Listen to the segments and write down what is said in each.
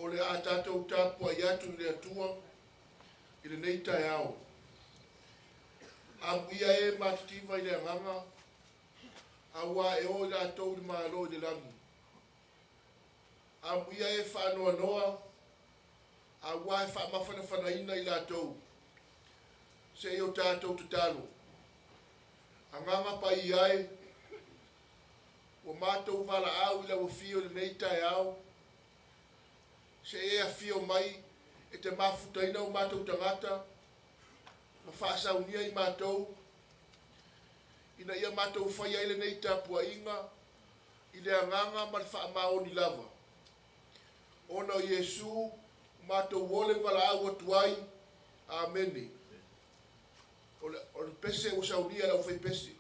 O le a tatou tapuai atu i le Atua i lenei taeao. Amuia e matitiva i le agaga, auā e o i latou i le Malo i le lagi. Amuia e faanoanoa, auā e faamafanafanaina i latou. Se i o tatou tatalo. Agaga Paia e, ua matou valaau i lau afio i lenei taeao, se i e afio mai e te mafutaina o matou tagata ma faasaunia i matou, ina ia matou faia ai lenei tapuaiga i le agaga ma le faamaoni lava. Ona o Iesu matou ole valaau atu ai. Amene. O le pese ua saunia e le aufaipese.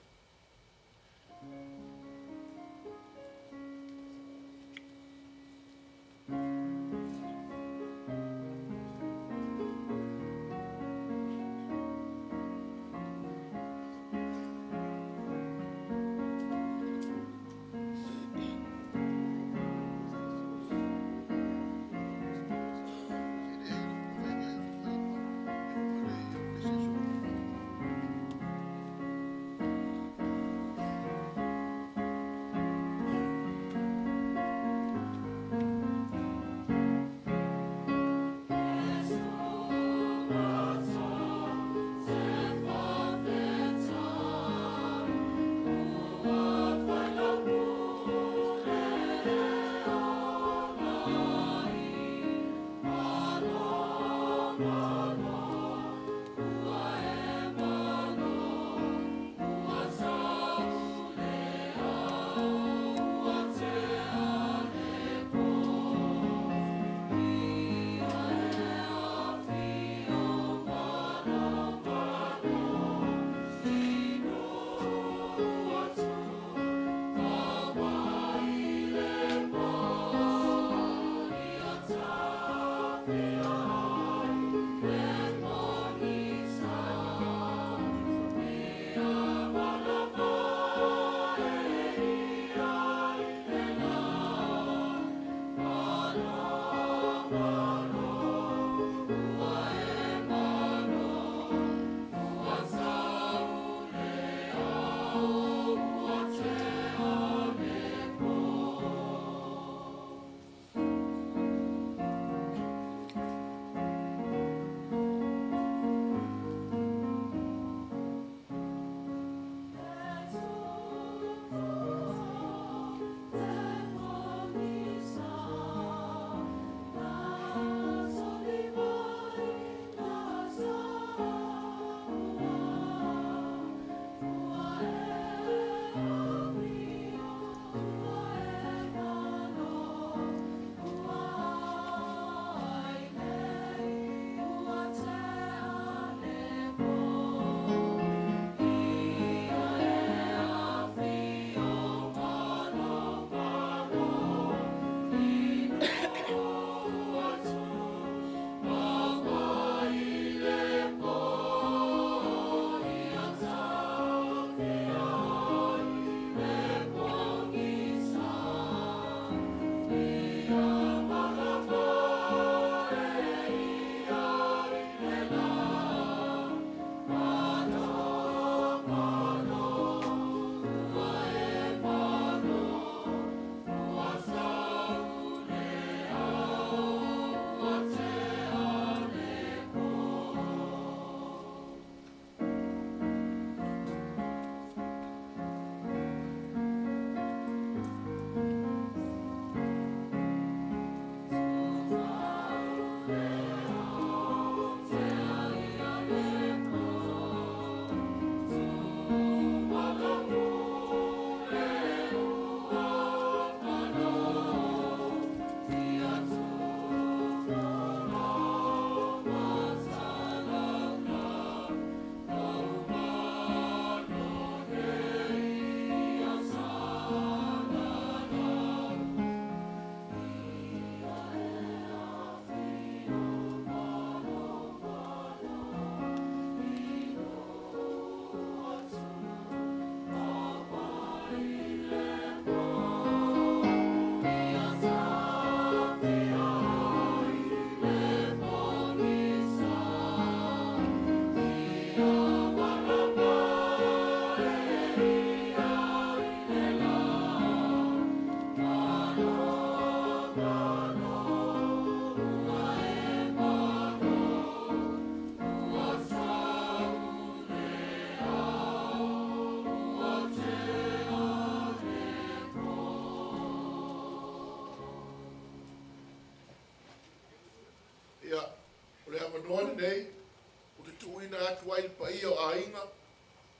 tuuina atu ai i le paia o aiga,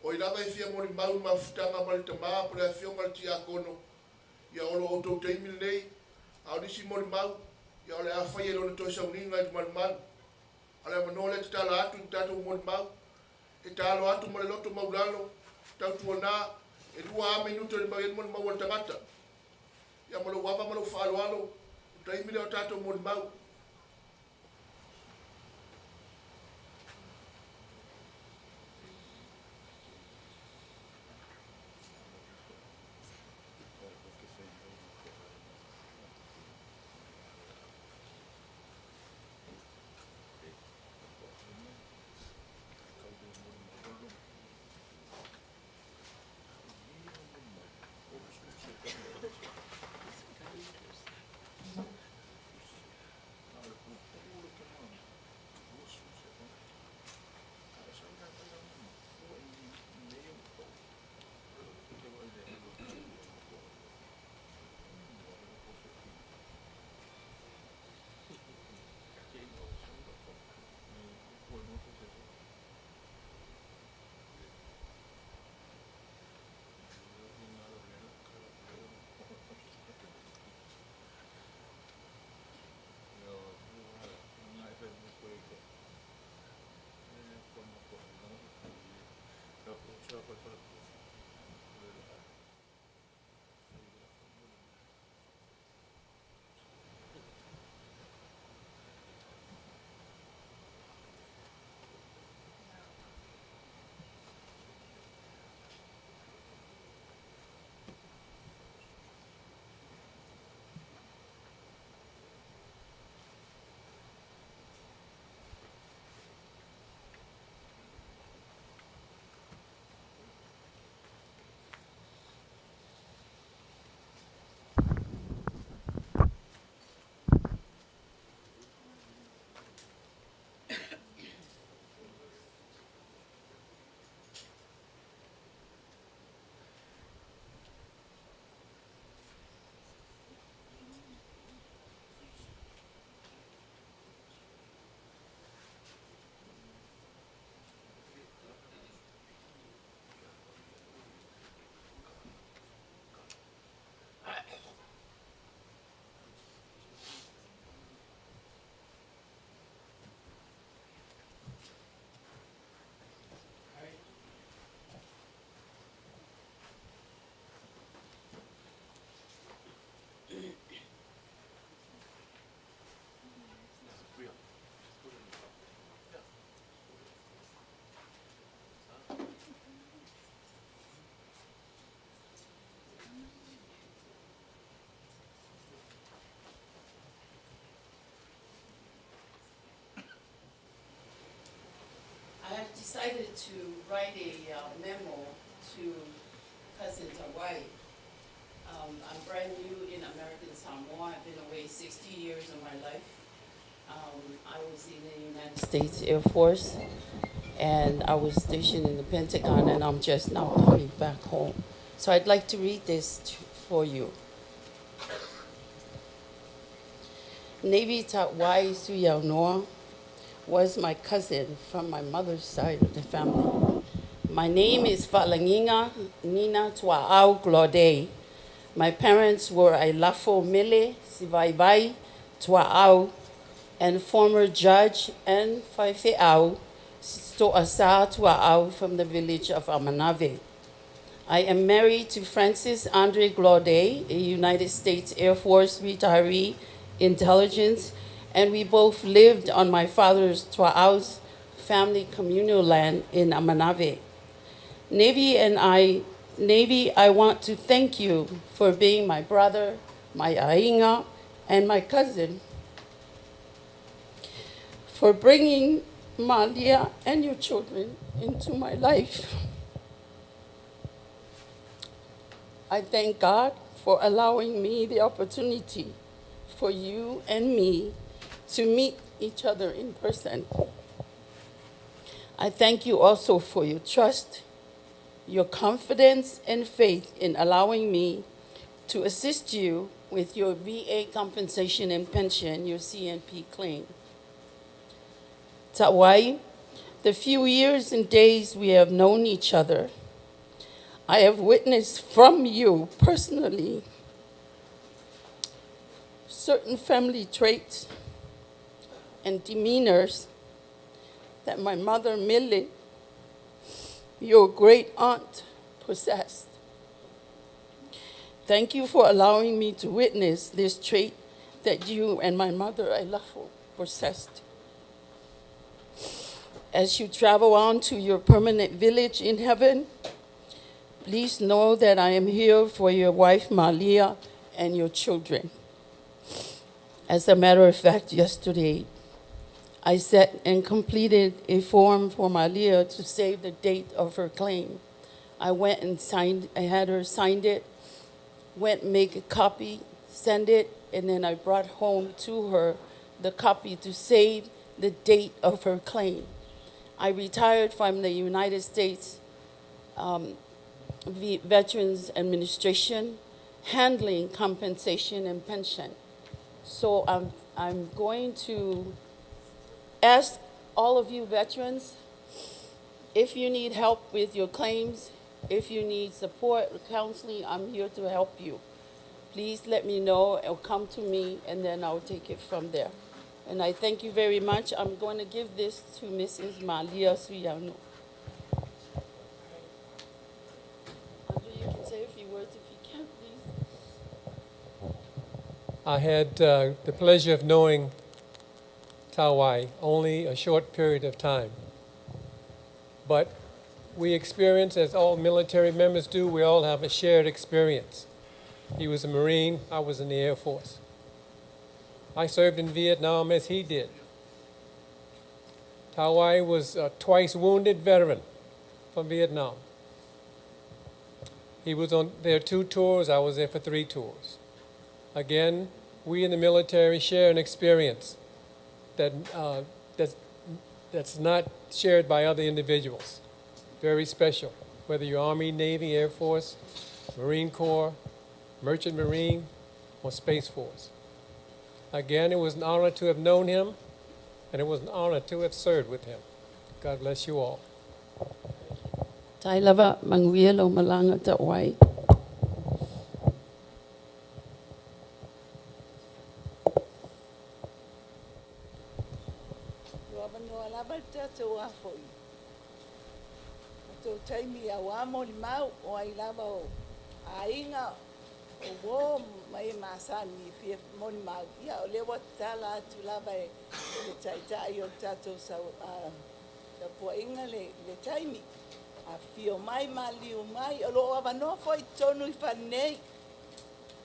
o ai lava e fia molimau i le mafutaga ma le tama po o le afioga i le tiakono, ia o lo outou taimi lenei, a o nisi molimau, ia o le a faia i lona toe sauniga i le malumalu. A o le avanoa lea e tatala atu i tatou molimau, e tatalo atu ma le loto maualalo, tautuana, e 2 lava minute e fai ai le molimau a le tagata. Ia ma lou ava ma lou faaaloalo, o le taimi lea o tatou molimau. I have decided to write a memo to Cousin Tawai. I'm brand new in American Samoa. I've been away 60 years of my life. I was in the United States Air Force, and I was stationed in the Pentagon, and I'm just now coming back home. So I'd like to read this for you. Navy Tawai Suiaunoa was my cousin from my mother's side of the family. My name is Fa'alagiga Nina Tua'au Glaude. My parents were Ailafo Mele Sivaivai Tua'au and former judge and Faifeau Sto'asa Tua'au from the village of Amanave. I am married to Francis Andre Glaude, a United States Air Force retiree, intelligence, and we both lived on my father's Tua'au's family communal land in Amanave. Navy and I, Navy, I want to thank you for being my brother, my ainga, and my cousin, for bringing Malia and your children into my life. I thank God for allowing me the opportunity for you and me to meet each other in person. I thank you also for your trust, your confidence, and faith in allowing me to assist you with your VA compensation and pension, your CNP claim. Tawai, The few years and days we have known each other, I have witnessed from you personally certain family traits and demeanors that my mother, Millie, your great aunt, possessed. Thank you for allowing me to witness this trait that you and my mother, Ailafo, possessed. As you travel on to your permanent village in heaven, please know that I am here for your wife, Malia, and your children. As a matter of fact, yesterday, I sat and completed a form for Malia to save the date of her claim. I went and signed, I had her signed it, went and make a copy, send it, and then I brought home to her the copy to save the date of her claim. I retired from the United States Veterans Administration, handling compensation and pension. So I'm going to ask all of you veterans, if you need help with your claims, if you need support or counseling, I'm here to help you. Please let me know or come to me, and then I'll take it from there. And I thank you very much. I'm going to give this to Mrs. Malia Suiaunoa. Andre, you can say a few words if you can, please. I had the pleasure of knowing Tauai only a short period of time. But we experience, as all military members do, we all have a shared experience. He was a Marine, I was in the Air Force. I served in Vietnam as he did. Tauai was a twice wounded veteran from Vietnam. He was on there 2 tours, I was there for 3 tours. Again, we in the military share an experience that's not shared by other individuals. Very special, whether you're Army, Navy, Air Force, Marine Corps, Merchant Marine, or Space Force. Again, it was an honor to have known him, and it was an honor to have served with him. God bless you all. Tai lava manguia lo malanga Tauai. Lua lava tātou a foi. Tō taimi a wā moli mau o ai lava o ainga o wō mai masani fia moli mau. Ia o lewa tala atu lava e le taitai o tātou sau sa puainga le taimi. A fio mai maliu mai o loo awanoa foi tonu i whanei.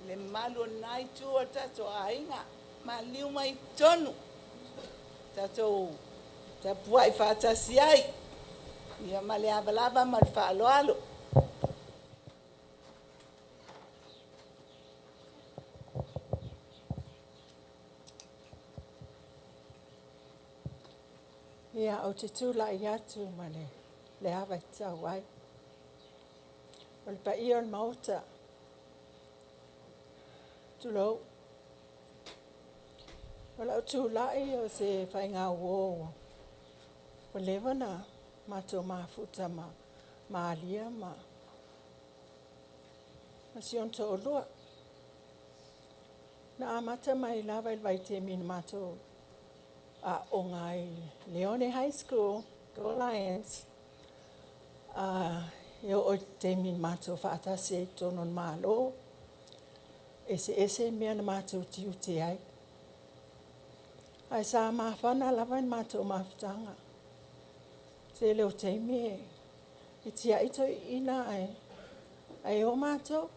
Le malu o nai tua tātou ainga maliu mai tonu. Tātou ta puai whātasi ai. Ia ma le awalava ma le whaaloalo. Ia o te tūlai atu ma le awa i tau ai. O le paia o le maota. Tūlou. O lau tūlai o se whainga uo. O lewa na mātou mafuta ma maalia ma si on tō olua. Na amata mai lava i vai te mina mātou a o ngai Leone High School, Go Lions. E o te mina mātou whaatasi e tono mālo. Ese ese mea na mātou ti ute ai. Ai sa mawhana lava i mātou mafutanga. Te leo te me, i tia ito ina ai. Ai o mātou,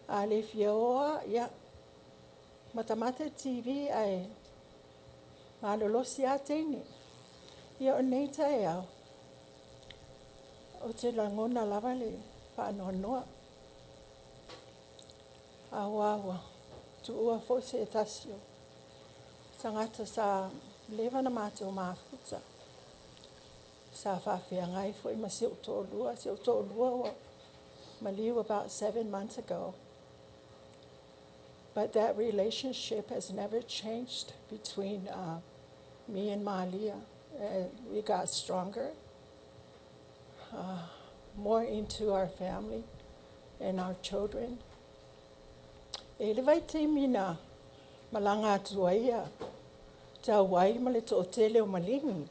a le fia oa, ia, matamata TV ai, malolosi a teine. Ia o nei tae au. O te langona lava le whaanoanoa. A wawa, tuua fo se e tasio. Tangata sa lewa na mātou mafuta. Sa whawhia ngai fo i ma se o tōlua, se o tōlua wa maliu about 7 months ago. But that relationship has never changed between me and Malia. And we got stronger, more into our family and our children. E le vaitaimi na malaga atu ai ia Tauai ma le toatele o Maligi.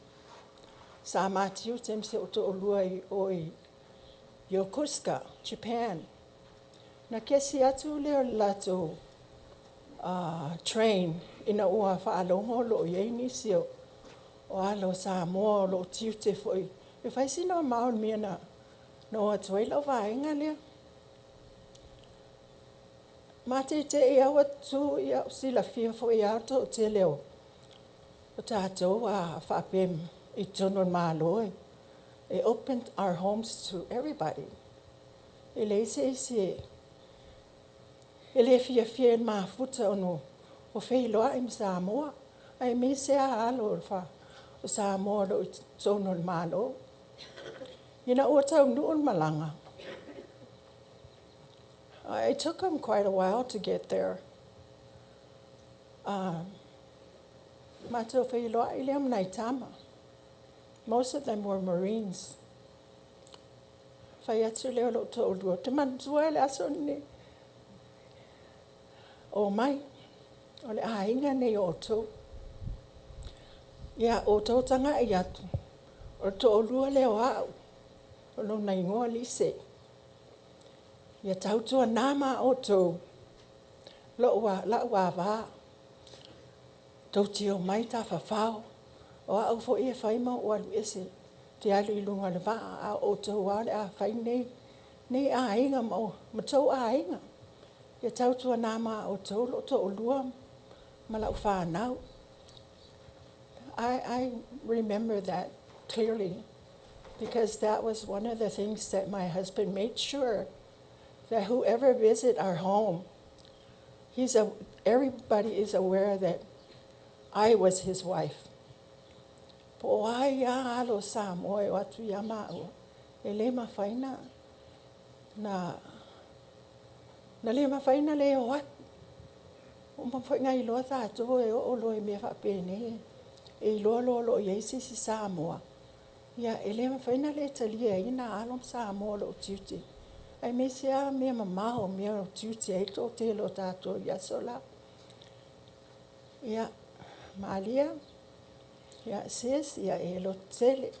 Sa ma tiute ma si ou toalua i o i Yokosuka, Japan. Na kesi atu lea o le latou train ina ua faalogo o lo o i ai nisi o alo o Samoa o lo o tiute foi. E fai sina mamao i le mea na o atu ai lau vaega lea. Matete'i lava ua tutu, ia silafia foi lava le toatele o tatou a faapea i totonu o le Malo e open our homes to everybody. E leai se isi e le fiafia i le mafuta ona ua feiloai ma Samoa, aemaise lava alo o Samoa o lo o i totonu o le Malo. Ina ua taunuu le malaga, it took them quite a while to get there. Matou feiloai lea ma nai tama. Most of them were Marines. Fai atu lea o lou toalua, ou te manatua le aso lenei. Omai, o le aiga nei o outou. Ia, outou tagai atu, o le toalua lea o au, o lona igoa Lise. Ia tautuana ma outou lou ava, tou te omai tafafao, o au foi e fai ma ou alu ese, ou te alu i luga o le vaa, a o outou lava o le a fai nei aiga ma outou aiga. Ia tautuana ma outou lou toalua ma lau fanau. I remember that clearly because that was one of the things that my husband made sure that whoever visit our home, everybody is aware that I was his wife. Po o ai lava alo o Samoa e o atu ia maua, e le mafai na le mafai na le o atu. Ua uma foi ona iloa tatou e oo loa i mea faapenei, e iloa loa o lo o i ai se isi Samoa, ia e le mafai ona le taliaina alo ma Samoa o lo o tiute, aemaise lava mea mamao, mea o tiute ai le toatele o tatou i aso la. Ia, Malia, ia sis, ia e lototele.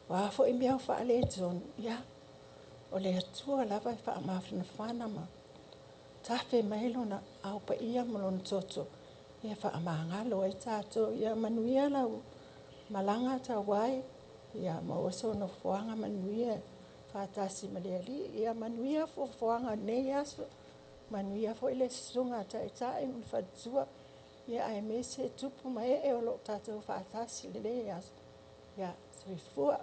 O a foi mea o faaletonu, ia, o le Atua lava e faamafanafana ma tafe mai lona ao paia ma lona toto e faamagalo ai tatou. Ia manuia lau malaga Tauai, ia maua sou nofoaga manuia faatasi ma le Alii. Ia manuia fuafuaga o lenei aso, manuia foi le susuga a Taitai ma le faletua, ia aemaise tupu ma ee o lo o tatou faatasi i lenei aso. Ia, soifua.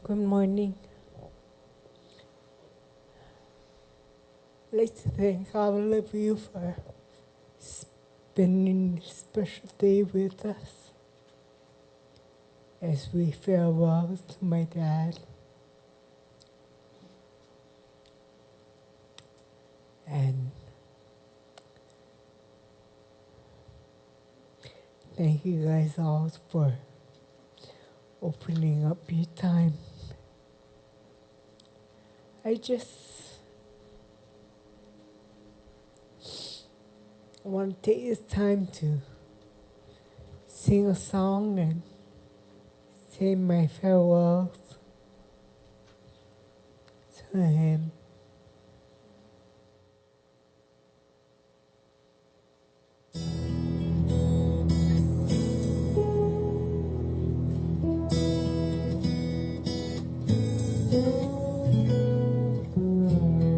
Good morning. I'd like to thank all of you for spending this special day with us as we farewell to my dad. And thank you guys all for opening up your time. I just want to take this time to sing a song and say my farewells to him.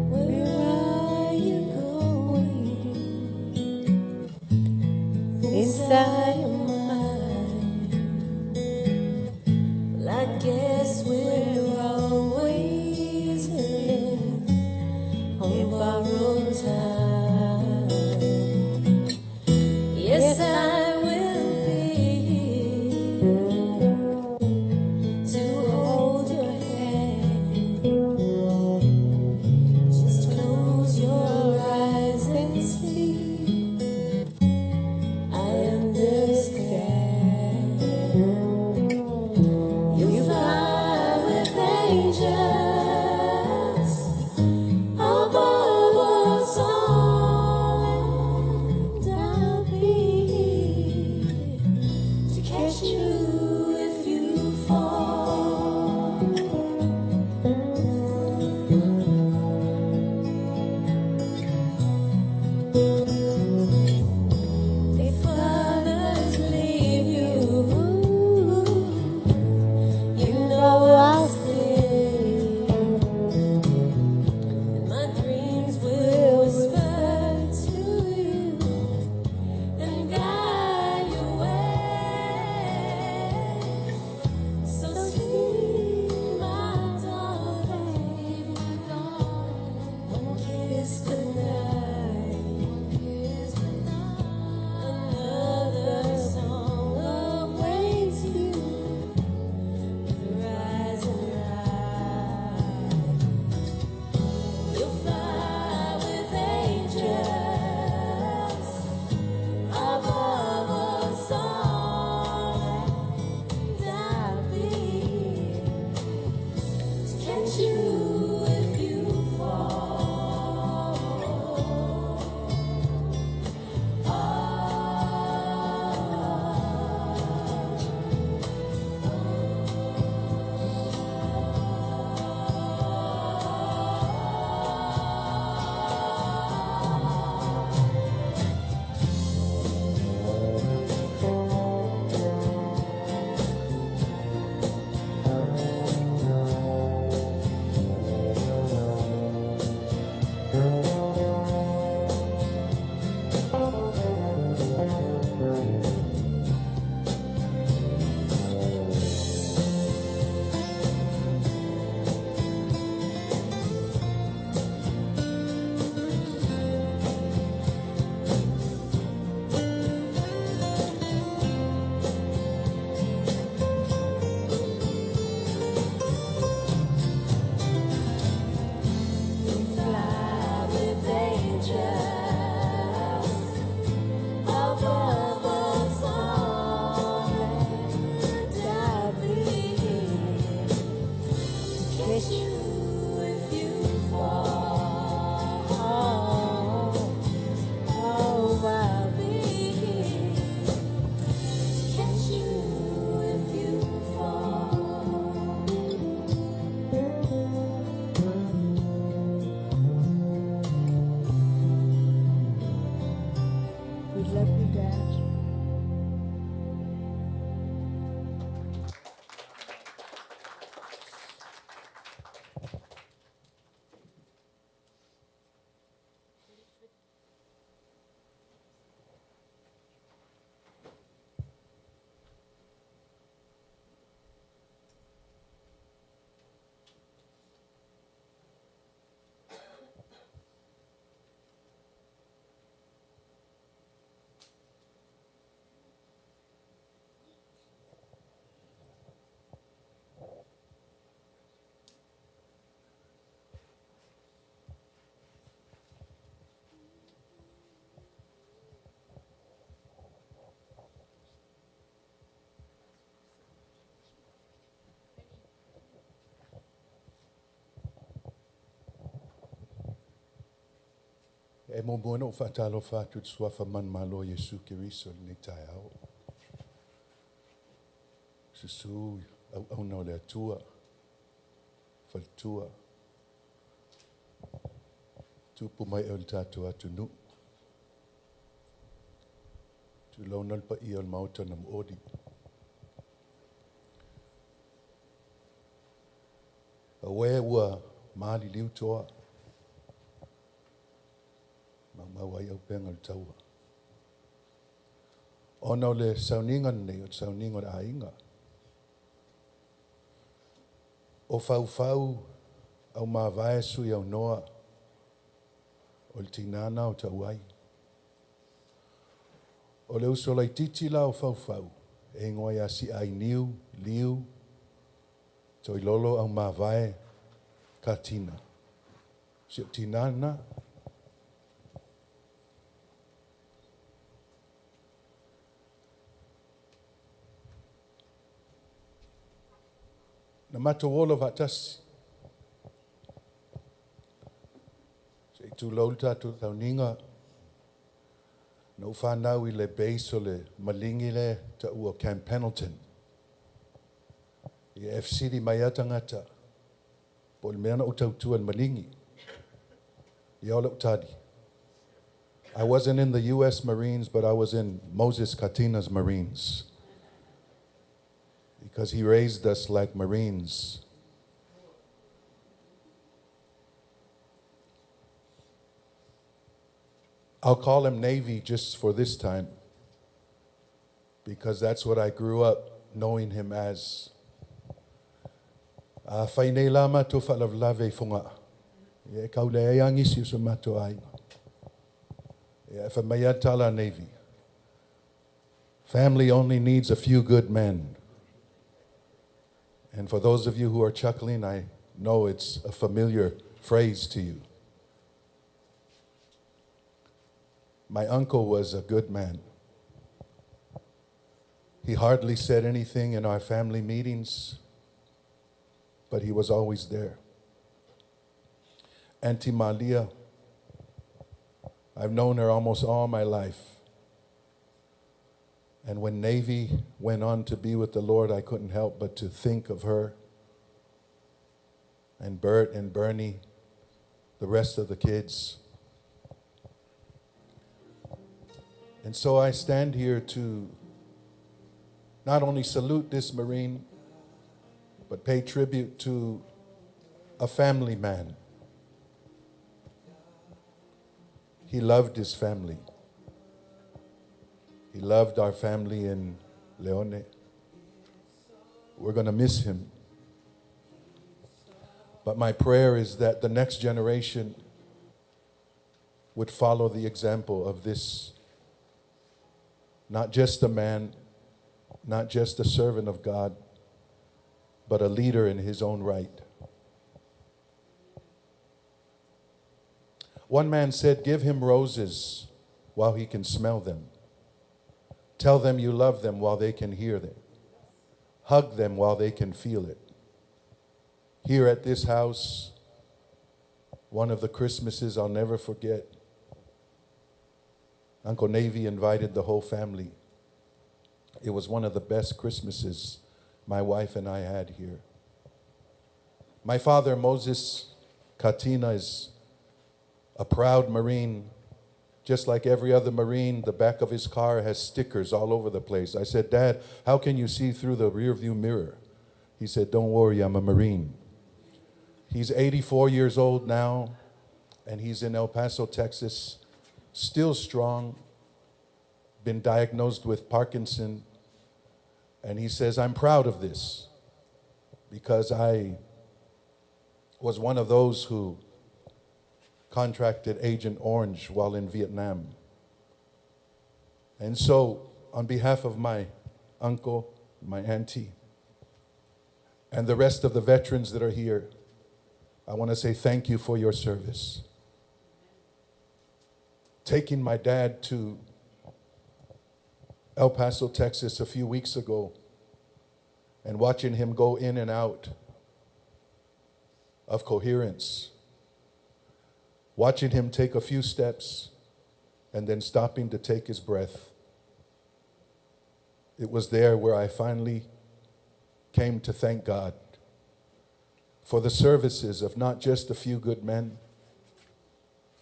Where are you going? Inside your mind. Well, I guess we're always living on borrowed time. Yes, I will be here to hold your hand. Just close your eyes and see. I understand. You fly with angels above us all, and I'll be here to catch you if you fall. If others leave you, you know I'll stay. And my dreams will whisper to you and guide your way. So sleep, my darling, one kiss goodnight. Another song awaits you with rising light. You'll fly with angels above us all, and I'll be here to catch you if you fall. Fly with angels above us all, and I'll be here to catch you if you fall. Oh, I'll be here to catch you if you fall. We love you, Dad. E muamua ona ou faatalofa atu i le Suafa manumalo o Iesu Keriso i lenei taeao. Susu auauna o le Atua, faletua, tupu ma ee o le tatou atunuu. Tulouna le paia o le Maota na mooli. Auē ua maliliu toa, maumau ai auupega o le taua. Ona o le sauniga lenei, o le sauniga o le aiga. O faufau aumavae suiaunoa o le tinā lena o Tauai. O le uso laitiiti la o Faufau, e igoa ia Siaainiu Liu Toilolo Aumavae Katina. Si ou tinā lena. Na matou ola faatasi. Se i tulou le tatou sauniga, na ou fanau i le base o le maligi lea e taua o Camp Pendleton. Ia e fesili mai lava tagata po o le mea na ou tautua i le maligi. Ia o lau tali, I wasn't in the US Marines, but I was in Moses Katina's Marines. Because he raised us like Marines. I'll call him Navy just for this time, because that's what I grew up knowing him as. A fai nei la matou faalavelave i Fogaa, ia e kau leai lava nisi o so matou aiga. Ia e fai mai lava le tala a Navy, Family only needs a few good men. And for those of you who are chuckling, I know it's a familiar phrase to you. My uncle was a good man. He hardly said anything in our family meetings, but he was always there. Auntie Malia, I've known her almost all my life. And when Navy went on to be with the Lord, I couldn't help but to think of her and Bert and Bernie, the rest of the kids. And so I stand here to not only salute this Marine, but pay tribute to a family man. He loved his family. He loved our family in Leone. We're going to miss him. But my prayer is that the next generation would follow the example of this, not just a man, not just a servant of God, but a leader in his own right. One man said, Give him roses while he can smell them. Tell them you love them while they can hear them. Hug them while they can feel it. Here at this house, one of the Christmases I'll never forget, Uncle Navy invited the whole family. It was one of the best Christmases my wife and I had here. My father, Moses Katina, is a proud Marine. Just like every other Marine, the back of his car has stickers all over the place. I said, Dad, how can you see through the rearview mirror? He said, Don't worry, I'm a Marine. He's 84 years old now, and he's in El Paso, Texas, still strong, been diagnosed with Parkinson. And he says, I'm proud of this because I was one of those who contracted Agent Orange while in Vietnam. And so, on behalf of my uncle, my auntie, and the rest of the veterans that are here, I want to say thank you for your service. Taking my dad to El Paso, Texas a few weeks ago and watching him go in and out of coherence. Watching him take a few steps and then stopping to take his breath, it was there where I finally came to thank God for the services of not just a few good men,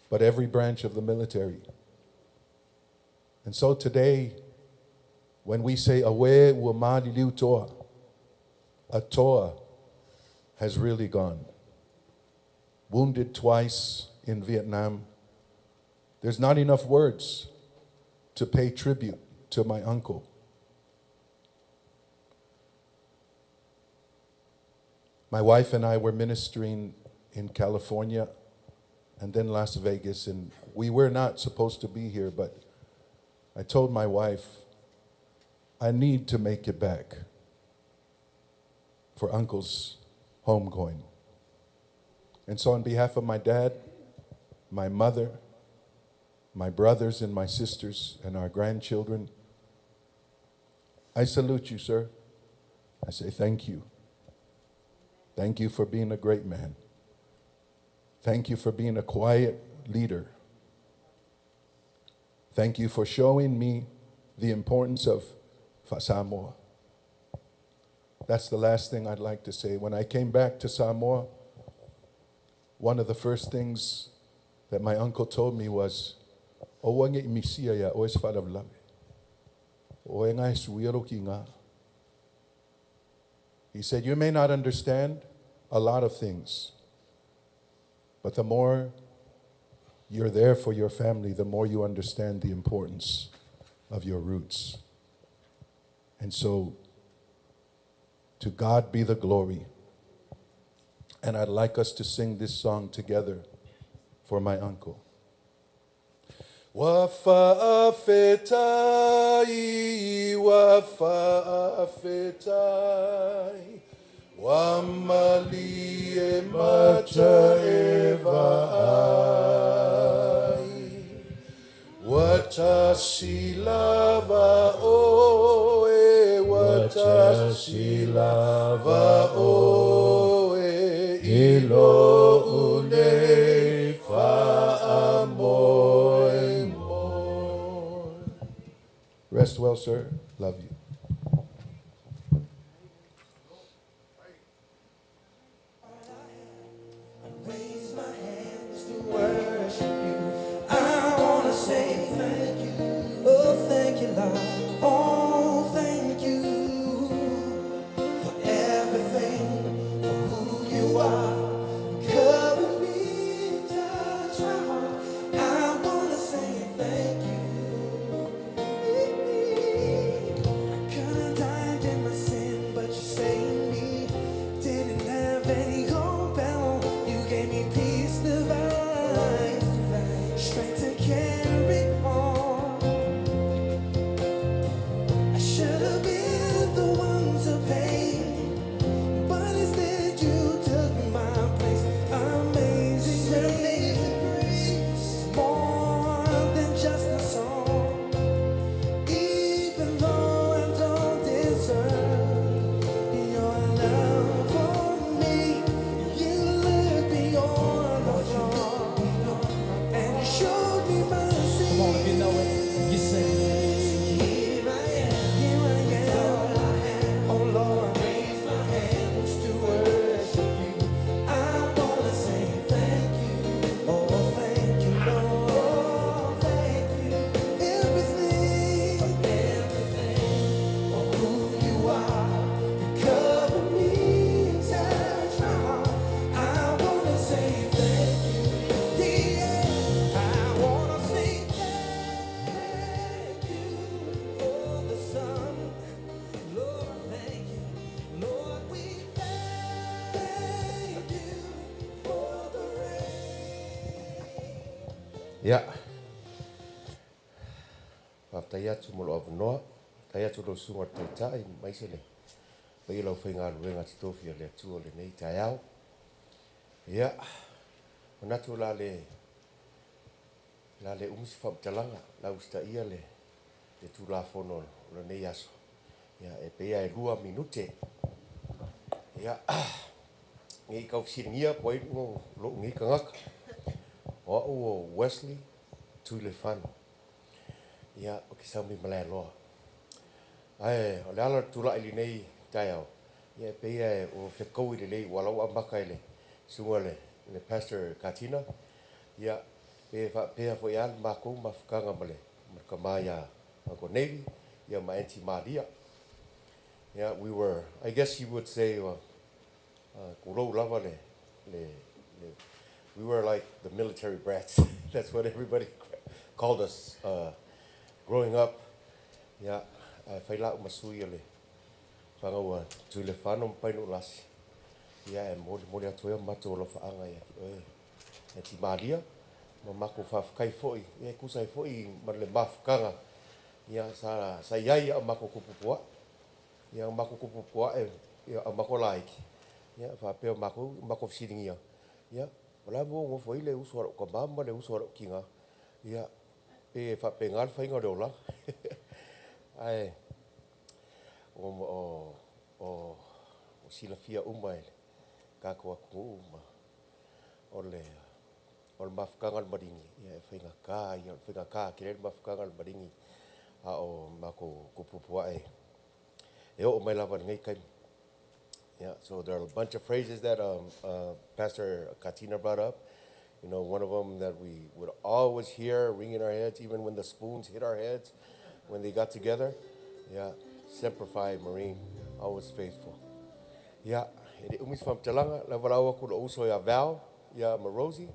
but every branch of the military. And so today, when we say Awe ua maliliu toa, a toa has really gone. Wounded twice in Vietnam. There's not enough words to pay tribute to my uncle. My wife and I were ministering in California and then Las Vegas, and we were not supposed to be here, but I told my wife, I need to make it back for Uncle's homegoing. And so, on behalf of my dad, my mother, my brothers and my sisters, and our grandchildren, I salute you, sir. I say thank you. Thank you for being a great man. Thank you for being a quiet leader. Thank you for showing me the importance of Samoa. That's the last thing I'd like to say. When I came back to Samoa, one of the first things that my uncle told me was, O wange misia ya o es lave. O e ngai suiaro ki ngā. He said, You may not understand a lot of things, but the more you're there for your family, the more you understand the importance of your roots. And so, to God be the glory. And I'd like us to sing this song together for my uncle. Wafa'afetai, wafa'afetai, wamali e mata e va'ai. Watasi lava oe, watasi lava oe, ilo une fa'amoe moe. Rest well, sir. Love you. Raise my hands to worship you. I wanna say thank you. Oh, thank you, Lord. Oh, thank you for everything, for who you are. Cover me, touch my heart. I wanna say thank you. I could have died in my sin, but you saved me. Didn't have any hope at all. You gave me peace divine, strength to carry on. I should have been the one to pay, but instead you took my place. Amazing grace, more than just a song. Even though I don't deserve your love for me, you looked beyond the flaw and showed me mercy. Come on, if you know it, you sing. Here I am, here I am. Oh Lord, raise my hands to worship you. I wanna say thank you. Oh, thank you, Lord. Thank you. Everything, everything, for who you are. You cover me, touch my heart. I wanna say thank you. Yeah, I wanna say thank you for the sun. Lord, thank you. Lord, we thank you for the rain. Ia. Faafetai atu mo lou avanoa, faafetai atu lau susuga i le Taitai aemaise le paia o le aufaigaluega totofi a le Atua i lenei taeao. Ia, manatu o le a le o le a le umi se faamatalaga, o le a usitaia le le Tulafono o lenei aso. Ia, e pei lava e 2 minute. Ia, ne i tau fesiligia po o ai lo'u nei tagata. O a'u o Wesley Tuilefano. Ia, ou te sau mai Malaeloa. Ae o le ala o le tulai i lenei taeao, ia e pei lava ua fetaui lelei aua o la ua amata e le susuga i le Pastor Katina, ia pe faapea foi lava le matou mafutaga ma le tama ia Uncle Navy ia ma Aunty Malia. Ia, we were, I guess you would say, tulou lava le, le, le, we were like the military brats. That's what everybody called us growing up. Ia, ae fai la au ma sui o le fanau a Tuilefano ma Painoulasi. Ia, e molimoli atu ai o matou alofaaga ia te oe, Aunty Malia, ma matou faafetai foi, ia e tusa ai foi ma le mafutaga, ia, sa, sa i ai i aa matou tuputuae. Ia, o matou tuputuae, ia, a matou laiti, ia, faapea o matou, matou fesiligia, ia, o le a le mea ua nofo ai le uso a lou tama ma le uso a lou tina, ia, pe faapena le faiga o le olaga. Ae, o, o, o, o silafia uma e le tatou atunuu ma o le, o le mafutaga a le maligi, ia e faigata ia, o le faigata tele le mafutaga a le maligi a o matou tuputupuae e oo mai lava i lenei taimi. Yeah, so there are a bunch of phrases that Pastor Katina brought up. One of them that we would always hear ring in our heads, even when the spoons hit our heads when they got together. Yeah, Semper Fi Marine, always faithful. Yeah, e le umi se faamatalaga, lau valaau atu i lou uso ia Val, ia ma Rosie.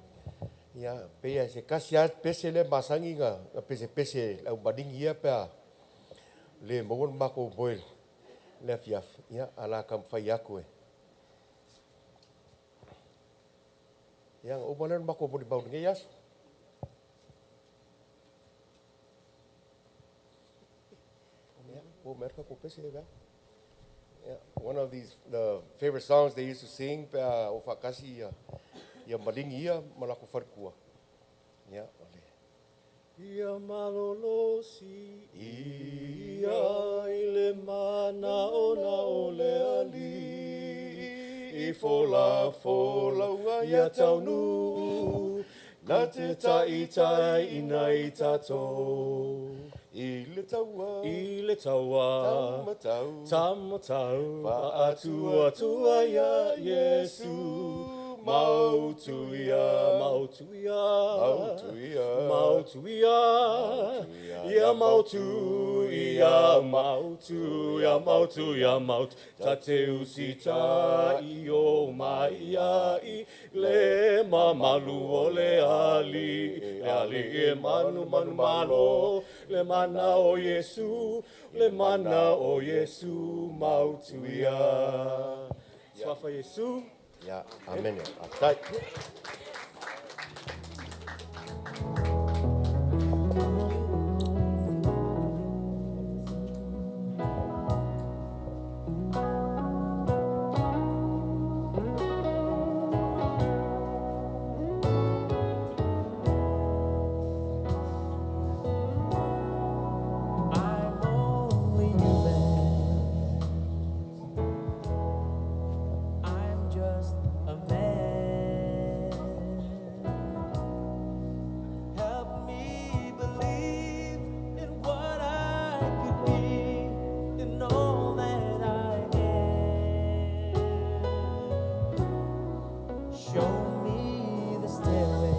Ia, pei lava se tasi lava pese lea e masani ona pesepese e le au maligi ia pe a le maua le matou moe i le afiafi, ia, ae o le a taumafai atu e. Ia, ona uma lea o le matou molimau i lenei aso. Ia, ua oo mai lava le tatou pese Val. Yeah, one of these the favorite songs they used to sing pe a o faatasi ia ia maligi ia ma latou faletua. Ia, o le Ia malolosi ia i le manaonao o le Alii, i folafola ia taunuu na te taitaiina i tatou. I le taua. I le taua. Taumatau. Taumatau. Faatuatua iā Iesu. Mautu ia. Mautu ia. Mautu ia. Mautu ia. Ia mautu ia mautu ia mautu ia mautu. Ta te usitai o mai ia i le mamalu o le Alii, le Alii e manumanu malo, le mana o Iesu, le mana o Iesu, mautu ia. Suafa Iesu. Ia, amene. Faafetai. I'm only human. I'm just a man. Help me believe in what I could be, in all that I am. Show me the stairway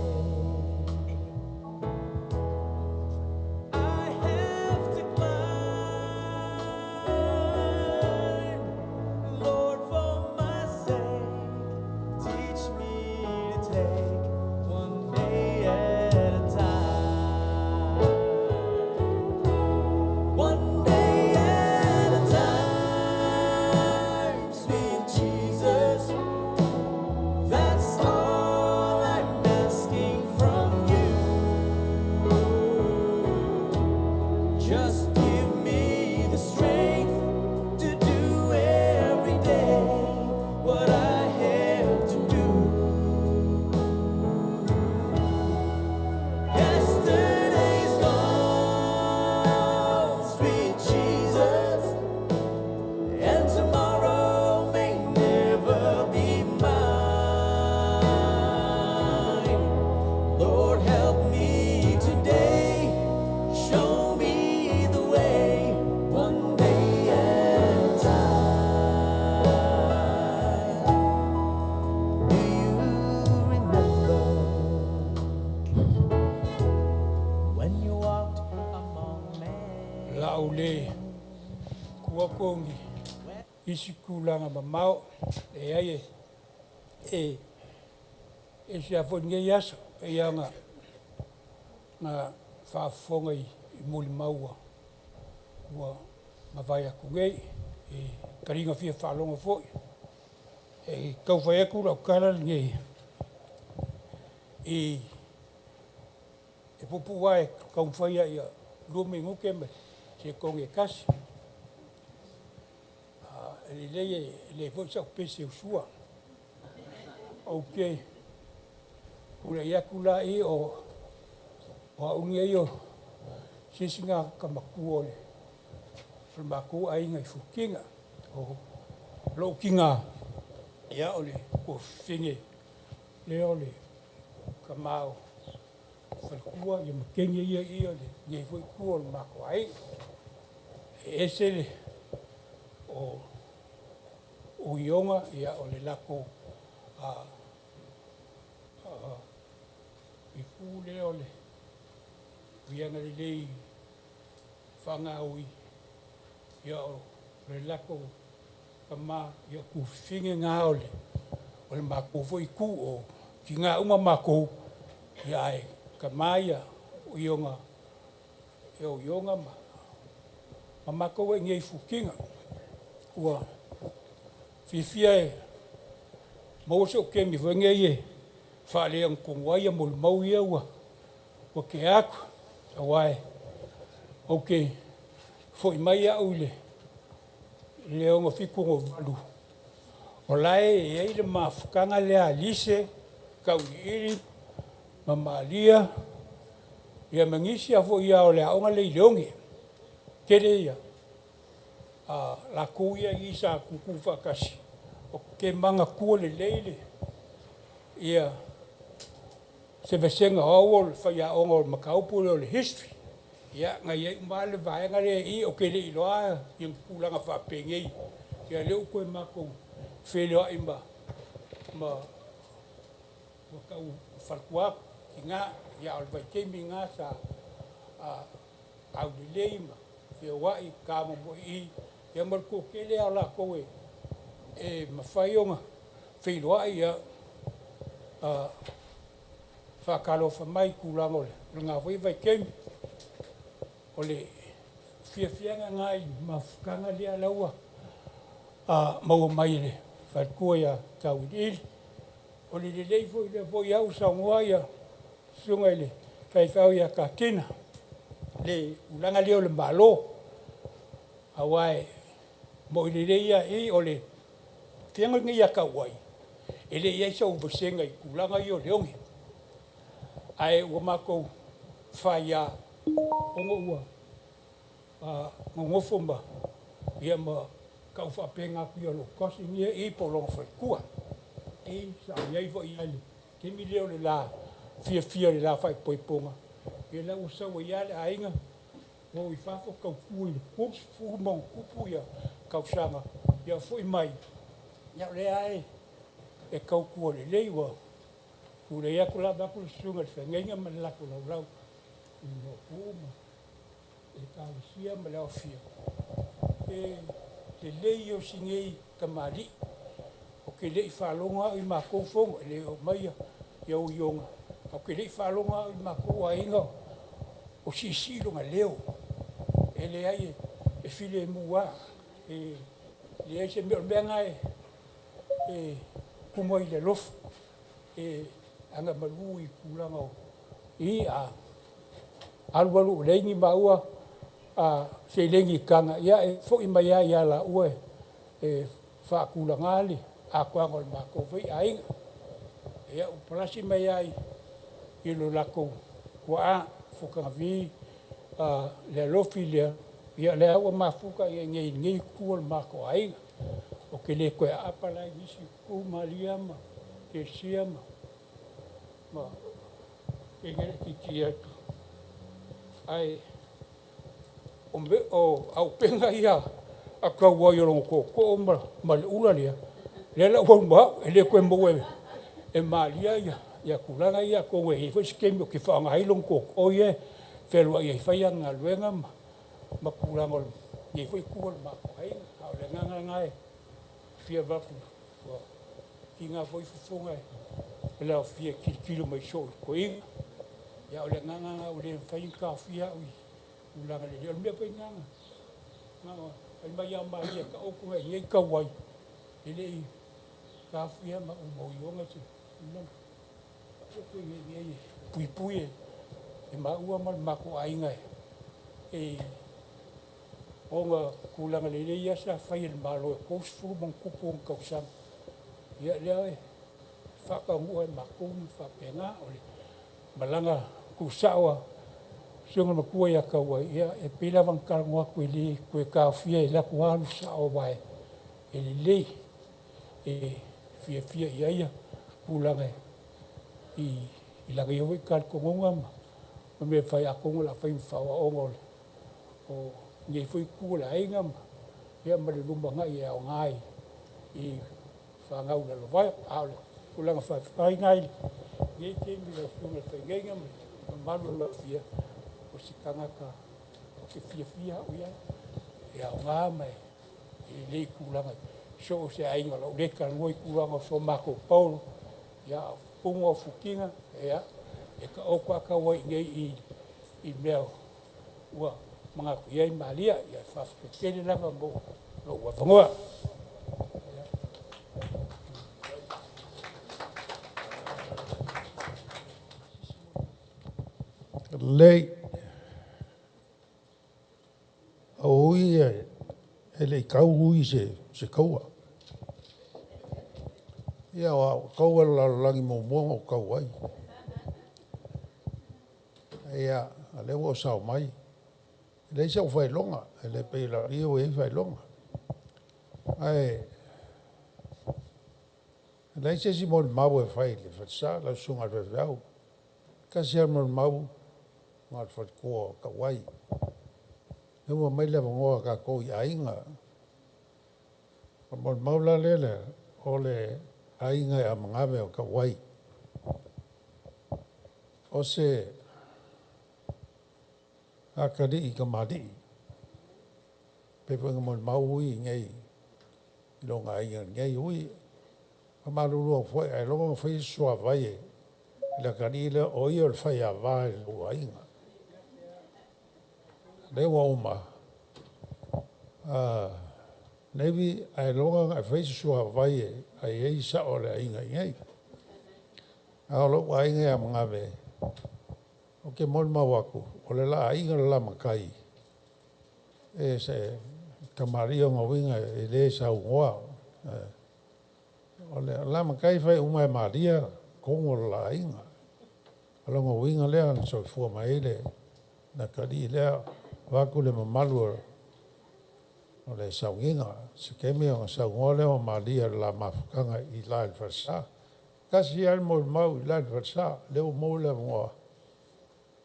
I have to climb. Lord, for my sake, teach me to take one day at a time. One day at a time, sweet Jesus. That's all I'm asking from you. Just give me the strength to do every day what I have to do. Yesterday's gone, sweet Jesus, and tomorrow may never be mine. Lord, La'au lē tuua atu ni isi tulaga mamao, leai e ese lava foi lenei aso, pei lava ona faafofoga i molimau ua mavae atu nei i taliga fia faalogo foi. E tau fai atu lau tala lenei e puupuu lava e taumafai lava ia 2 minute ma sekone e tasi. E lelei e leai foi sau pese usua. Ou te tulai atu la i o au lenei o se isi tagata matua o le matou aiga i Fukiga. O lou tina, ia o le tuafafine lea o le tama o faletua ma teine ia i i o lenei foi itu o le matou aiga. E ese le o Ioga, ia o le latou itu lea o le viaga lelei faagaoi, ia o le latou tama, ia o tuafafine na o le matou foi itu, o tina uma matou, ia ae tama ia o Ioga, ia o Ioga ma matou ai nei i Fukiga. Ua fiafia e maua so'u taimi foi lenei e faaleagatonu ai molimau ia ua tea atu, aua ou te fo'i mai au i le 1968, o la e i ai le mafutaga lea a Lise, Tauiliili ma Maria ia ma nisi lava foi ao o le aoga lea i Leone. Tele ia latou ia e i i sa tutu faatasi. Ou te manatua lelei le ia se vasega o au o le faiaoga o le mataupu lea o le History. Ia na i ai uma lava le vaega lea i i, ou te le i iloa ni tulaga faapenei. Ia lea ua toe matou feiloai ma tau faletua atu tina, ia a o le vaitaimi lena sa aulelei ma feoai tamomoe i i, ia ma le toatele lava o latou e mafai ona feiloai. Ia, faatalofa mai i tulaga o lena foi vaitaimi. O le fiafiaga lena i le mafutaga lea la ua maua mai e le faletua ia Tauiliili. O le lelei foi lea foi ua saunoa le susuga i le faifeau ia Katina i le tulaga lea o le Malo, aua e moni lelei lava i i o le afioaga lenei ia Tauai, e le i i ai sau vasega i tulaga ia o Leone, ae ua matou faia ona ua nonofo ma ia ma tau faapena atu ia lou cousin ia i po o lona faletua. I sa i ai foi i le taimi lea o le la fiafia i le la faaipoipoga, ia la ua sau ai lava le aiga ua o i fafo tautua i le 30+ tausaga, ia foi mai, ia o lea lava e tautua lelei. Ua tulei atu la vaeatu le susuga i le feagaiga ma le latou laulau i Maopu ma Ekalesia ma le aofia, e lelei ia o si nei tamalii. Ou te le i faalogo au i matou fono, e le oo mai ia Ioga, ae ou te le i faalogo au i matou aiga o siisii lona leo. E leai, e filemu lava, e leai se mea, o le mea lena e tumu ai i le alofa, e agamalu i tulaga o i a alu alu ua leai ni maua seleni i taga, ia e foi mai lava ia laua e faatulaga le atoaga o le matou foi aiga. Ia ua palasi mai lava i lo latou tuaa Fokagavī le alofi lea, ia lea ua mafuta i inei i lenei itu o le matou aiga. Ou te le toe aapa la i nisi itu Maria ma Tesia ma teine laitiiti atu. Ae o auupega ia a Tauai o lona tootoo ma le ula lea, lea la ua alu ma au, e le toe maua e Maria ia tulaga ia, atonu e i ai foi se taimi ou te faaaoga ai lona tootoo ia e fealuai ai e fai ana galuega ma ma tulaga o lenei foi itu o le matou aiga. A o le agaga lena e fia avatu ua tiga foi fofoga e le aofia e tilotilo mai soo i toeaina. Ia o le agaga lena ua le mafai ona taofia au i tulaga lelei. O le mea foi lena na fai mai lava o Maria e taoto ae i inei tau ai, e le i taofia ma uma o Iona se tulaga. Taoto i inei e puipui e maua ma le matou aiga e ona tulaga lelei ia sa fai e le Malo e 30+ ona tausaga. Ia lea e faataunuu e matou ma faapena. O le malaga tuusao a le Susuga i le Matua ia Tauai, ia e pei lava ona talanoa atu e le toe taofia e alu atu lava alu sao aua e lelei e fiafia i ai tulaga i lana ia foi talitonuga ma mea e fai atonu o le a fai ma faaoaoga o lenei foi itu o le aiga ia ma le lumanai e aoga i fanau lalovaoa. A o le tulaga faafetai lena i lenei taimi i lau Afioga i le Faigaiga ma le mamalu o le aofia, o se tagata ou te fiafia au i ai, e aoga ma e lelei i tulaga i so o se aiga. O le a ou le talanoa i tulaga o so matou paolo, a o totonu lava o Futiga ia e taoto lava Tauai i inei i mea ua manatu i ai Maria. Ia faafetai tele lava mo lou avanoa. Lelei, o ui e le i tau ui i se taua. Ia o au kaua le lalolagi muamua na ou tau ai. Ia, a lea ua ou sao mai. E leai sau faailoga, e le pei o le alii ua i ai faailoga. Ae leai se isi molimau e fai i le falesa lau susuga i le faifeau. Tasi lava le molimau, na o le faletua o Tauai. Lea ua aumai le avanoa o tatou i aiga. O le molimau la lea o le aiga ia Magave o Tauai. O se atalii tamalii, pei foi ona molimau Ui i inei i lona aiga nei. Ui, faamalulu atu foi, ailoga na faia se suavai e le atalii lea o ia o le faiava i lou aiga. Lea ua uma, Navy, ailoga na e faia se suavai e ai ai sao o le aiga i inei. A o lou aiga ia Magave, ou te molimau atu, o le la aiga le la matai, e se tamalii ona uiga e le saunoa. O le la matai e fai uma e Maria tonu o le la aiga. O lona uiga lea na soifua mai ai le atalii lea, vaeatu le mamalu o le sauniga. Se taimi ona saunoa lea o Maria i le la mafutaga i la i le falesa. Tasi lava le molimau i la i le falesa, lea ua maua le avanoa,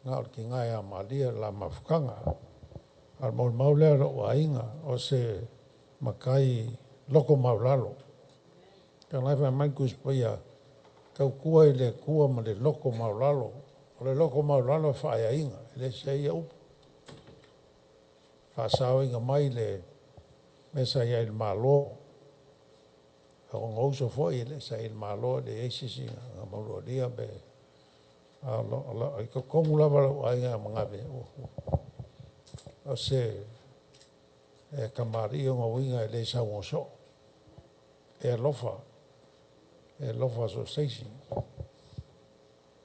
na o le tina ia Maria i le la mafutaga. A o le molimau lea a lou aiga, o se matai loto maualalo. O lena e fai mai le Tusi Paia, tautua i le Atua ma le loto maualalo. O le loto maualalo e faaeaina, e le sese ai ia upu. Faasaoina mai le mea sa i ai i le Malo. O ona uso foi e sa i ai i le Malo, e leai se isi na malualia pe... A o i totonu lava o lou aiga ia Magave, o se tamalii ona uiga e le saunoa soo. E alofa, e alofa so o se isi.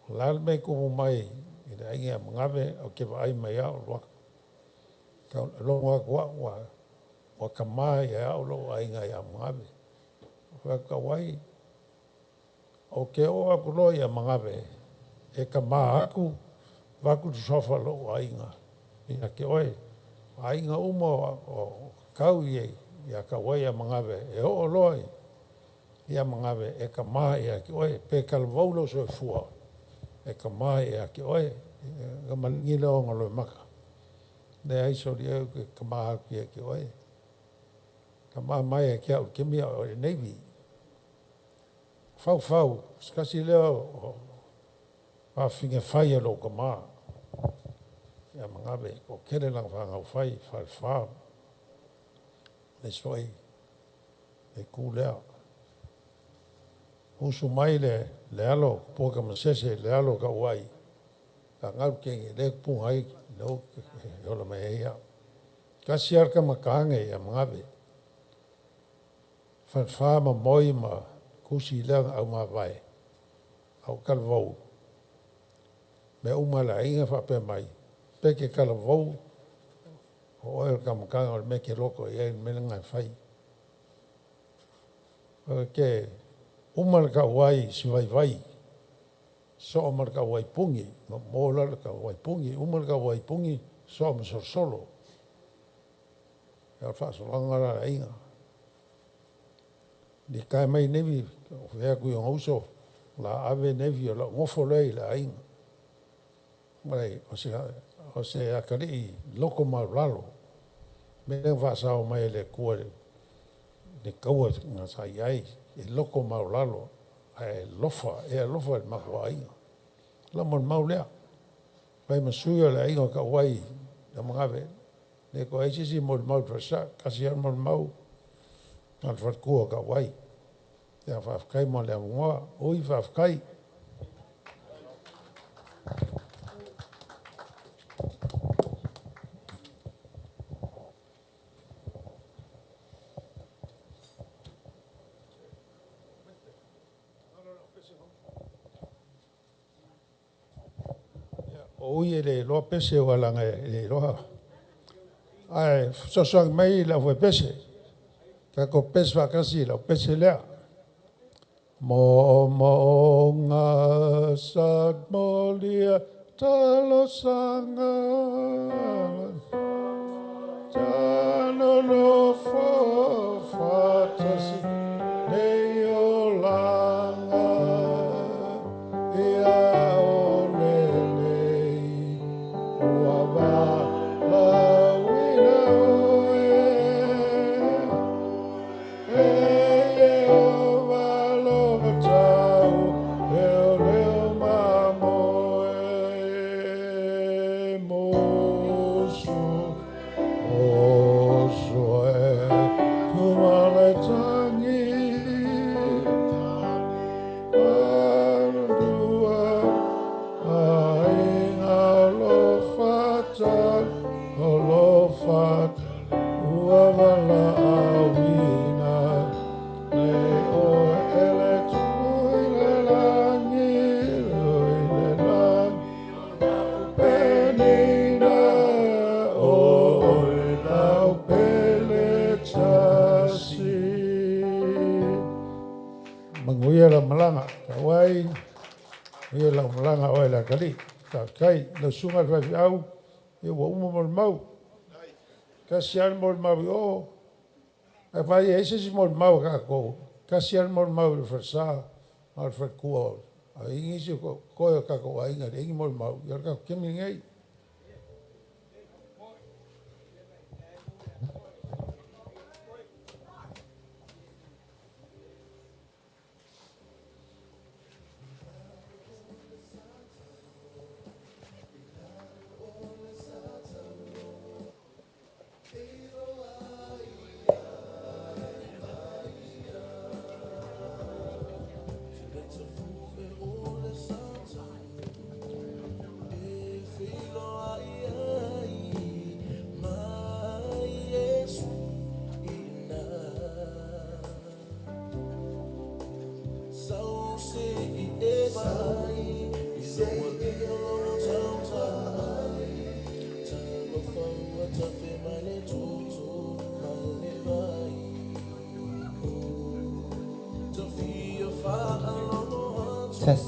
O le a le mea e tupu mai i le aiga ia Magave, ou te vaai mai lava ou alu atu. E logo atu au ua tama ia te au lou aiga ia Magave. Ou fai atu, Tauai, ou te oo atu loa ia Magave, e kama atu, avatu le suafa o lou aiga ia te oe. O aiga uma o tau ia Tauai ia Magave, e oo loa ia Magave, e kama ia te oe. Pe talavou lou soifua, e kama ia te oe. Ona maligi lea o ona loimata. Leai soli e, ou te kama atu ia te oe. Kama mai ia te au i le taimi a o i le Navy. Faufau, se tasi lea o afafine fai a lou tama. Ia Magave, toatele lana fanau fai, falefa, le isi foi le itu lea. Usu mai le, le alo, pua kamasese, le alo ka uai, ka ngau kenge, le punga ai, le o e ola mai ai au. Kasi ala kamakaga ia Magave. Falefa ma moi ma kusi lea na aumavae, a o talavou, mea uma a le aiga faapea mai, pe e te talavou, o oe o le kamakaga o le mea e te loto i ai le mea lena e fai. O ke uma le kauai i si vaivai, soo ma le kauai puni, ma mo la le kauai puni, uma le kauai puni, soo ma solosolo. Ia o le faasologa la a le aiga. Litaea mai Nevi, ou fai atu i ona uso, o le a ave Nevi o lau nofo lea i le aiga. O se, o se atalii loto maualalo. Mea lea na faasao mai e le Atua i le taua na sa i ai, e loto maualalo, ae alofa, e alofa i le matou aiga. O lau molimau lea. Fai ma sui o le aiga o Taauai ia Magave, le toe ai se isi molimau i le falesa, tasi lava le molimau, na o le faletua o Taauai. Ia faafetai mo le avanoa. Ui faafetai. O ui e le iloa pese aua leaga e le iloa. Ae fesoasoani mai i le aufaipese. Tatou pese faatasi i lau pese lea. Moomooga sa molia talosaga Tanonofo faatasi nei olaga Ia o lenei ua valaauina oe E Ieova lomatau leoleo mamoe Musu musu e Tumaletagi Andua aiga olofata olofata ua valaauina nei oe e le Tui le lagi Tui le lagi Penina o oe lau pele tasi. Manuia lau malaga, Tauai, manuia lau malaga oe le atalii. Faafetai. Lau susuga i le faifeau, ia ua uma molimau. Tasi lava le molimau i o. Ae vaai e i ai se isi molimau a tatou, tasi lava le molimau i le falesa ma le faletua o ai nisi o toe o tatou aiga e leai ni molimau, ia o le tatou taimi lenei. Test.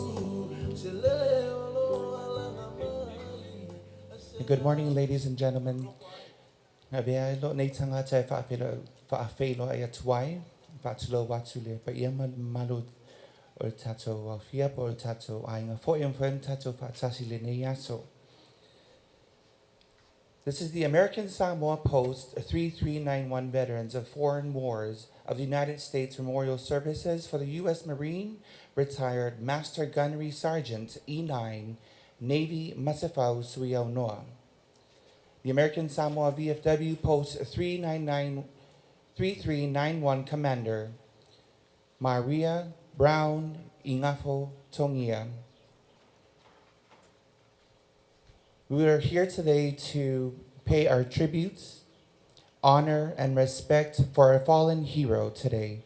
Good morning, ladies and gentlemen. Avea ai lou nei tagata e faafeiloai atu ai, faatulou atu i le paia ma le mamalu o le tatou aofia po o le tatou aiga foi e mafai ona tatou faatasi i lenei aso. This is the American Samoa Post 3391 Veterans of Foreign Wars of the United States Memorial Services for the U.S. Marine Retired Master Gunnery Sergeant E9 Navy Masefau Suiaunoa. The American Samoa VFW Post 399 3391 Commander, Maria Brown Igafo Togia. We are here today to pay our tributes, honor, and respect for our fallen hero today.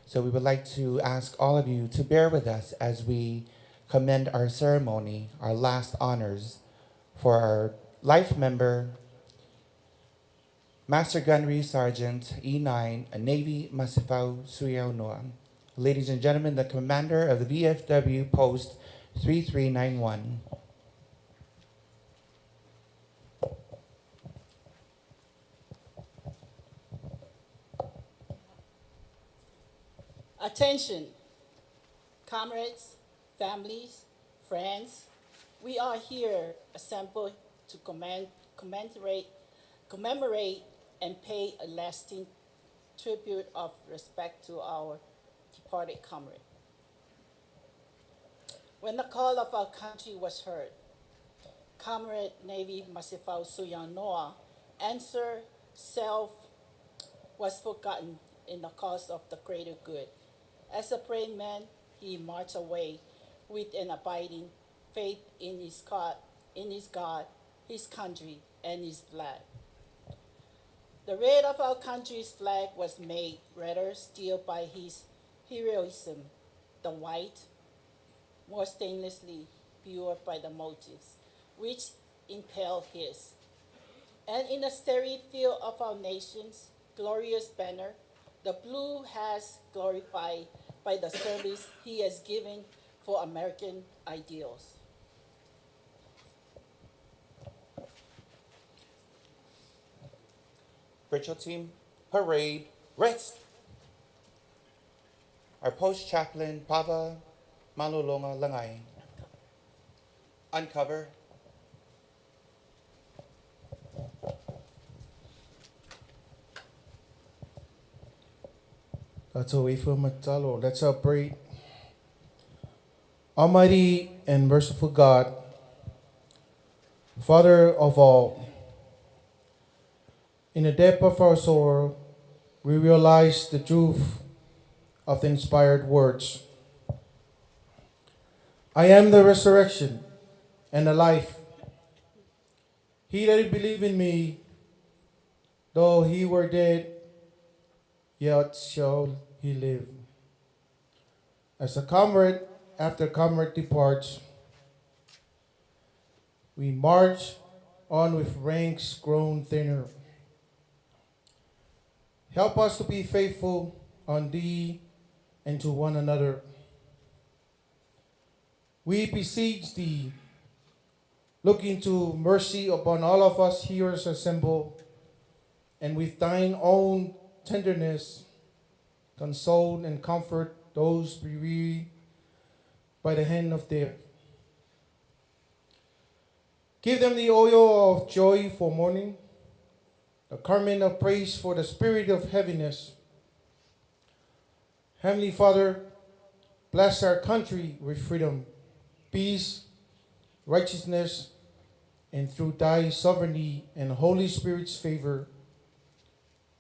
So we would like to ask all of you to bear with us as we commend our ceremony, our last honors for our life member, Master Gunnery Sergeant E9, Navy Masefau Suiaunoa. Ladies and gentlemen, the commander of the VFW Post 3391. Attention, comrades, families, friends, we are here assembled to commemorate, commemorate and pay a lasting tribute of respect to our departed comrade. When the call of our country was heard, Comrade Navy Masefau Suiaunoa answered self was forgotten in the cause of the greater good. As a brave man, he marched away with an abiding faith in his God, in his God, his country, and his flag. The red of our country's flag was made redder still by his heroism, the white more stainlessly pure by the motives which impelled his. And in the starry field of our nation's glorious banner, the blue has glorified by the service he has given for American ideals. Ritual team, parade, rest. Our post chaplain, Pava Malolonga Langai. Uncover. That's away from Matalo. Let's pray. Almighty and merciful God, Father of all, in the depth of our sorrow, we realize the truth of the inspired words. I am the resurrection and the life. He that believe in me, though he were dead, yet shall he live. As a comrade after comrade departs, we march on with ranks grown thinner. Help us to be faithful on thee and to one another. We beseech thee, look into mercy upon all of us here assembled, and with thine own tenderness, console and comfort those bereaved by the hand of death. Give them the oil of joy for mourning, the garment of praise for the spirit of heaviness. Heavenly Father, bless our country with freedom, peace, righteousness, and through thy sovereignty and Holy Spirit's favor,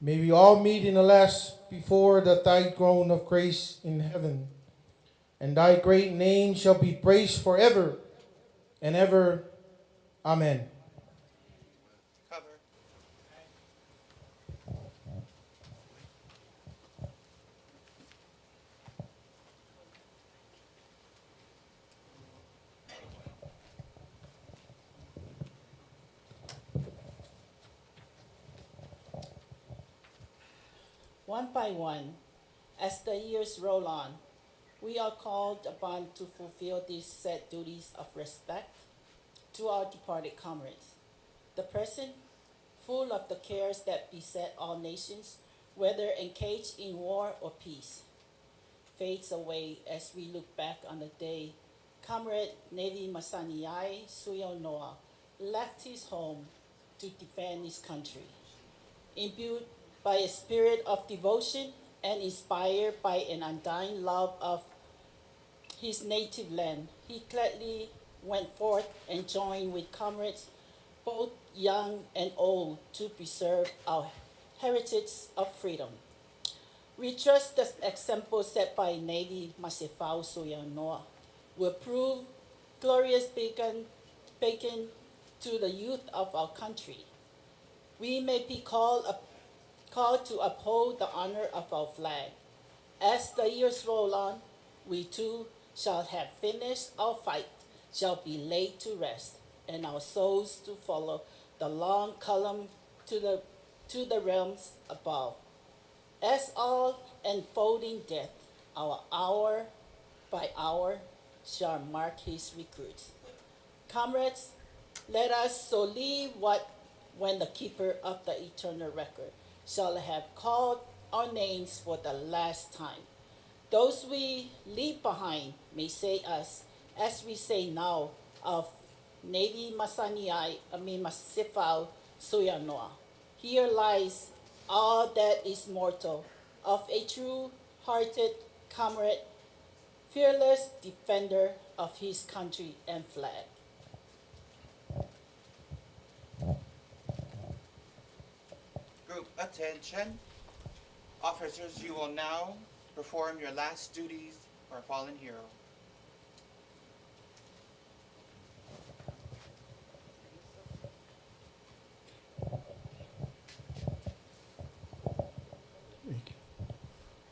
may we all meet in the last before the thy throne of grace in heaven, and thy great name shall be praised forever and ever. Amen. One by one, as the years roll on, we are called upon to fulfill these set duties of respect to our departed comrades. The present, full of the cares that beset all nations, whether engaged in war or peace, fades away as we look back on the day Comrade Navy Masaniai Suiaunoa left his home to defend his country. Imbued by a spirit of devotion and inspired by an undying love of his native land, he gladly went forth and joined with comrades both young and old, to preserve our heritage of freedom. We trust the example set by Navy Masefau Suiaunoa will prove glorious beacon to the youth of our country. We may be called to uphold the honor of our flag. As the years roll on, we too shall have finished our fight, shall be laid to rest, and our souls to follow the long column to the realms above. As all enfolding death, our hour by hour shall mark his recruits. Comrades, let us so leave what when the keeper of the eternal record shall have called our names for the last time. Those we leave behind may say us, as we say now, of Navy Masaniai, Masefau Suiaunoa. Here lies all that is mortal of a true-hearted comrade, fearless defender of his country and flag. Group attention. Officers, you will now perform your last duties for a fallen hero.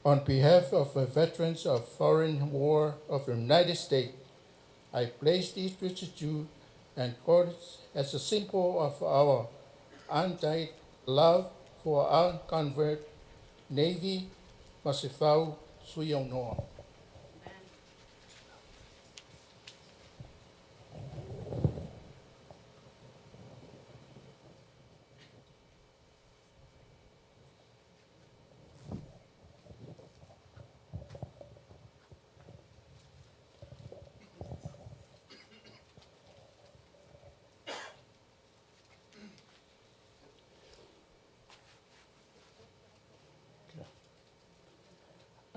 On behalf of the Veterans of Foreign War of the United States, I place these residue and cords as a symbol of our undying love for our convert Navy Masefau Suiaunoa.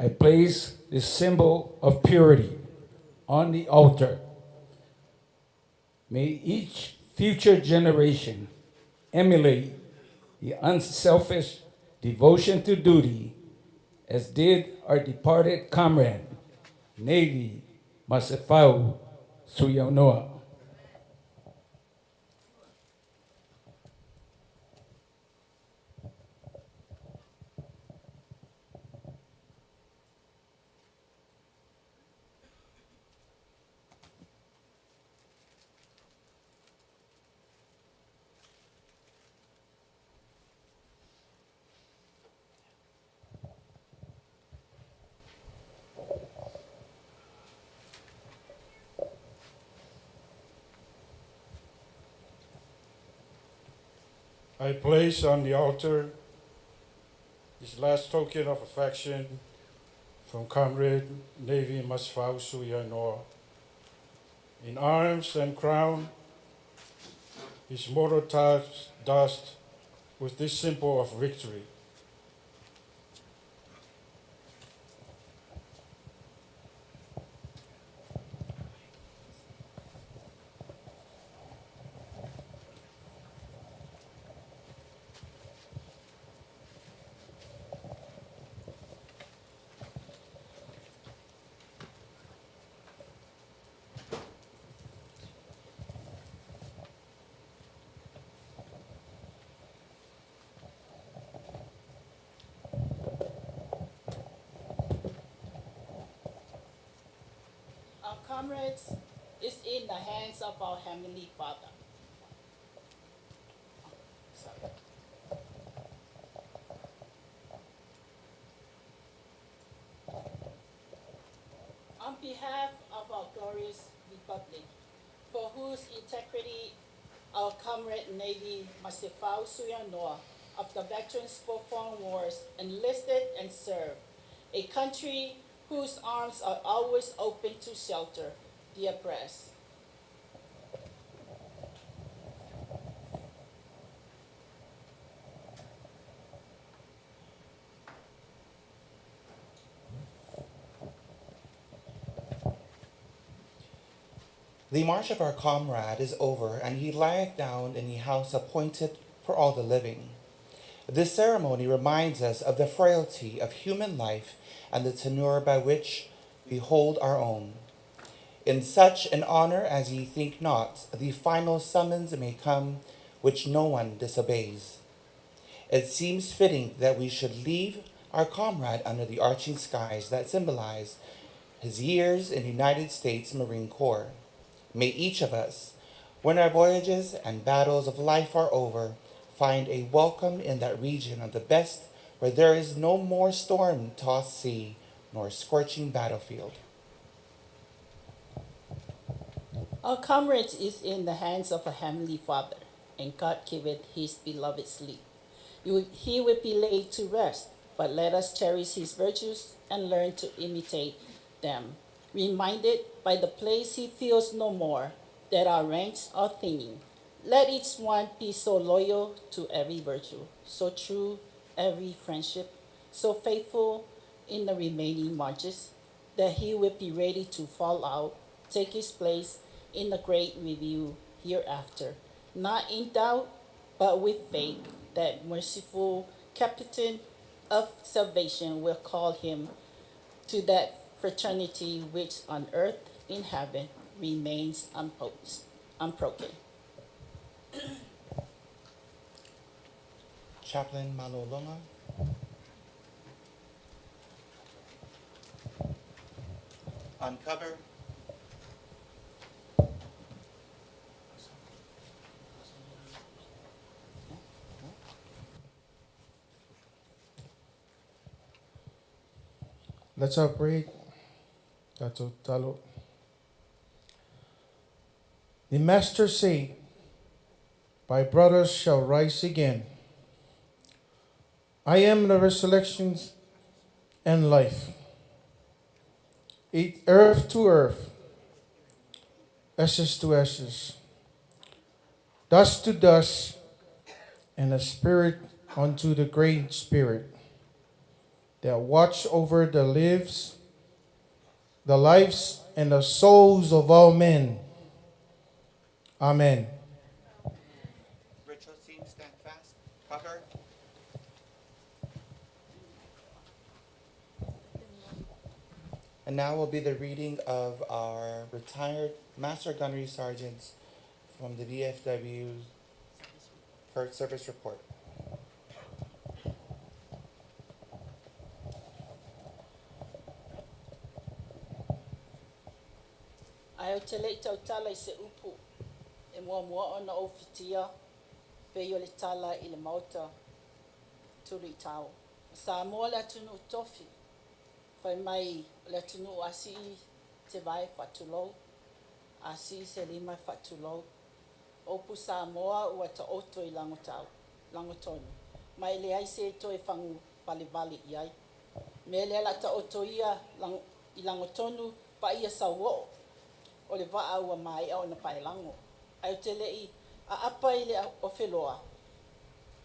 I place this symbol of purity on the altar. May each future generation emulate the unselfish devotion to duty as did our departed comrade, Navy Masefau Suiaunoa. I place on the altar this last token of affection from Comrade Navy Masefau Suiaunoa. In arms and crown, his mortal dust with this symbol of victory. Comrades is in the hands of our Heavenly Father. Sorry. On behalf of our glorious Republic, for whose integrity our comrade Navy Masefau Suiaunoa of the Veterans for Foreign Wars enlisted and served, a country whose arms are always open to shelter the oppressed. The march of our comrade is over, and he lieth down in the house appointed for all the living. This ceremony reminds us of the frailty of human life and the tenure by which we hold our own. In such an honor as ye think not, the final summons may come which no one disobeys. It seems fitting that we should leave our comrade under the arching skies that symbolize his years in United States Marine Corps. May each of us, when our voyages and battles of life are over, find a welcome in that region of the best where there is no more storm tossed sea nor scorching battlefield. Our comrade is in the hands of a heavenly Father, and God giveth his beloved sleep. He will be laid to rest, but let us cherish his virtues and learn to imitate them. Reminded by the place he feels no more that our ranks are thinning. Let each one be so loyal to every virtue, so true every friendship, so faithful in the remaining marches, that he will be ready to fall out, take his place in the great review hereafter, not in doubt, but with faith that merciful captain of salvation will call him to that fraternity which on earth in heaven remains unbroken. Chaplain Malolonga. Uncover. Let's all pray. Tato talo. The Master said, My brothers shall rise again. I am the resurrection and life. Eat earth to earth, ashes to ashes, dust to dust, and a spirit unto the great spirit that watch over the lives, and the souls of all men. Amen. Ritual team, stand fast. Cover. And now will be the reading of our retired Master Gunnery Sergeants from the VFW Service Report. Ae o te lei tautala i se upu e mua mua ona ou fitia pei o le tala i le maota tulu i tao. O Samoa le atunuu tofi, fai mai o le atunuu a sii se vae faatulou, a sii se lima faatulou. O upu Samoa ua taoto i lagotau, lagotonu, ma e leai se toe fagu valevale i ai. Mea lea la taoto ia i lagotonu paia sauoo o le vaa ua maea ona paelago. Ae ou te le i aapa i le ofeloa,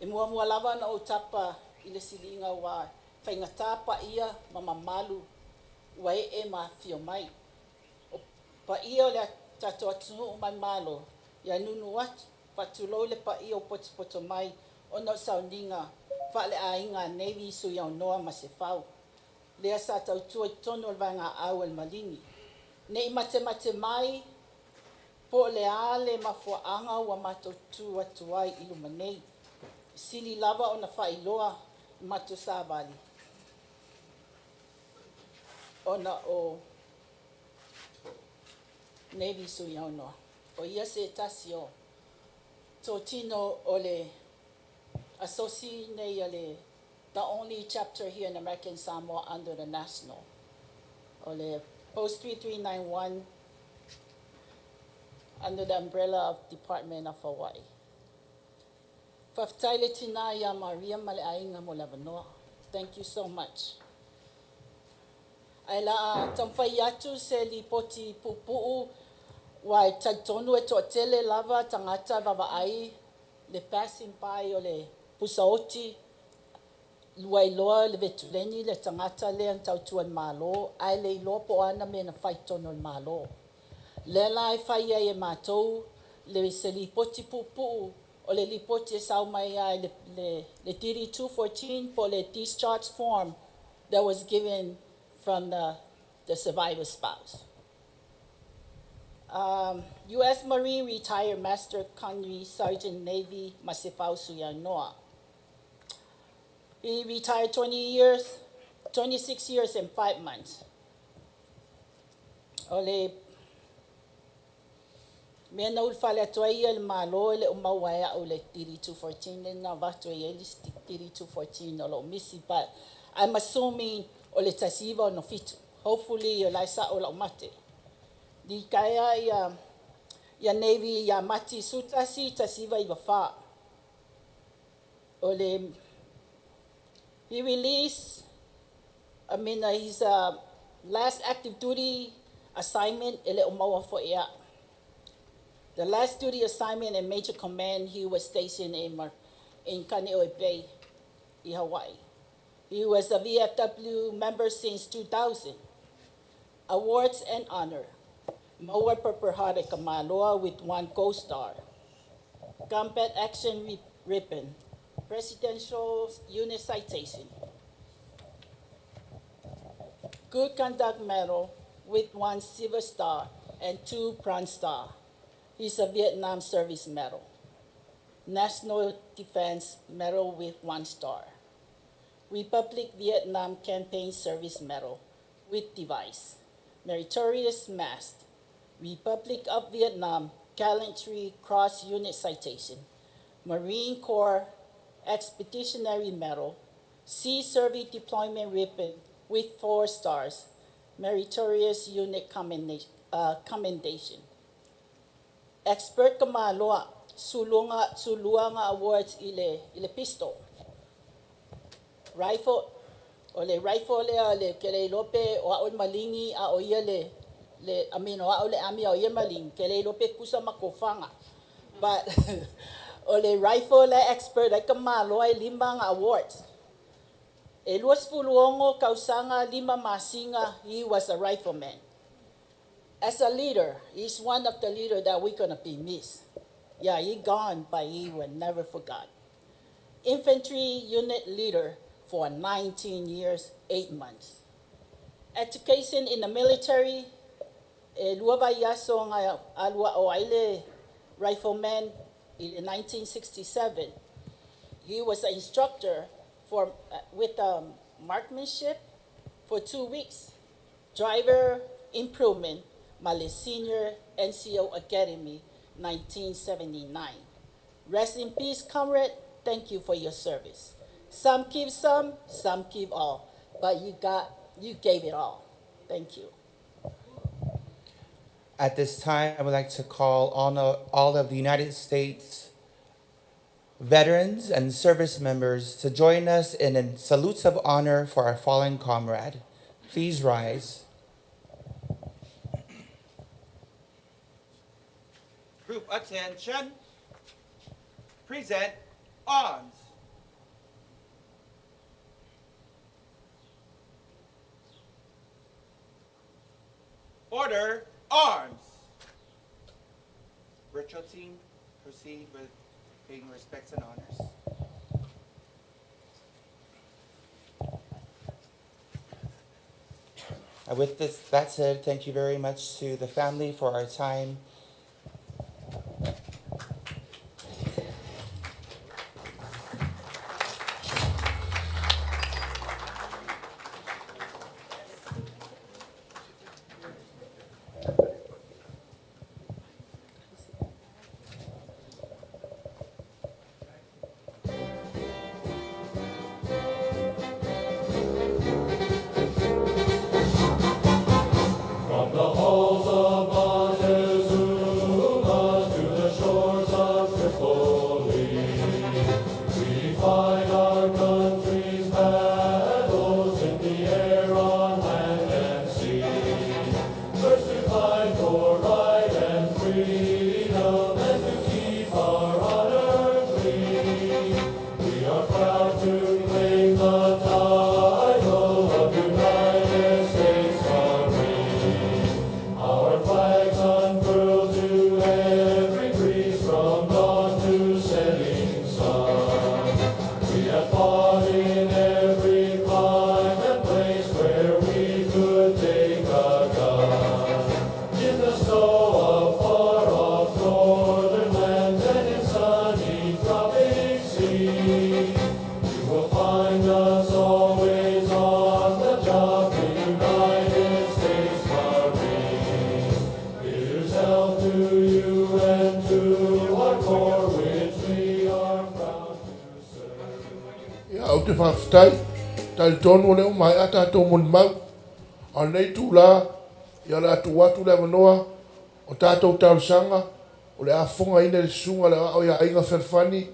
e muamua lava ona ou tapa i le siliga ua faigata paia ma mamalu ua ee ma afifio mai. O paia o le tatou atunuu ma le Malo, ia nunu atu, faatulou le paia ua potopoto mai ona o sauniga faaleaiga a Navy Suiaunoa ma Sefau, lea sa tautua i totonu o le vaegaau a le Maligi. Ne i matemate mai po o le a le mafuaaga ua matou tu atu ai i luma nei. E sili lava ona faailoa i matou savali ona o Navy Suiaunoa. O ia se tasi o totino o le asosi nei a le the only chapter here in American Samoa under the national. O le Post 3391 under the umbrella of Department of Hawaii. Faafetai le tina ia Maria ma le aiga mo le avanoa. Thank you so much. Ae la a taumafai atu se lipoti puupuu ua e talitonu e toatele lava tagata vaavaai le passing by o le pusaoti ua iloa le vetuleni le tagata lea na tautua i le Malo ae le iloa po o a na mea na fai i totonu o le Malo. Lea la e fai ai e matou le se lipoti puupuu o le lipoti e sau mai ai le DD 214 po le discharge form that was given from the survivor spouse. U.S. Marine retired Master Connery Sergeant Navy Masefau Suiaunoa. He retired 20 years, 26 years and 5 months. O le mea na ulufale atu ai ia le Malo e le o maua e au le DD 214 le na avatu ai le DD 214 o loo misi, but I'm assuming o le 1967. Hopefully o lai sa o lau mate. Litaea ia Navy ia Mati 11 1994. O le he released, I mean, his last active duty assignment e le o maua foi ia. The last duty assignment in Major Command, he was stationed in Kaneohe Bay, in Hawaii. He was a VFW member since 2000. Awards and honor. Maua Purple Heart e ka Maloa with one Gold Star. Combat Action Ribbon. Presidential Unit Citation. Good Conduct Medal with one Silver Star and two Bronze Star. He's a Vietnam Service Medal. National Defense Medal with one star. Republic Vietnam Campaign Service Medal with device. Meritorious Mast. Republic of Vietnam Gallantry Cross Unit Citation. Marine Corps Expeditionary Medal. Sea Survey Deployment Ribbon with four stars. Meritorious Unit Commendation. Expert Kamaloa, Sulunga, Suluanga Awards ile pistol. Rifle, o le rifle lea le ke le ilope o ao le malingi a o ia le I mean o ao le ami o ia malingi ke le ilope kusa makofanga. But o le rifle le expert ai ka maloa e lima nga awards. E 26 kausaga 5 masina, he was a rifleman. As a leader, he's one of the leader that we're gonna be missed. Yeah, he gone, but he will never forgot. Infantry unit leader for 19 years, 8 months. Education in the military, e lua vaiaso nga alua o aile rifleman in 1967. He was an instructor for with marksmanship for 2 weeks. Driver improvement, Male Senior NCO Academy, 1979. Rest in peace, comrade. Thank you for your service. Some give some give all, but you gave it all. Thank you. At this time, I would like to call on all of the United States veterans and service members to join us in a salutes of honor for our fallen comrade. Please rise. Group attention. Present arms. Order arms. Virtual team, proceed with paying respects and honors. With this, that said, thank you very much to the family for our time. From the halls of Montezuma. Find us always on the job, the United States Marine. Here's health to you and to our corps, which we are proud to serve. Ia, ou te faafetai, talitonu o lea ua maea tatou molimau. A o lenei itulā, ia o le a tuu atu le avanoa o tatou talosaga, o le a fofogaina e le Susuga i le Aoao ia Aiga Fealofani.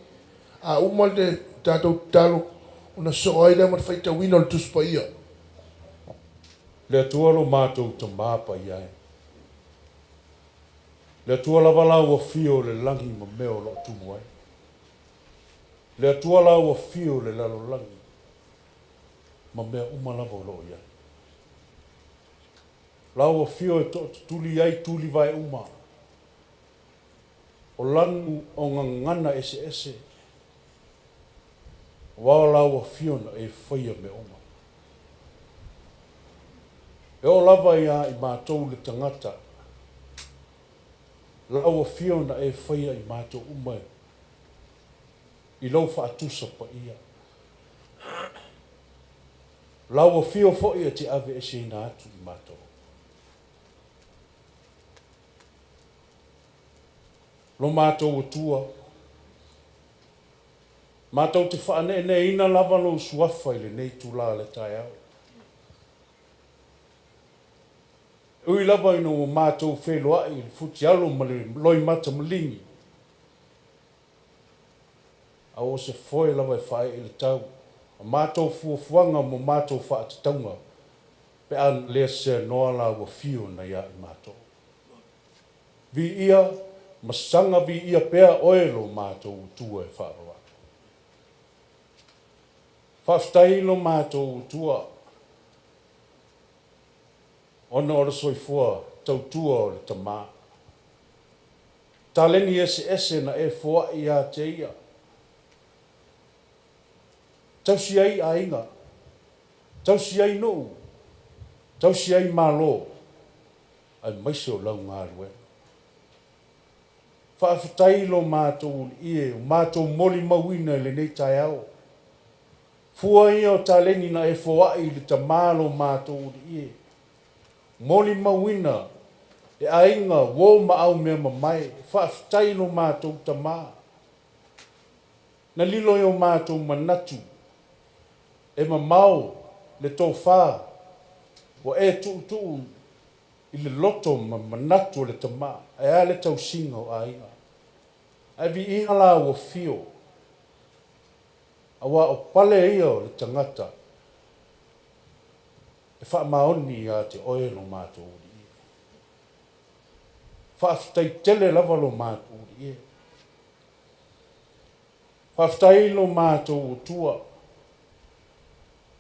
A uma le tatou tatalo, ona sosoo ai lea ma le faitauina o le Tusi Paia. Le Atua lo matou Tamā paia e. Le Atua lava la ua fio o le lagi ma mea o lo o tumu ai. Le Atua la ua fio o le lalolagi ma mea uma lava o lo o i ai. La ua fio e tootutuli ai tuli vae uma. O lanu o gagana eseese. Aua o la ua fio na e faia mea uma. E oo lava ia i matou le tagata, la ua fio na e faia i matou uma i lou faatusa paia. La ua fio foi e te aveeseina atu i matou. Lo matou Atua, matou te faaneeneeina lava lou suafa i lenei itulā o le taeao. E ui lava ina ua matou feiloai i le futialo ma le loimata maligi, a o se foe lava e faaee i le tau a matou fuafuaga ma matou faatatauga pe a na le seanoa la ua fio na ia i matou. Viia ma saga viia pea oe lo matou Atua e faavavau. Faafetai lo matou Atua ona o le soifua tautua o le Tamā. Taleni eseese na e foai ia te ia. Tausi ai aiga, tausi ai nuu, tausi ai Malo, aemaise o lau galuega. Faafetai lo matou Alii e, ua matou molimauina i lenei taeao. Fua ia o taleni na e foai i le Tamā lo matou Alii e. Molimauina e aiga, uo ma aumeamamae. Faafetai lo matou Tamā. Na lilo i o matou manatu e mamao le tofa ua e tuutuu i le loto ma manatu o le Tamā, ae a le tausiga o aiga. Ae viiga la ua fio, aua o pale ia o le tagata e faamaoni ia te oe lo matou Alii e. Faafetai tele lava lo matou Alii e. Faafetai lo matou Atua,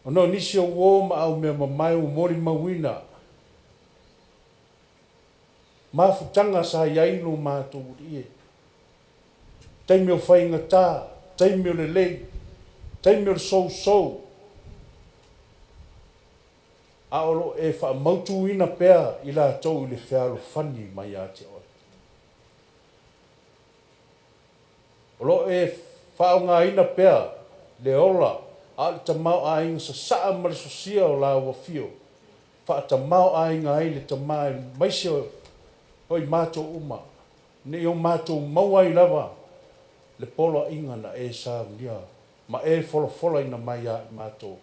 ona o nisi o uo ma aumeamamae ua molimauina mafutaga sa i ai lo matou Alii e. Taimi o faigata, taimi o lelei, taimi o le sousou, a o lo o e faamautuina pea i latou i le fealofani mai ia te oe. O lo o e faaaogaina pea le ola a o le tamaoaiga sasaa ma le sosia o laua fio, faatamaoaiga ai le Tamā aemaise o i matou uma, ina ia o matou maua ai lava le poloaiga na e saunia ma e folafolaina mai ia i matou,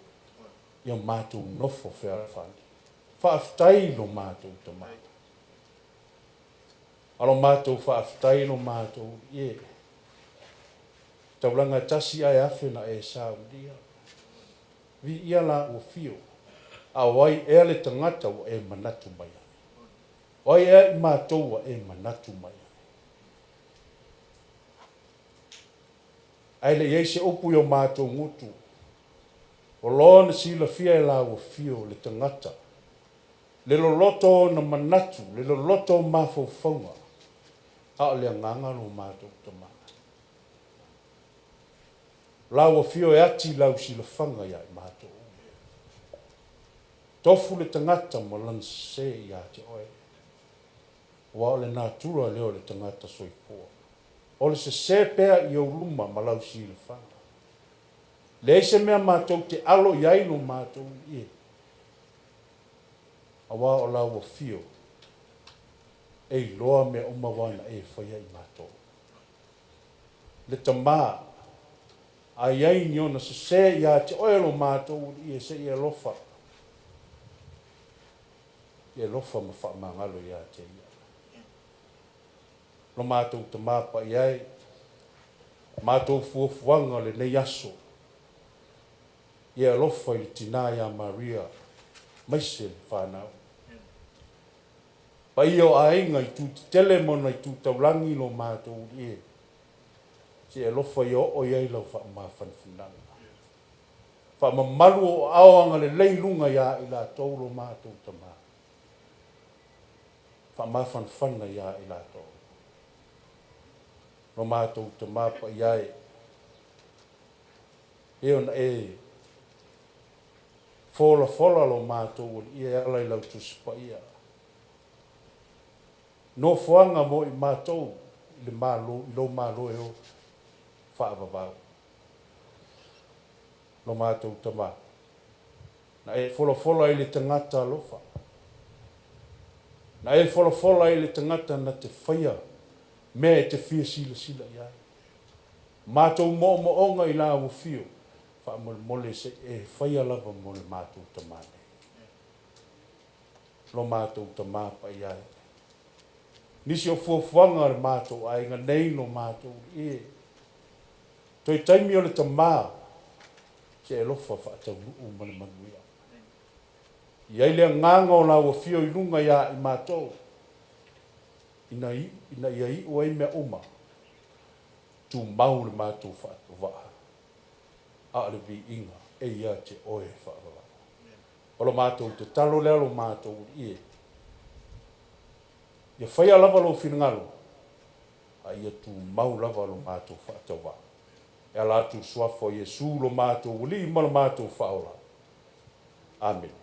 ia matou nofo fealofani. Faafetai i lo matou Tamā. A lo matou faafetai i lo matou Alii e. Taulaga e tasi ae afe na e saunia. Viia la ua fio, a o ai ea le tagata ua e manatu mai ai? O ai ea i matou ua e manatu mai ai? Ae le i ai se upu i o matou gutu, ua loa ona silafia e la ua fio le tagata, le loloto o ona manatu, le loloto o mafaufauga, a o le agaga lo matou Tamā. O la ua fio e ati lau silafaga ia i matou uma. Tofu le tagata ma lana sese ia te oe, aua o le natura lea o le tagata soifua. O le sese pea i ou luma ma lau silafaga. Leai se mea matou te alo i ai lo matou Alii e, auā o lau Afio e iloa mea uma ua na e faia i matou. Le Tamā, a i ai ni ona sesē ia te oe lo matou Alii e, se i e alofa, e alofa ma faamagalo ia te ia. Lo matou Tamā paia e, matou fuafuaga o lenei aso, ia alofa i le tinā ia Maria, aemaise le fanau. Paia o aiga i itu tetele ma ona itu taulagi lo matou Alii e, se i alofa ia oo i ai lau faamafanafanaga. Faamamalu o aao agalelei i luga ia i latou lo matou Tamā. Faamafanafana ia i latou. Lo matou Tamā paia e, e ona e folafola lo matou Alii e ala i lau Tusi Paia. Nofoaga mo i matou i le Malo, i lou Malo e o faavavau. Lo matou Tamā, na e folafola i le tagata alofa. Na e folafola i le tagata na te faia mea e te fia silasila i ai. Matou moomooga i lau Afio, faamolemole se i e faia lava mo le matou Tamā nei. Lo matou Tamā paia e. Nisi o fuafuaga a le matou aiga nei lo matou Alii e. Toe taimi o le Tamā, se e alofa faataunuu ma le manuia. I ai le agaga o lau Afio i luga ia i matou, ina, ina ia iu ai mea uma, tumau le matou faatauvaa, a o le viiga e ia te oe e faavavau. O lo matou tatalo lea lo matou Alii e, ia faia lava lou finagalo, a ia tumau lava lo matou faatauvaa. E ala atu i le suafa o Iesu lo matou Alii ma lo matou Faaola. Amene.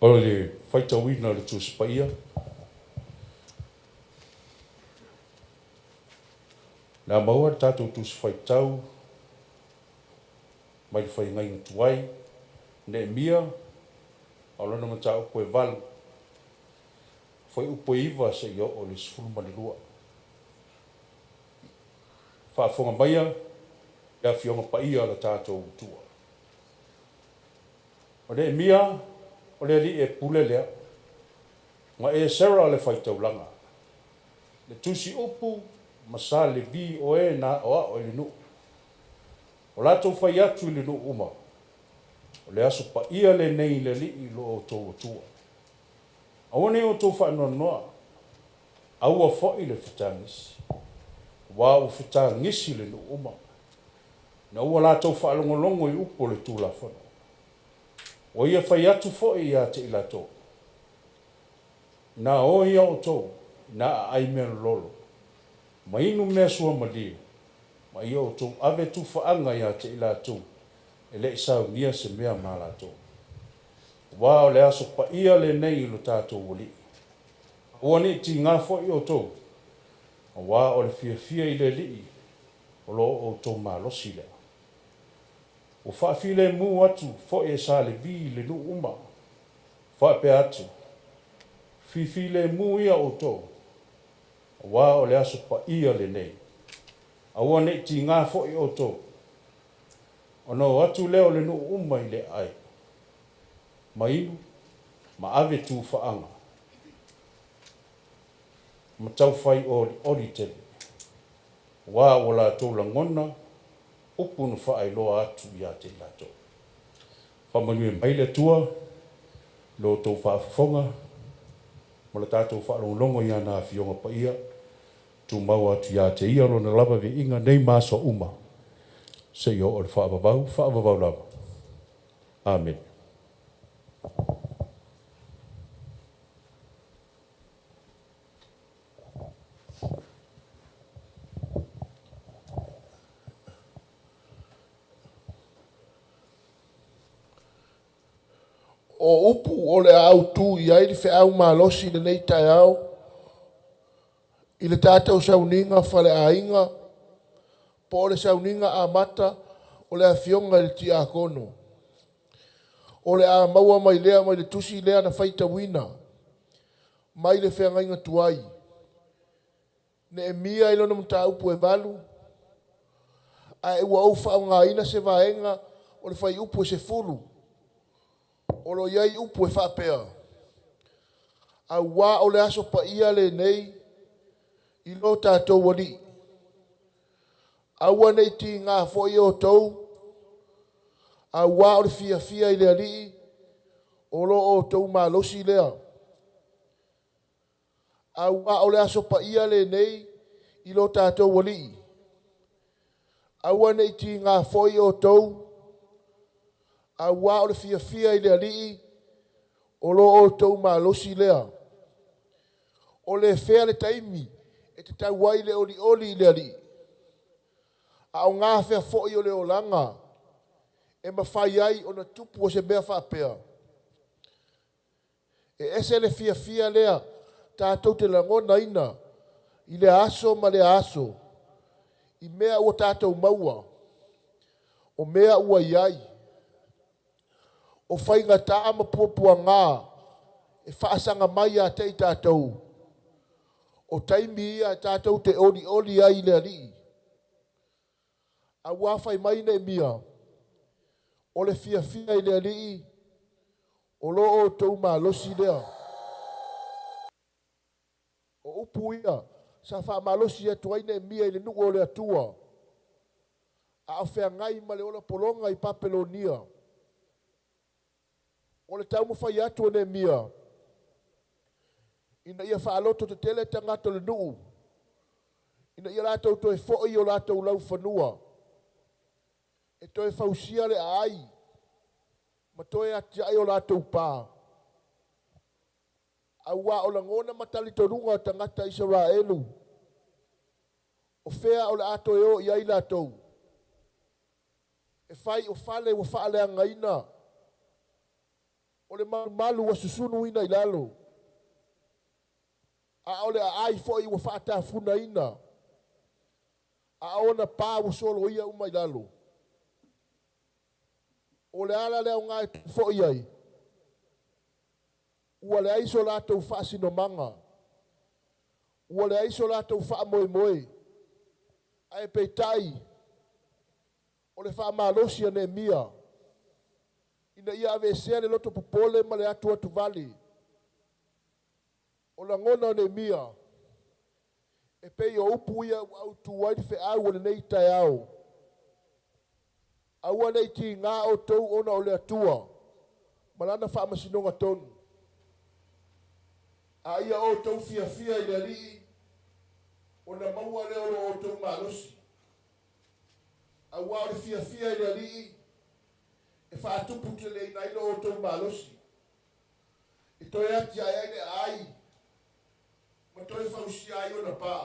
O le faitauina o le Tusi Paia. Le a maua le tatou Tusi Faitau mai le Faiagaiga Tuai, Neemia, a o lona mataupu e 8, fuaiupu e 9 seia oo i le 12. Faafofoga maia le Afioga Paia a le tatou Atua. O Neemia, o le alii e pule lea, ma Esera le faitaulaga, le tusi upu ma sa Levi o e na aoao i le nuu. O latou fai atu i le nuu uma, o le aso paia lenei i le Alii lo outou Atua. Aua ne i outou faanoanoa, aua foi le fetagisi, aua ua fetagisi le nuu uma, ina ua latou faalogologo i upu o le Tulafono. Ua ia fai atu foi ia te i latou, Ina o ia outou, ina aai mea lololo, ma inu mea suamalie, ma ia outou ave tufaaga ia te i latou e le i saunia se mea ma latou. Aua o le aso paia lenei i lo tatou Alii. Aua ne i tigā foi outou, aua o le fiafia i le Alii o lo outou malosi lea. Ua faafilemu atu foi e sa Levi i le nuu uma, faapea atu, Fifilemu ia outou, aua o le aso paia lenei. Aua ne i tigā foi outou. Ona o atu lea o le nuu uma i le aai, ma inu, ma ave tufaaga, ma taufai olioli tele, aua ua latou lagona upu na faailoa atu ia te i latou. Faamanuia mai le Atua i lo outou faafofoga ma le tatou faalogologo i ana Afioga Paia, tumau atu ia te Ia Lona lava viiga nei ma aso uma, seia oo i le faavavau, faavavau lava. Amene. O upu o le a autū i ai le feau malosi i lenei taeao i le tatou sauniga faleaiga po o le sauniga amata o le afioga i le Tiakono. O le a maua mai lea mai le tusi lea na faitauina mai le feagaiga tuai. Neemia i lona mataupu e 8, ae ua ou faaaogaina se vaega o le fuaiupu e 10, o lo o i ai upu e faapea, auā o le aso paia lenei i lo tatou Alii. Aua ne i tigā foi outou, auā o le fiafia i le Alii, o lo outou malosi lea. Auā o le aso paia lenei i lo tatou Alii. Aua ne i tigā foi outou, auā o le fiafia i le Alii, o lo outou malosi lea. O le fea le taimi e tatau ai le olioli i le Alii. A o ngā fea foi o le olaga e mafai ai ona tupu o se mea faapea. E ese le fiafia lea tatou te lagonaina i le aso ma le aso, i mea ua tatou maua, o mea ua i ai, o faigata ma puapuagā e faasaga mai ia te i tatou, o taimi ia tatou te olioli ai i le Alii. Auā fai mai Neemia, o le fiafia i le Alii, o lo outou malosi lea. O upu ia sa faamalosi atu ai Neemia i le nuu o le Atua, a o feagai ma le ola pologa i Papelonia. O le taumafai atu o Neemia, ina ia faaloto tetele tagata o le nuu, ina ia latou toe foi o latou laufanua, e toe fausia le aai, ma toe atiae o latou pā. Auā o lagona ma talitonuga o tagata Isaraelu, o fea o le a toe o i ai latou, e fai o fale ua faaleagaina, o le malumalu ua susunuina i lalo, a o le aai foi ua faatafunaina, a ona pā ua soloia uma i lalo. O le ala lea o ngā e foi ai, ua leai so latou faasinomaga, ua leai so latou faamoemoe, ae peitai o le faamalosi a Neemia, ina ia aveesea le loto popole ma le atuatuvale. O lagona o Neemia, e pei o upu ia ua autū ai le feau o lenei taeao. Aua ne i tigā outou ona o le Atua ma lana faamasinoga tonu. A ia outou fiafia i le Alii, ona maua lea o lo outou malosi. Auā o le fiafia i le Alii, e faatupu teleina ai lo outou malosi. E toe atiae ai le aai, ma toe fausia ai ona pā.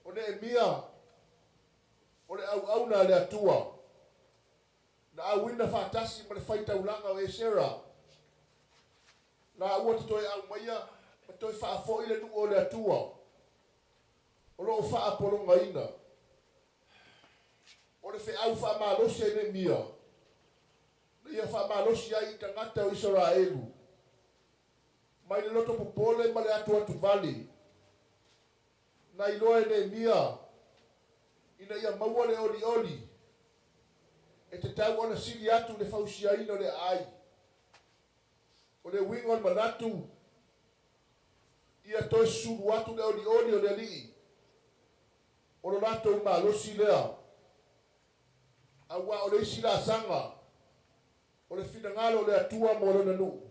O Neemia, o le auauna a le Atua, na auina faatasi ma le faitaulaga o Esera, la ua te toe aumaia ma toe faafoi le nuu o le Atua, o lo o faapologaina. O le feau faamalosi ai Neemia, na ia faamalosi ai i tagata o Isaraelu, mai le loto popole ma le atuatuvale. Na iloa e Neemia, ina ia maua le olioli, e tatau ona sili atu le fausiaina o le aai. O le uiga o le manatu, ia toe susulu atu le olioli o le Alii, o lo latou malosi lea. Auā o le isi laasaga, o le finagalo o le Atua mo lona nuu.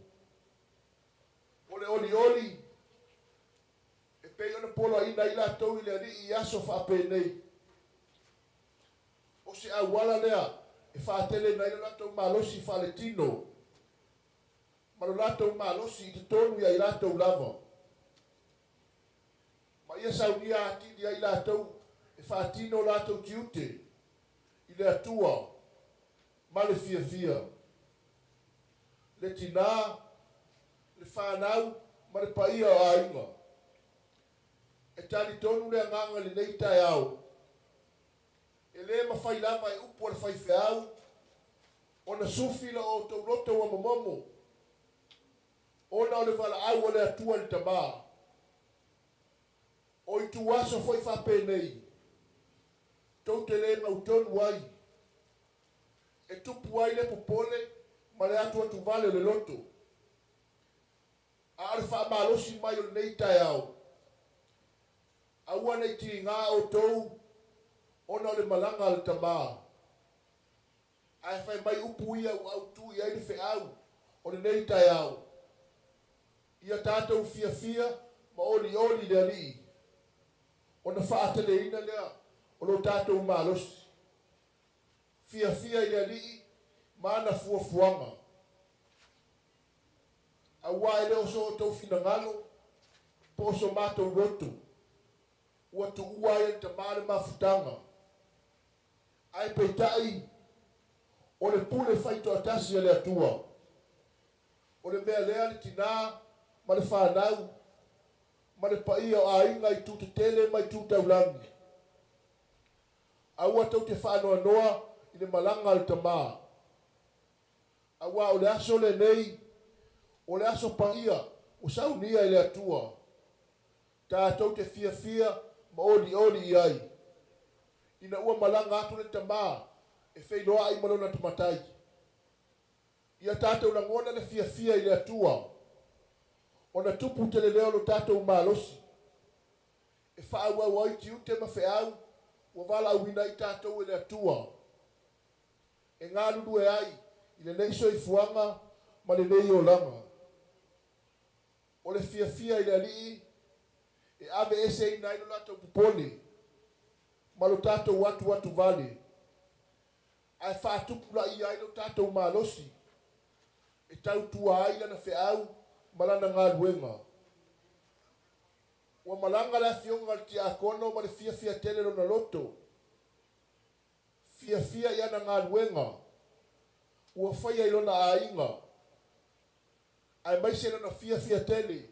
O le olioli, e pei ona poloaiina ai latou i le Alii i aso faapenei. O se auala lea e faateleina ai lo latou malosi faaletino, ma lo latou malosi i totonu ia i latou lava. Ma ia saunia atili ai latou e faatino latou tiute i le Atua ma le fiafia. Le tinā, le fanau ma le paia o aiga. E talitonu le agaga i lenei taeao, e lē mafai lava e upu a le faifeau ona sufi lo outou loto ua momomo ona o le valaau a le Atua i le Tamā. O ituaso foi faapenei tou te lē mautonu ai e tupu ai le popole ma le atuatuvale o le loto. A o le faamalosi mai o lenei taeao, aua ne i tigā outou ona o le malaga a le Tamā. Ae fai mai upu ia ua autū i ai le feau o lenei taeao, ia tatou fiafia ma olioli i le Alii, ona faateleina lea o lo tatou malosi. Fiafia i le Alii ma ana fuafuaga. Auā e le o so outou finagalo po o so matou loto ua tuua ai e le Tamā le mafutaga, ae peitai o le pule faitoatasi a le Atua. O le mea lea le tinā ma le fanau ma le paia o aiga i itu tetele ma itu taulagi, aua tou te faanoanoa i le malaga a le Tamā. Auā o le aso lenei, o le aso paia ua saunia e le Atua, tatou te fiafia ma olioli i ai, ina ua malaga atu le Tamā e feiloai ma lona Matai. Ia tatou lagona le fiafia i le Atua, ona tupu tele lea o lo tatou malosi, e faaauau ai tiute ma feau ua valaauina ai tatou e le Atua, e galulue ai i lenei soifuaga ma lenei olaga. O le fiafia i le Alii e aveeseina ai lo latou popole ma lo tatou atuatuvale, ae faatupulaia ai lo tatou malosi e tautua ai lana feau ma lana galuega. Ua malaga le afioga i le tiakono ma le fiafia tele lona loto, fiafia i ana galuega ua faia i lona aiga, aemaise lona fiafia tele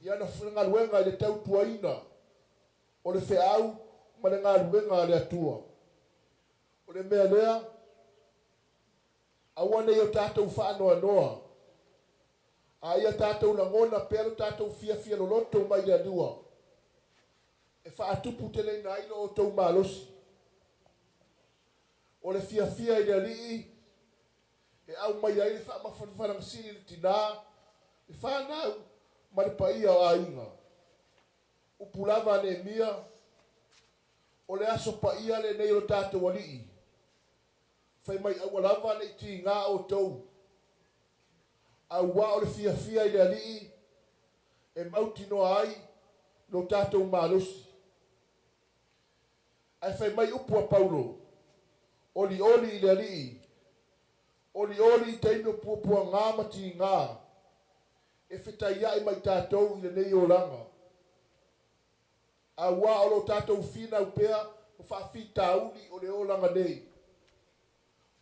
i ana galuega i le tautuaina o le feau ma le galuega a le Atua. O le mea lea, aua ne i o tatou faanoanoa, a ia tatou lagona pea lo tatou fiafia loloto mai le Atua, e faatuputeleina ai lo outou malosi. O le fiafia i le Alii e aumaia ai le faamafanafanaga sili i le tinā, le fanau ma le paia o aiga. Upu lava a Neemia, o le aso paia lenei o lo tatou Alii. Fai mai aua lava ne i tigā outou, auā o le fiafia i le Alii e mautinoa ai lo tatou malosi. Ae fai mai upu a Paulo, olioli i le Alii, olioli i taimi o puapuagā ma tigā, e fetaiai ma i tatou i lenei olaga. Auā o lo tatou finau pea ma faafitauli o le olaga nei.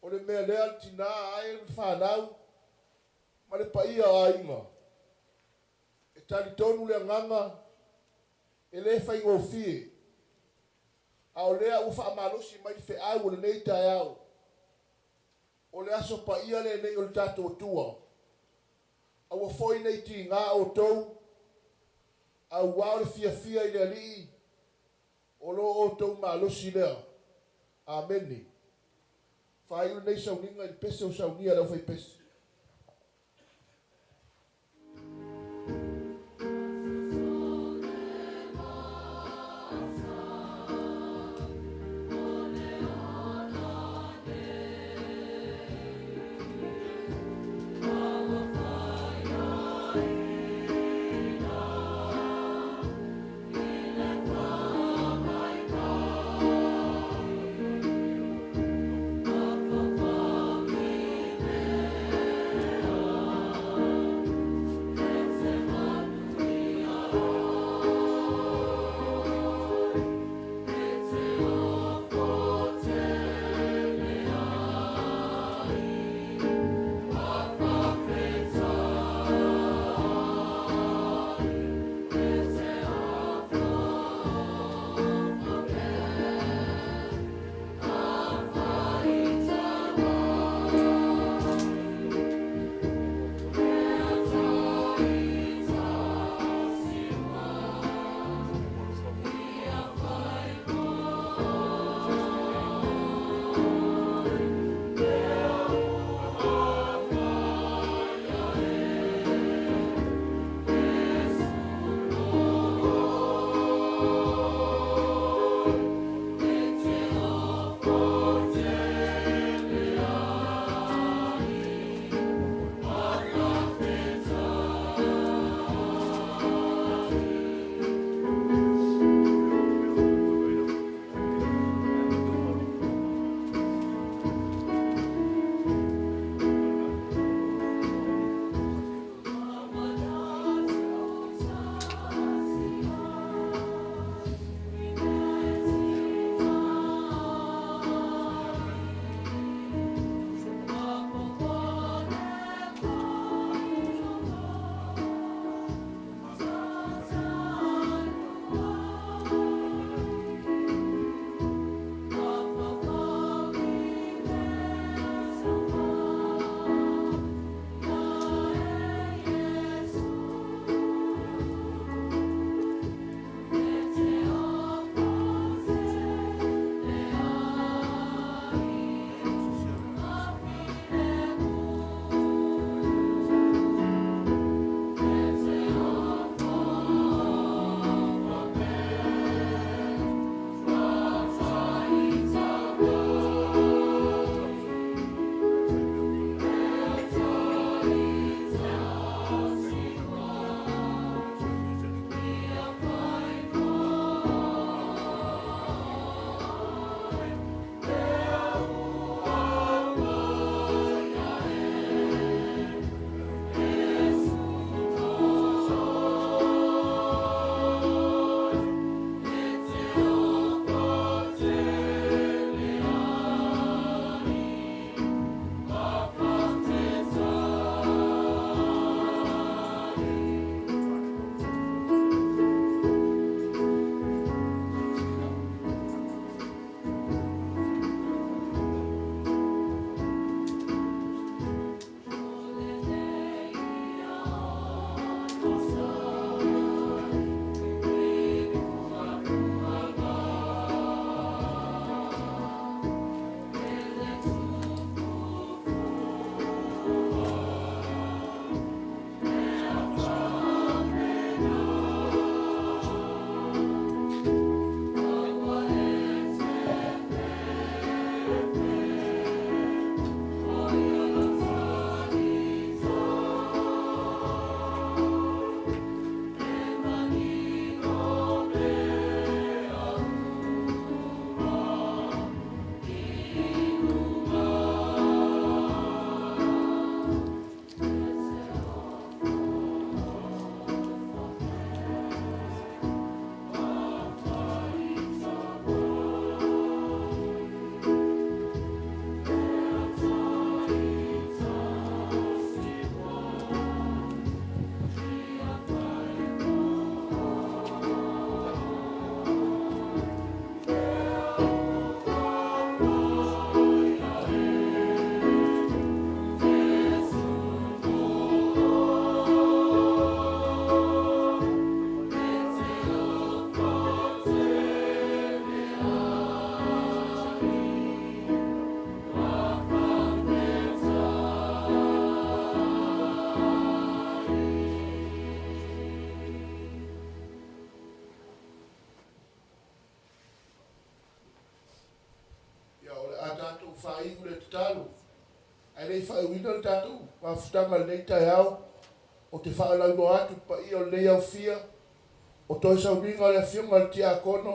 O le mea lea le tinā ae le fanau ma le paia o aiga, e talitonu le agaga e lē faigofie, a o lea ua faamalosi mai le feau o lenei taeao, o le aso paia lenei o le tatou Atua. Aua foi ne i tigā outou, auā o le fiafia i le Alii o lo outou malosi lea. Amene. Faaiu lenei sauniga i le pese o saunia a le aufaipese. Faaiu le tatalo. Ae le i faaiuina le tatou mafutaga i lenei taeao, ou te faalauiloa atu i le paia o lenei aufia, o toe sauniga o le Afioga i le Tiakono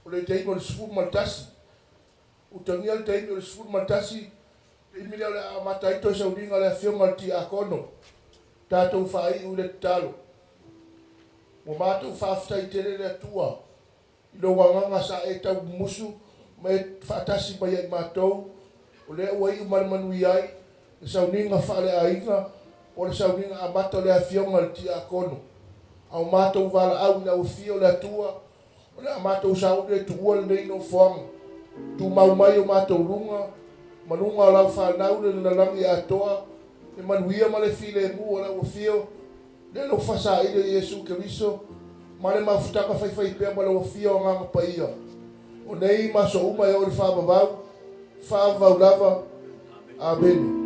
o le taimi o le 11. Utagia le taimi o le 11, taimi lea o le a amata ai toe sauniga o le Afioga i le Tiakono. Tatou faaiu i le tatalo. Ua matou faafetai tele le Atua i lou agaga sa e taumumusu ma e faatasi mai ia i matou, o lea ua iu ma le manuia ai le sauniga faaleaiga po o le sauniga amata o le Afioga i le Tiakono. A o matou valaau i le auafia o le Atua, o le a matou sauni e tuua lenei nofoaga. Tumau mai o matou luga, ma luga o lau fanau le lalagi atoa, le manuia ma le filemu o le auafio, le alofa saili o Iesu Keriso, ma le mafutaga faifaipea ma lau Afio Agaga Paia, o nei ma aso uma e oo i le faavavau, faavavau lava. Amene.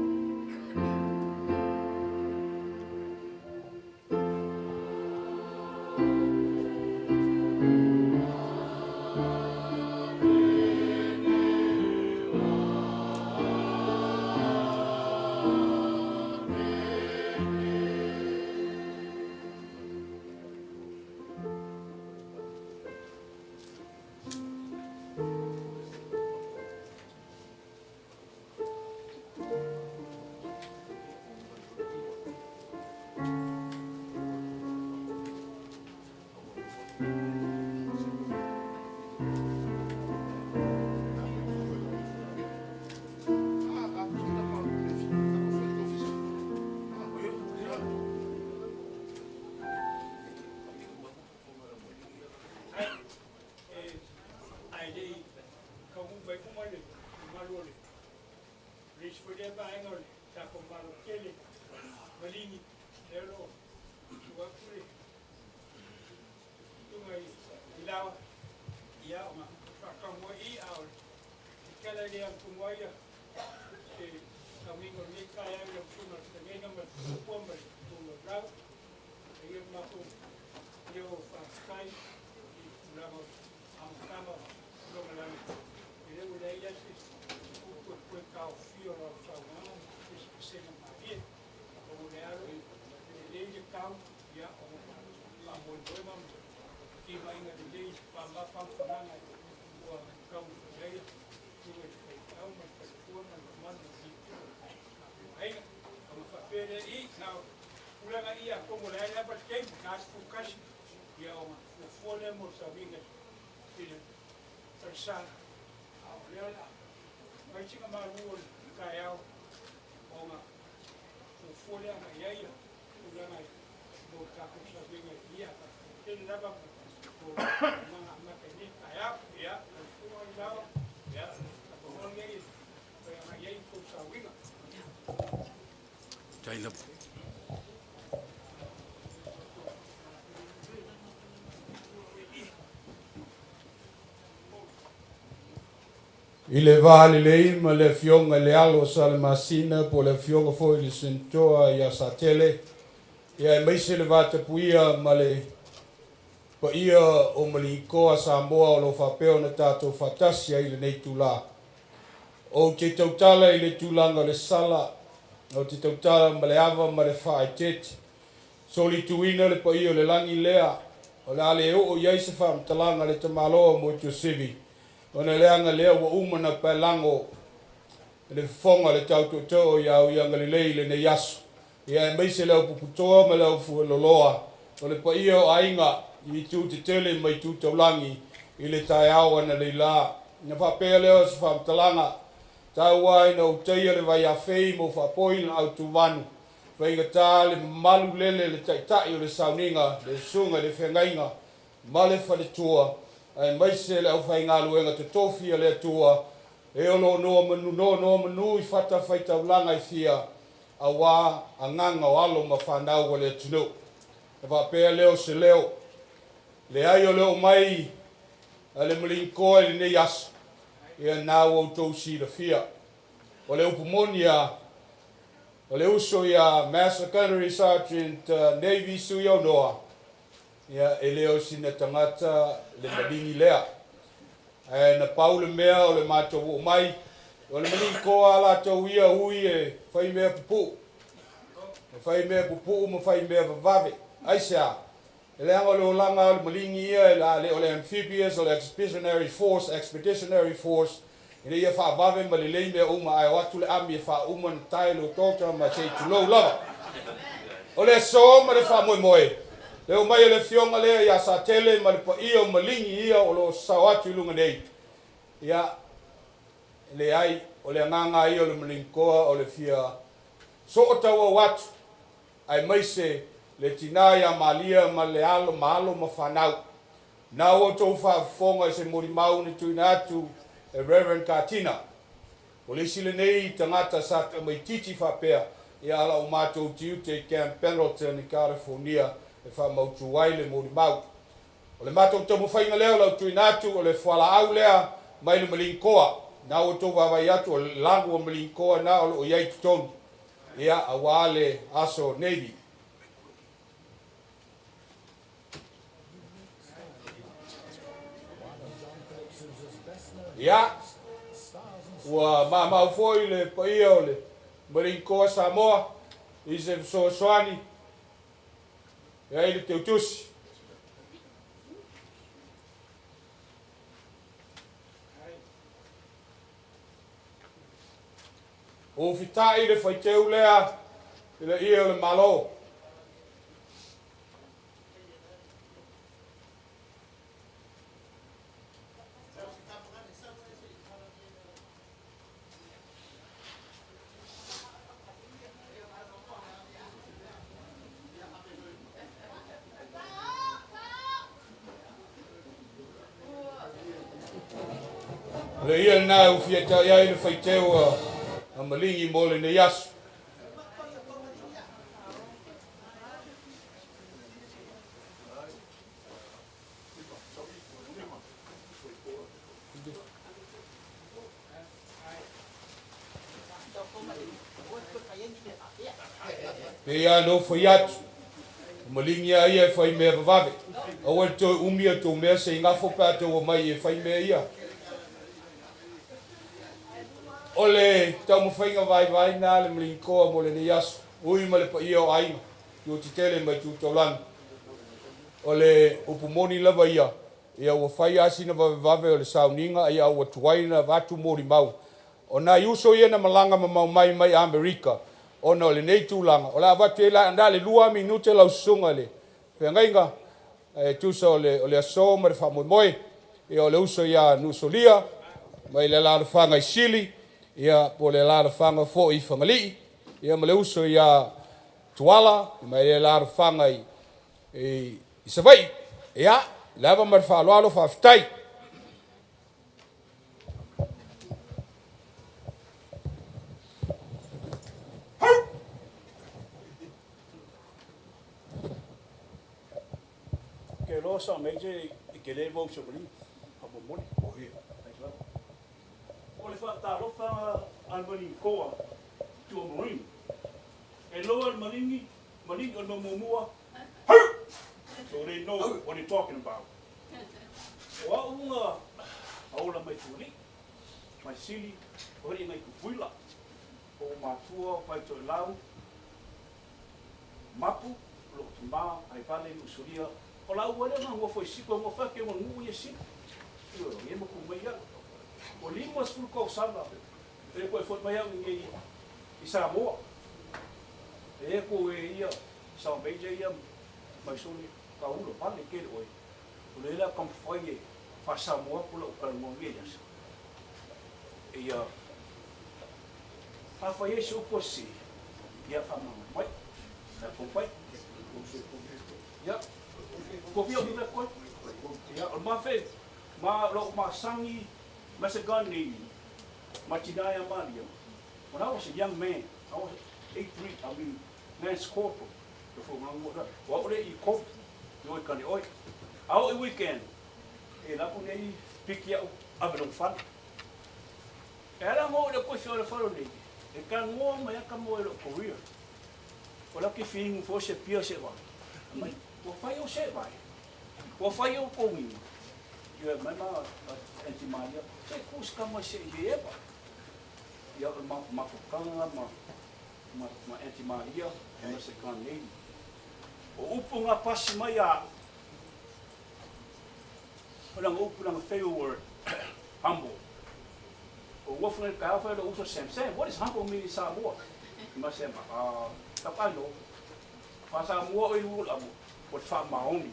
Ae le i taunuu mai uma le mamalu o le le isi foi lea vaega o le tatou Malo tele maligi lea o lo o tuu atu le susuga i Laoa ia ona faataunuu ai i a o le tala lea e tumu ai se sauniga o lenei taeao i lau susuga i le fetalaiga ma le faletua ma le tumaulau ia le matou leo o faafetai i tulaga o amataga o logalagi e le ua leai lava se upu e toe taofia o lau saunoaga ma pesepesega malie ona o le alo e lelei le tau ia ona faamoemoega ma timaiga lelei faamafanafanaga ua taumafai ai susuga i le faifeau ma le faletua ma le mamalu o aiga ona faapea lea i na o tulaga ia atonu o le a lava le taimi na 11 ia ona fuafua lea mo le sauniga i le falesa a o lea o le a fai sina malu o le taeao ona fuafua lea agai i ai tulaga mo le tatou sauniga ia tele lava mo tulaga amata i lenei taeao ia lau susuga i Laoa ia avanoa lenei e agai i ai tou sauniga. I le va lelei ma le Afioga i le alo o Salemasina po o le Afioga foi i le Senatoa ia Satele, ia aemaise le vatapuia ma le paia o Maliikoa Samoa o lo o faapea ona tatou faatasi ai i lenei itula. Ou te tautala i le tulaga o le sala, ou te tautala ma le ava ma le faaeteete. Solituina le paia o le lagi lea, o le a le oo i ai se faamatalaga a le tamaloa mo Tuasivi, ona leaga lea ua uma ona paelago le fofoga o le tau tootoo ia au ia agalelei i lenei aso. Ia aemaise le au puputoa ma le au fueloloa o le paia o aiga i itu tetele ma itu taulagi i le taeao analeila. Na faapea lea o se faamatalaga, tau lava ina ou taia le vaiafei ma ou faapoi laau tuvanu, faigata le mamalu lele le taitai o le sauniga, le susuga i le feagaiga ma le faletua, aemaise le aufaigaluega totofi a le Atua e o lo o nonomanu i fatafaitaulaga e fia auā agaga o alo ma fanau a le atunuu. E faapea lea o se leo, leai o le oo mai a le Malinikoa i lenei aso, ia na ua outou silafia. O le upu moni a, o le uso ia Master Gunnery Sergeant Navy Suiaunoa, ia e le o sina tagata le maligi lea. Ae na pau le mea o le matou oo mai, O le malinikoa a latou ia ui e faimea pupu'u e faimea pupu'u ma faimea vavave. Aisea? E leaga o le olaga o le maligi ia e le o le amphibious o le expeditionary force, expeditionary force ina ia faavave ma lelei mea uma ae o atu le ami e faauma na tae lo tota ma sei tulou lava. O le aso ma le faamoemoe, le omai o le afioga lea iā Satele ma le paia o maligi ia o lo o sasao atu i luga nei. Ia, e leai, o le agaga ia o le malinikoa o le fia sootauau atu, aemaise le tinā iā Malia ma le alo ma alo ma fanau. Na ua outou faafofoga i se molimau na tuuina atu e Reverend Katina. O le isi lenei tagata sa tamaitiiti faapea ia ala o matou tiute i Camp Pendleton i Kalifornia e faamautu ai le molimau. O le matou taumafaiga lea o lau tuuina atu o le fualaau lea mai le malinikoa. Na ua outou vaavaai atu o le lagu o malinikoa na o lo o i ai i totonu ia aua le aso Navy. Ia, ua maumau foi le paia o le Malinikoa Samoa i se fesoasoani e ai le teutusi. Ua fita'i le faiteu lea i le ie o le Malo. O le ia lena e ufia ta'i ai le faiteu a maligi mo lenei aso. Pei lava ona ou fai atu, o maligi lava ia e fai mea vavave. Aua le toe umi a tou mea se i gafo pe a tou omai e fai mea ia. O le taumafaiga vaivai lena a le maligikoa mo lenei aso, ui ma le paia o aiga, itu tetele ma itu taulagi. O le upu moni lava ia, ia ua fai lava sina vavevave o le sauniga, ia ua tuai ona avatu molimau. O nai uso ia na malaga mamao mai mai Amerika ona o lenei tulaga, o le a avatu ai la na o le 2 minute lau susuga i le feagaiga e tusa o le o le aso ma le faamoemoe. Ia o le uso ia Nuusolia mai le alaalafaga i Sili, ia po o le alaalafaga foi i Fagalii, ia ma le uso ia Tuala mai le alaalafaga i Savaii. Ia, le ava ma le faaaloalo, faafetai. Ke loa sa mei se i ke le vau se mali. A mo moni. O le faatalofa a le malinikoa to a Marine. E loa le maligi, maligi o le mamuamua, So they know what they're talking about. O au nga aola mai tuali, mai sili, o hei ngai kupuila, o matua, pai toi lau, mapu, lo tumā, ai vale ni usulia. O la ua le nga ngua foi siku, ngua whake ngua ngu ia siku. Iyo, ia maku mai ia. O 50 kausanga, e koe foi mai au i i Samoa. E ko e ia, sa meija ia, mai soni, ka ulo, pale ke oe. O le la kam whai e, wha Samoa kula o kalmoa nge ia. E ia, a whai e se upo si, ia wha manga mai, na pompai. Ia, ko fia o mea koe. Ia, o ma whe, ma lo ma sangi, ma se gani, ma tinaya malia. When I was a young man, I was 8'3", I mean, Lance Corporal. Before my wa ore i kop, yo i kani oi. Au i weekend, e lapu nei piki au ave long whana. E ala ngo le kosi o le wharo nei, e ka ngoa mai aka mo e lo career. O la ki whingu fo se pia se vai. Mai, ua whai o se vai. Ua whai o kongi. Ia mai ma anti maria, se kus ka mai se i e vai. Ia, o le mafutaga ma ma Aunty Maria ma se Navy. O upu ngā pasi mai a o langa upu langa favorite word, humble. O ua whangai ka whai lo uso Sam. Sam, what is humble mean in Samoa? Ma Sam, tap I know. Fa Samoa o ilu amu, o te wha maoni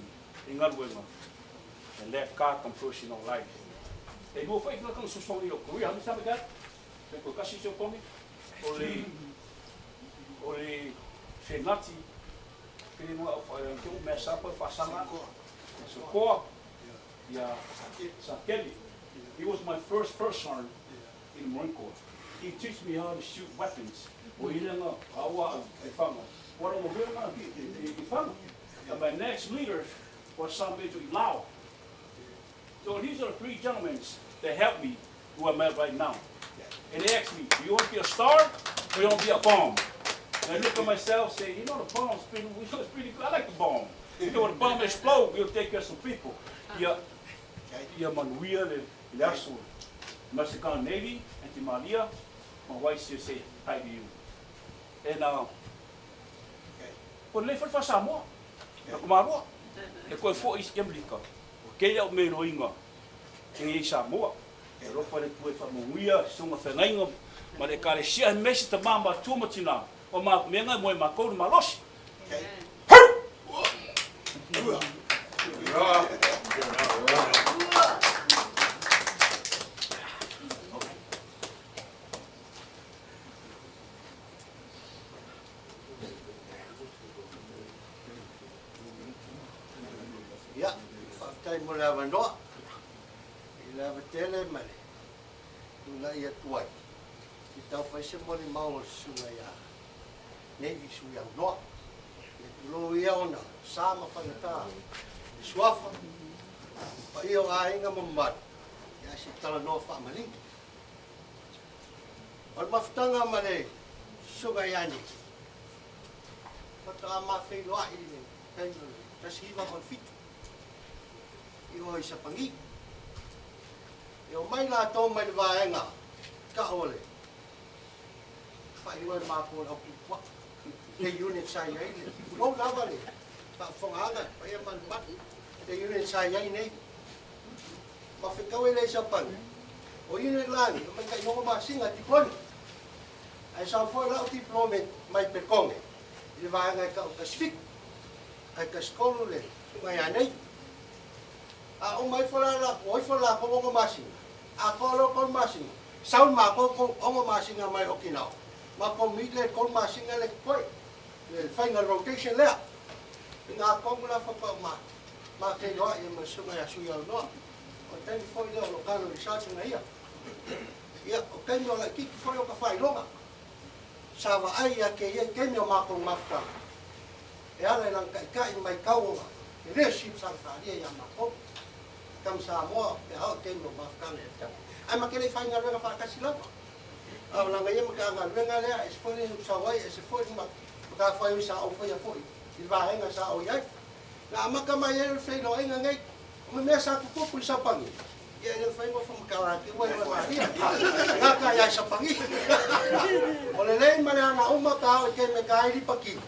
i ngaluenga. And let God come first in our lives. E lua whai kanga susong i o Korea, how many times got? Pe ko kasi se o kongi. O le whenati, pere mua o whai ke o mea sapa whasanga. Sokoa, ia Sakeli. He was my first sergeant in the Marine Corps. He teach me how to shoot weapons. O ilanga awa e whanga. Wara mo huna i whanga. And my next leader was Sam Major Ilau. So these are the three gentlemen that helped me who I'm at right now. And they asked me, do you want to be a star or you want to be a bomb? And I look at myself say, you know, the bomb's pretty, it's pretty good. I like the bomb. You know, when the bomb explode, we'll take care of some people. Ia manuia le aso. Mexican Navy, Auntie Maria, my wife still say hi to you. And ko le whalfa Samoa, na ko marua, e koe fo i Amerika. O ke ia o me roinga, ke i Samoa. E rofa le tue wha sunga whengainga, ma le kare sia he mesi ta mama tua matina, o ma menga moe ma kouru malosi. Ia, faafetai mo le avanoa. I le avatele ma le tula'i atu ai. I taufai se molimau o le susuga iā Navy Suiaunoa. Le tulou ia ona sa ma fagatā. Le suafa, paia o aiga ma mamalu, ia se talanoa faamaligi. O le mafutaga ma le susuga iā nei. Faatoa mafeiloai i le taimi o le 1987. I o i Sapagi. E o mai latou mai le vaega ka o le faaigoa e matou o le aupupua'a le unit sa i ai le tulou lava le faafofogaaga paia malumalu le unit sa i ai nei ma fetau e le Sapagi o unit lagi o mai taʻi 6 masina deployment ae sau foi la'u deployment mai Pekoge i le vaega e ka'u Pacific ae 13 le suga ia nei a o mai fola la o ifo la ko 6 masina a ko lo 3 masina sau ma ko 6 masina mai Okinawa ma ko mi le 3 masina le koi le final rotation lea i ngā kongu la whapa ma ma whenua i ma sunga ia sui au noa o taimi foi lea o lo kano research na ia ia o kaimi o la kiki foi o ka whailoga sa wa ai ia ke ia kemi o mākou mafutaga e ala i lang kai mai kauoga e leadership sa whaaria ia mākou kam Samoa pe hao kemi o mafutaga e tau ai ma ke lei whainga whaakasi lava a o langa ia ma ka galuega lea e se foi le sau ai e se foi ma ka fai o sa au faia foi i vaega sa au iai na amaka mai ai le feiloaiga nei o me mea sa tutupu i Sapagi ia e le fai mo whamakara ke ua i maria ngā ka iai Sapagi o le lei ma le ana uma ka au i ke me ka ai lipaki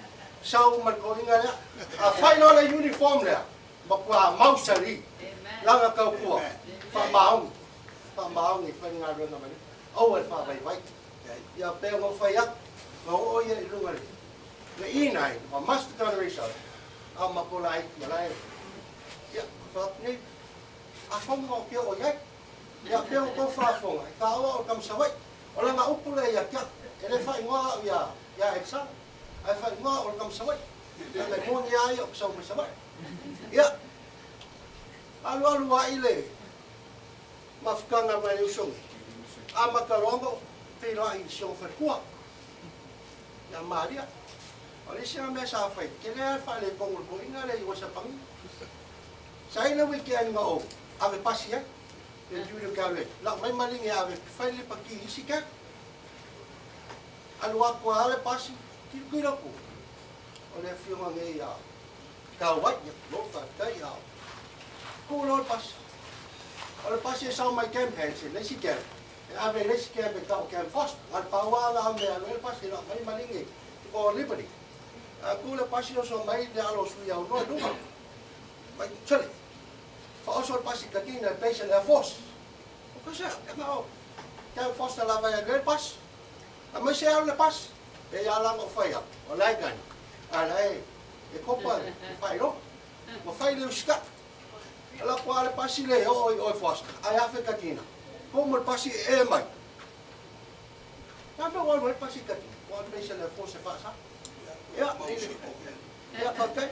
sau ma le koiga lea a fai loa le uniform lea ma kua mausali laga kaukua faamaogi faamaogi fai galuega ma aua le faavaivai ia pea ngo fai atu ma oo ia i luga le E9 o Master Gunnery Sergeant a ma ko lai ma lai ia fa nei a fonga o ke o iai ia pea o tou faafoga e kāua o kamasawai o laga upu lea ia kia e le faaigoa au ia ia Exala ae faaigoa o le kamasawai aga e moni a ia o kasau mai Savaii ia alualu ai le mafutaga mai le usoga a makaloa feiloai i sioga falekua ia Maria o le isi mea sa fai ke lea faalepogo le koiga le i Sapagi sa i le weekend nga o ave pasi ai le duty ka le lau mai malingi ave fai le paki isi ka alu aku a le pasi kilu ku o le afioga nei ia ka wai ia lo faafetai a ku lo le pasi o le pasi e sau mai Camp Hansen le isi camp. E ave i le isi camp e tau o Camp Foster. Na o le pau lava la o mea e alu ai le pasi e le o aumai maligi o Liberty. Ae tu le pasi oso mai le alo o Suiaunoa i luga. Mai, sole, faaoso le pasi i Katina e base a le Air Force. O ka sea, e na o Camp Foster lava e alu ai le pasi. Aemaise e alu le pasi. Pei lava la ona ou fai atu, o la e gani, a o la e e kopa le faailoga. Ua fai le usitai. Alu atu lava le pasi lea e oo i o i Foster, ae afe Katina. Komo le pasi e e mai. O le a le mea ua alu ai le pasi i Katina? Ua alu base a le Air Force e faasa. Ia, ia, faafetai.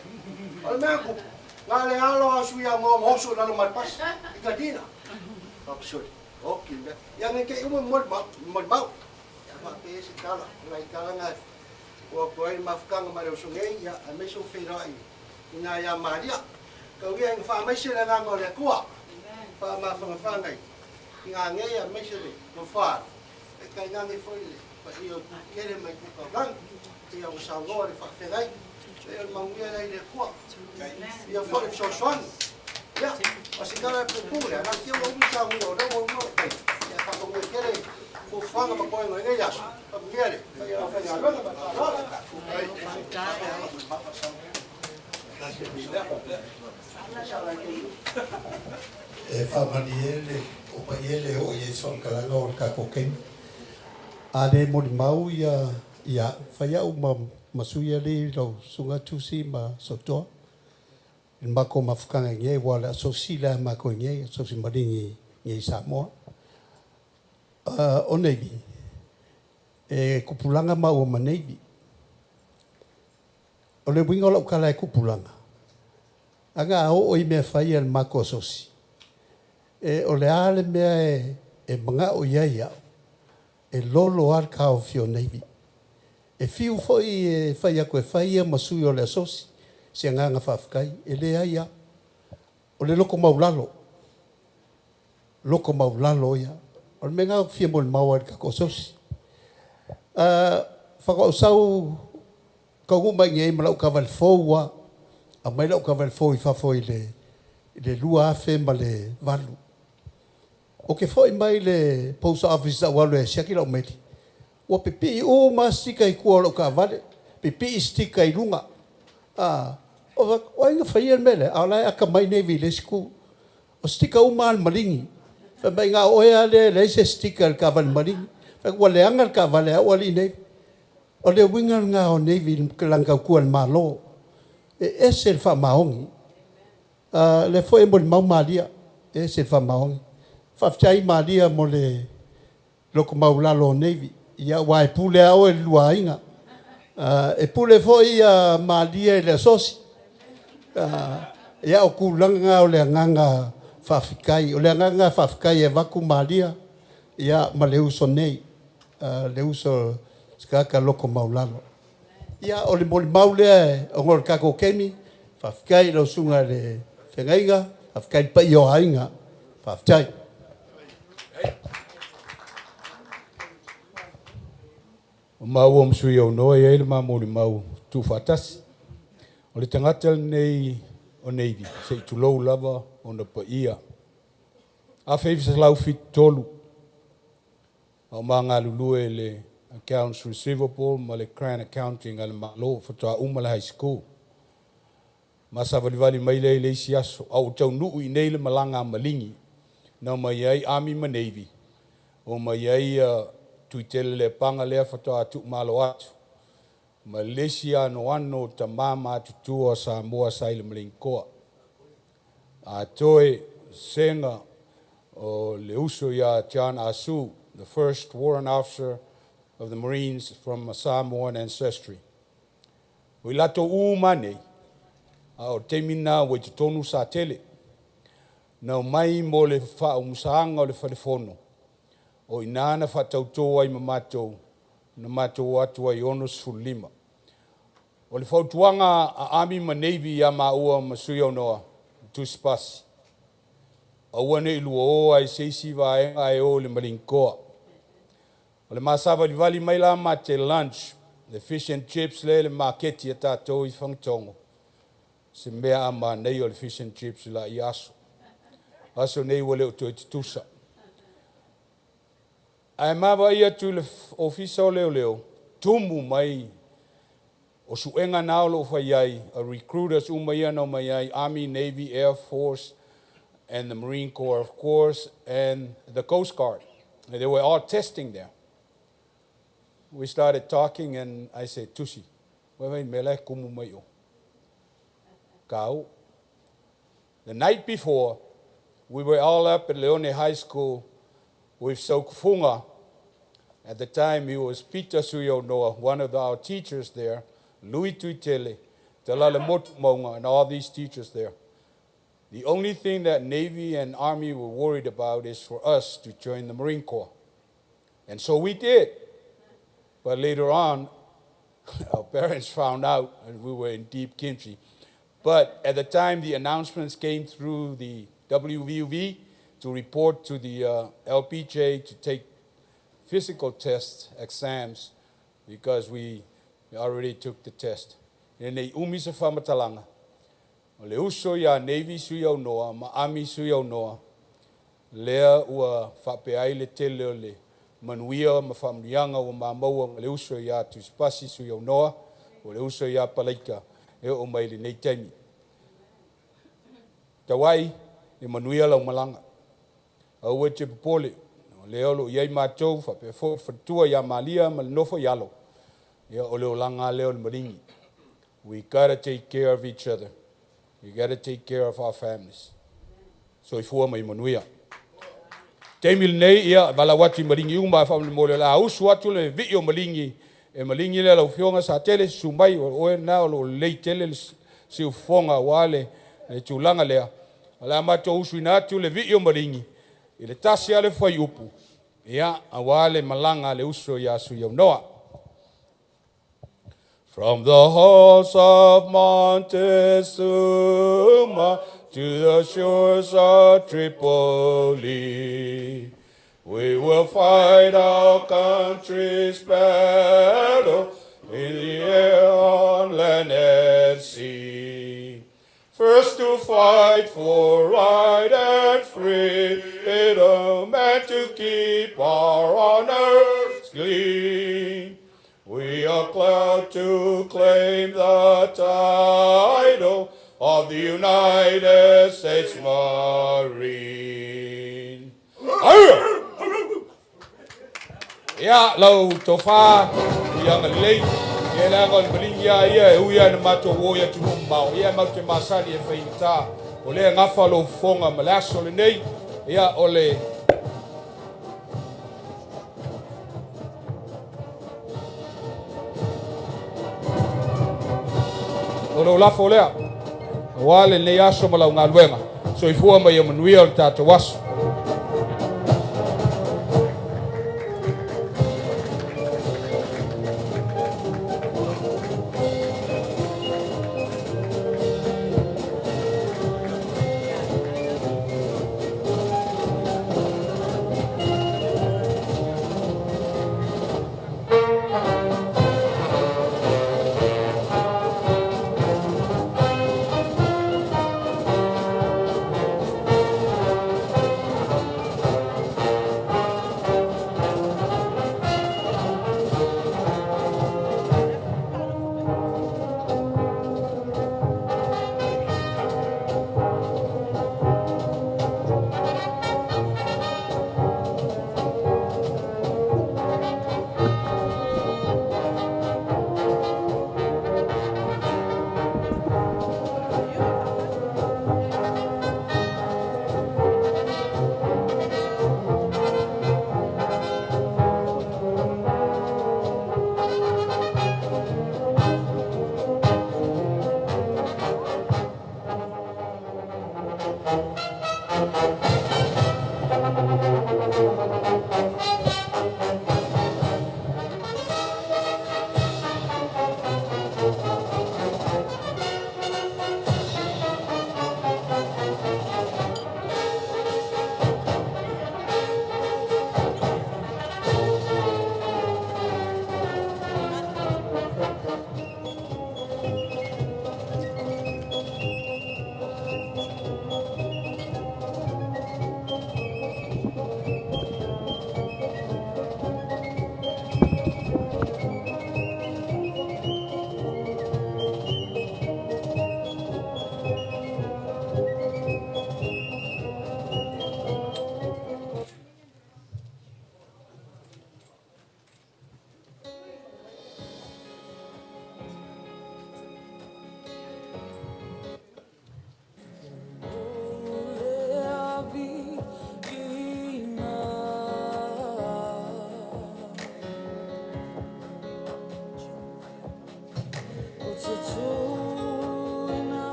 O le mea tupu, na o le alo lava o Suiagoa na oso i lalo ma le pasi i Katina. Faapisoli, oki le mea. Ia ne i te i uma molimau. Ia faapea ai se tala, o nai tala na e ua atu ai le mafutaga ma le uso nei, ia, aemaise ua feiloai i ina ia Maria. Tau ia ina faamaise le agaga o le Atua, faamafanafana i ina nei, aemaise le tofa, e tainane foi le paia o Tuikele ma Itukaulagi, pei ona saunoa le faafeagai, e o le manuia lea i le Atua. Ia foi le fesoasoani. Ia, o se tala e puupuu lea, na te ua umi saunia o lea ua umi o le taimi, ia faamanuia tele fuafuaga ma toega o lenei aso. Faamanuia le paia o le aufaigaluega ma le faaaloalo. E faamalie le o paia e le oo i ai se faamatalaga o le tatou taimi. A le molimau ia ia au, fai au ma ma sui alii lau Susuga Tusi ma Sotoa i le matou mafutaga i inei aua o le asosi lea a matou i inei, asosi maligi i inei i Samoa. O Navy, e tupulaga maua ma Navy. O le uiga o lau tala e tupulaga, aga a oo i mea fai a le matou asosi, e o le a le mea e manao i ai au, e lolo lava le taofi o Navy. E fiu foi e fai atu e fai ia ma sui o le asosi, se agaga faafetai, e leai lava. O le loto maulalo, loto maulalo ia. O le mea lena ou te fia molimau ai i le tatou asosi. Faatoa ou sau taunuu mai i inei ma lau taavale fou lava, aumai lau taavale fou i fafo i le 2008. Ou te foi mai le post office sa ou alu e siaki lau meli, ua pipii uma lava stika i tua o lau taavale, pipii stika i luga. A, ou fai atu, o ai na faia le mea lea? A o la e atamai Navy i le isi itu. O stika uma lava a le maligi. Fai mai, na o oe lava lea e leai se stika i le taavale maligi. Fai atu, ua leaga le taavale a au alii Navy. O le uiga lena o Navy i lana tautua i le Malo. E ese le faamaoni. O lea foi e molimau Malia, e ese le faamaoni. Faafetai Malia mo le loto maulalo o Navy. Ia aua e pule lava oe i le lua aiga. E pule foi Malia i le asosi. Ia o tulaga na o le agaga faafetai. O le agaga faafetai e avatu Malia ia ma le uso nei, le uso se tagata loto maulalo. Ia o le molimau lea ona o le tatou taimi, faafetai i lau susuga i le feagaiga, faafetai i le paia o aiga. Faafetai. O maua ma sui aunoa e i ai le ma molimau tuufaatasi. O le tagata lenei o Navy, se i tulou lava ona paia. 1973, a o ma galulue i le Accounts Receivable ma le Grant Accounting a le Malo, faatoa uma le high school. Ma savalivali mai lea i le isi aso, a ua taunuu i inei le malaga a Maligi, na omai ai Army ma Navy, omai ai Tuitele Leapaga lea faatoa tuumalo atu, ma le isi anoano o tama matutua o Samoa sa i le Malenikoa. A toe sega o le uso ia John Asu, the first warrant officer of the Marines from a Samoan ancestry. O i latou uma nei, a o le taimi lena ua i totonu Satele, na omai mo le faaumusaga o le falefono, o i ina na faatautō ai ma matou, na matou o atu ai e 65. O le fautuaga a Army ma Navy ia maua ma Suiaunoa, Tusipasi, aua ne i lua o lava i se isi vaega ae o i le Malinikoa. O le ma savalivali mai la ma te lunch, le fish and chips lea i le maketi a tatou i Fagatogo, se mea a manaia o le fish and chips i laia aso. Aso nei ua le o toe tutusa. Ae maavaai atu i le ofisa o leoleo, tumu mai o suega na o loo fai ai, a recruiters uma ia na omai ai, Army, Navy, Air Force, and the Marine Corps, of course, and the Coast Guard. And they were all testing there. We started talking and I said, Tusi, wai mea la e kumu mai o. Kau. The night before, we were all up at Leone High School with Sokufunga. At the time, he was Peter Suiaunoa, one of our teachers there, Louis Tuitele, Talala Motumonga, and all these teachers there. The only thing that Navy and Army were worried about is for us to join the Marine Corps. And so we did. But later on, our parents found out and we were in deep kimchi. But at the time, the announcements came through the WVUV to report to the LPJ to take physical test exams because we already took the test. E nei umi se faamatalaga, o le uso iā Navy Suiaunoa ma Army Suiaunoa, lea ua faapea ai le tele o le manuia ma faamanuiaga ua maua ma le uso iā Tusipasi Suiaunoa, o le uso iā Palaika e oo mai lenei taimi. Tauai, e manuia lau malaga. Aua e te popole, o lea o loo i ai matou faapea foi le faletua ia Malia ma le nofo i alo. Ia o le olaga lea o le maligi. We gotta take care of each other. We gotta take care of our families. Soifua ma ia manuia. Taimi lenei, ia, valaau atu i maligi uma faamolemole o le a usu atu le vii o maligi e maligi lea lau Afioga Satele, susu mai, o oe lena o loo lelei tele le siufofoga aua le tulaga lea. O le a matou usuina atu le vii o maligi i le tasi lava le fuaiupu, ia, aua le malaga a le uso iā Suiaunoa. From the halls of Montezuma to the shores of Tripoli, we will fight our country's battle in the air, on land and sea. First to fight for right and freedom and to keep our honors clean. We are proud to claim the title of the United States Marine. Aia! Ia, lau tofa, ia agalelei, ia leaga o le maligi lava ia e ui lava ina matou o i atunuu mamao, ia matou te masani e faigata, o lea e gafa lou fofoga ma le aso lenei, ia o le O lou lafo lea, aua lenei aso ma lau galuega. Soifua ma ia manuia o le tatou aso.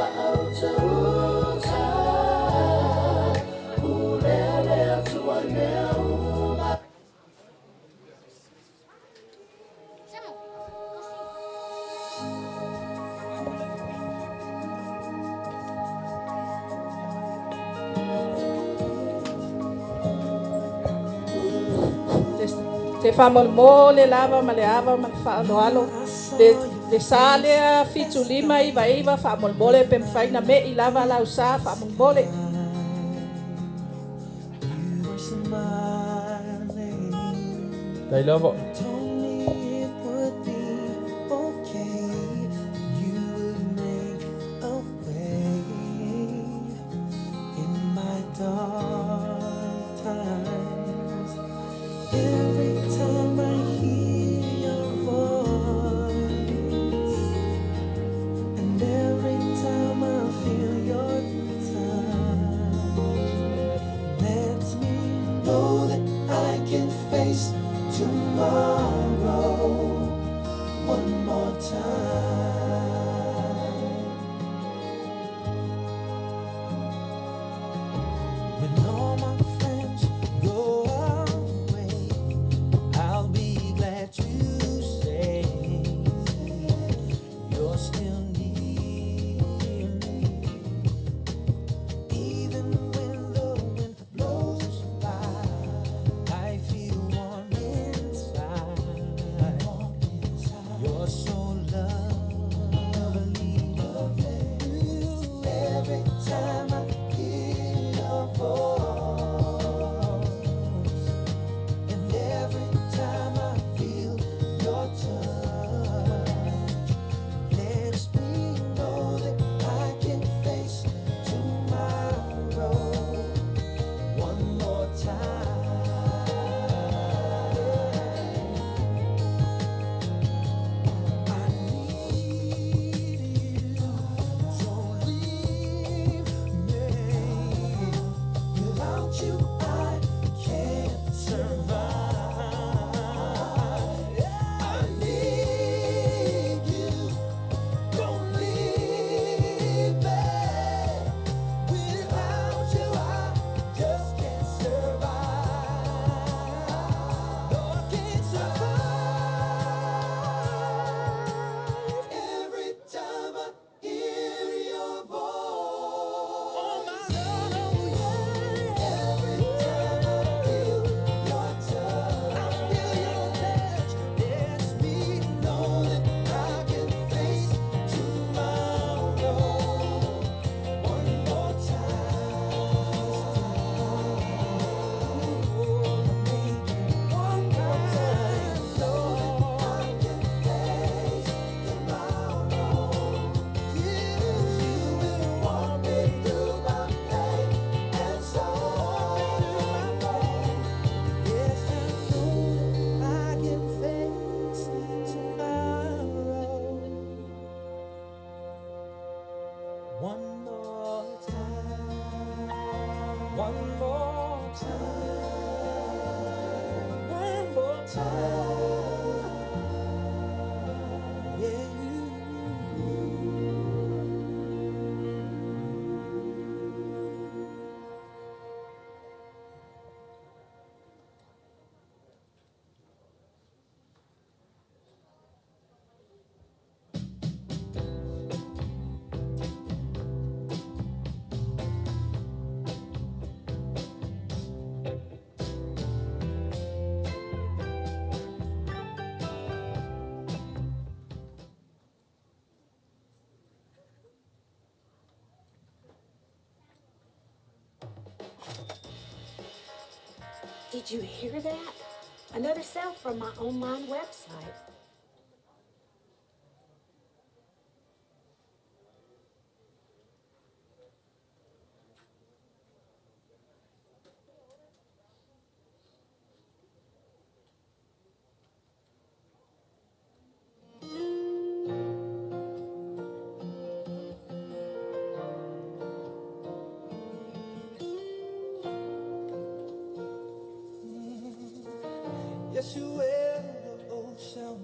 Faautauta Pulea le Atua i mea uma. Te faamolemole lava ma le ava ma le faaaloalo le sa lea 7599 faamolemole pe mafai na me'i lava lau sa faamolemole. Tai lava. Told me it would be okay. You would make a way in my dark times. Every time I hear your voice, and every time I feel your touch, lets me know that I can face tomorrow one more time. When all my friends go away, I'll be glad to say you're still near me. Even when the wind blows by, I feel warm inside. You're so lovely. Ooh, every time I hear your voice, and every time I feel your touch, lets me know that I can face tomorrow one more time. I need you. Don't leave me. Without you, I can't survive. I need you. Don't leave me. Without you, I just can't survive. No, I can't survive. Every time I hear your voice, oh my love, oh yeah. Every time I feel your touch, I feel your touch. Lets me know that I can face tomorrow one more time. One more time, know that I can face tomorrow. You will walk me through my pain and sorrow. Yes, I know that I can face tomorrow. One more time. One more time. One more time. Yeah, Did you hear that? Another sale from my online website. Yes, you will, oh, sound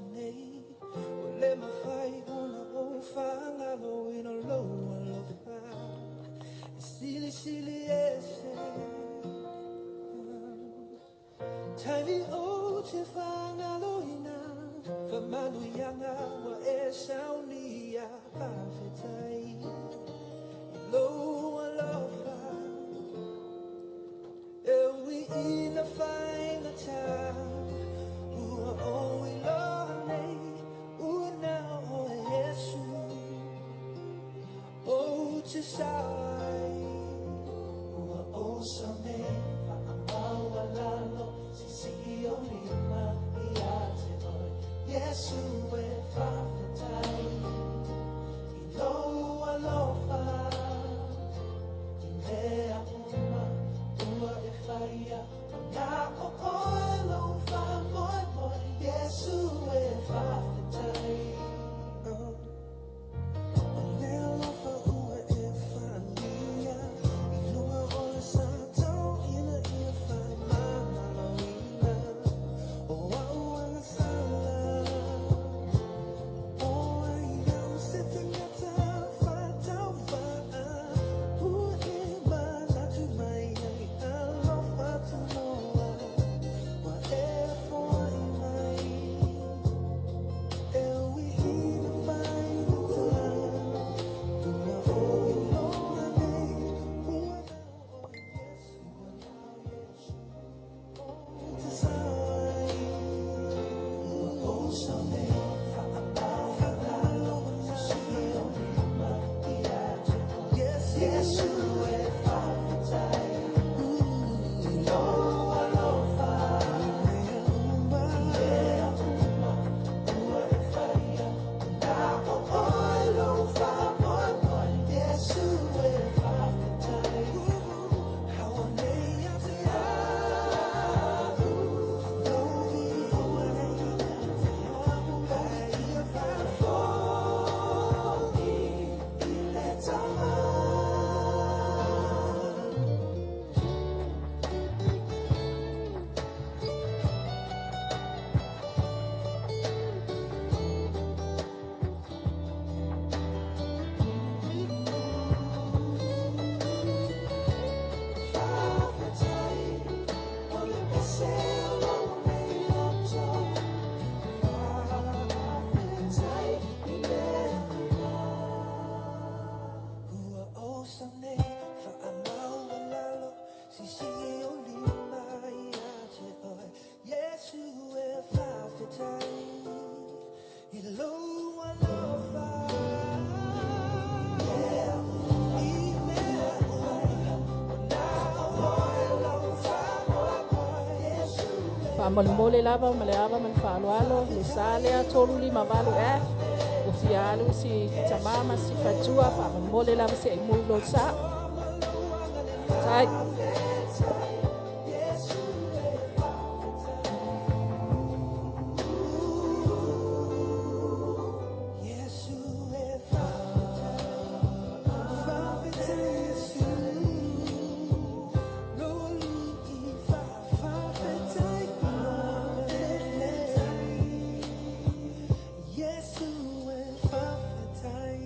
O le mawhai ona o whangalo ina loa lofi te sao ai. Ua osa nei whaamaualalo sisi i o lima ia te oe. Yesu e whawhetai i lou alofa. I mea uma ua e whaia o nā o oe lou whamoemoe. Yesu e whawhetai. O le alofa ua e whalia i lunga o le sa tau ina ia whamamaloina. O au agasala, o ai au se tangata whatauvaa. Ua e manatu mai ai alofa tunoa. Wa e foai mai. E ui ina whaingata. Ua oi loa nei. Ua nao o Yesu. Ua nao Yesu. O te sao ai. Ua osa nei whaamaualalo sisi i o lima ia te oe. Yesu e whawhetai i lou alofa. I mea uma ua e whaia o nā o oe lou whamoemoe. Yesu e whawhetai. Hao nei a te au. Lou viua nei te au. Ai ia whafoi i le tama. Whawhetai, o le pese o lou nei loto. Whawhetai i mea uma. Ua osa nei whaamaualalo sisi i o lima ia te oe. Yesu e whawhetai i lou alofa. I mea uma o nā o oe lou whamoemoe. Yesu e Faamolemole lava ma le ava ma le faaaloalo le sa lea 358 F ua fia alu si tamā ma si fatua faamolemole lava seʻi mou lo sa tai. Yesu e whawhetai, whawhetai Yesu. Lo alii whawhetai, whawhetai. Yesu e whawhetai.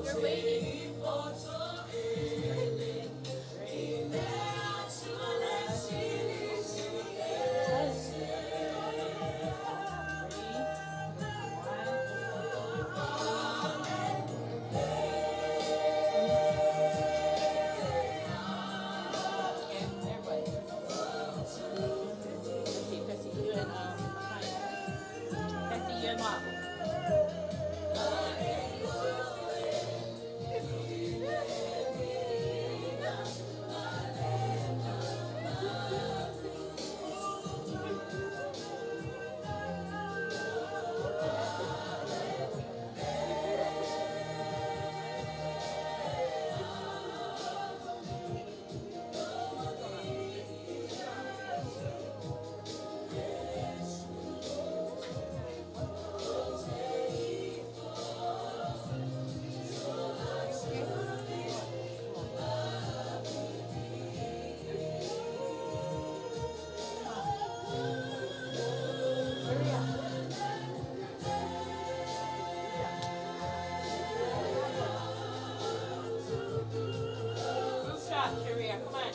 They're waiting. Everybody. Let's see, Pessy, you and Pessy, you and Mom. Group shot, Sharia, come on.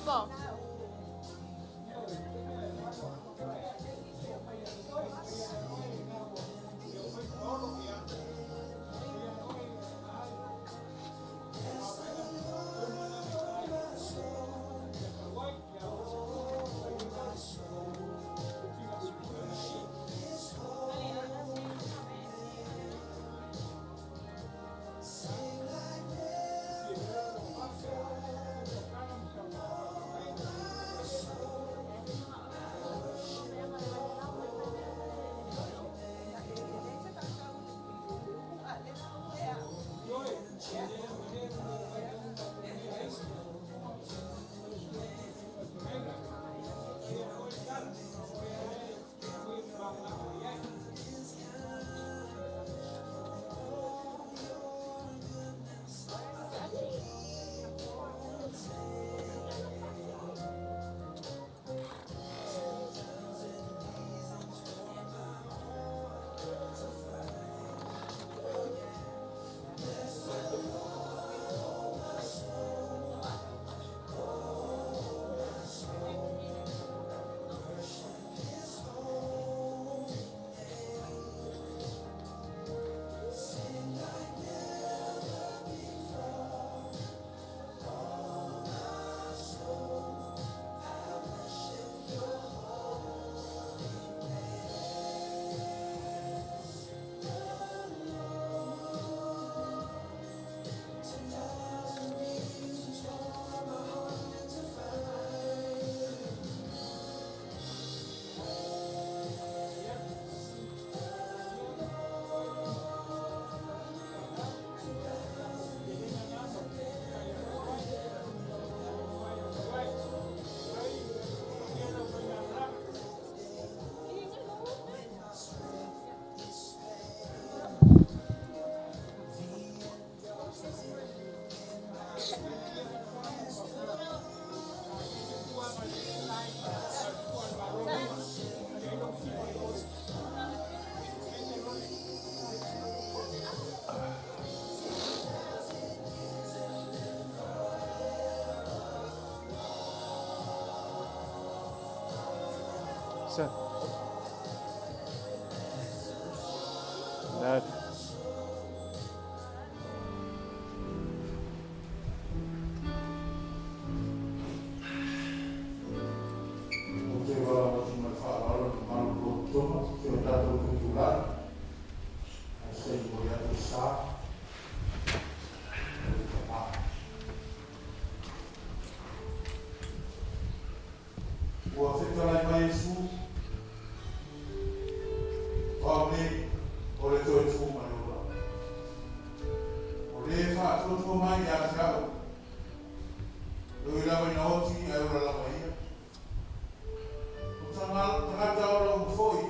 Football. Sir. Dad. O te wā motu mai whaalalo na malu lo toma, te o tātou kutulai, ai sei mo ia te sā, o te pā. Ua whitalai mai Iesu, wao nei o le toe tū mai ora. O le whaatuatua mai ia te au, Lui lava ina oti ai ora lava ia. O tangata ora u foi,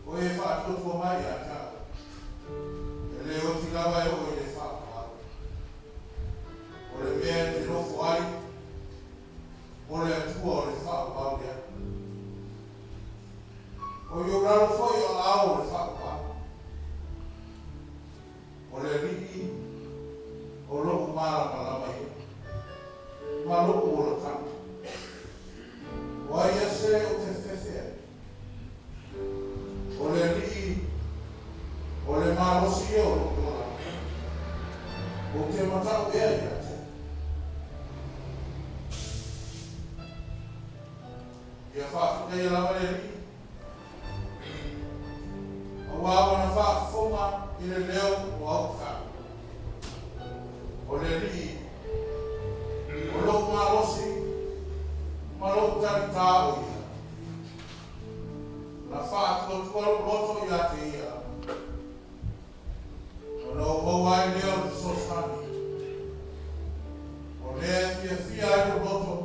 o e whaatuatua mai ia te au. E le oti lava e o i le whaapau. O le mea te nofo ai, o le atua o le whaapau lea. O i o raro foi o ao o le whaapau. O le rii, o loku marama lava ia. Ma loku o la tanga. O ai ase o te whewhea. O le rii, o le malosi ia o loku o la. O te matau ea ia te. Ia whaafita ia lava le rii. O wā wana whaafonga i le leo o au wha. O le rii, o lou malosi, ma lou taritā o ia. Na whaatuatua lou loto ia te ia. O na o maua ai lea o le fesoasoani. O lea e fiafia ai lou loto,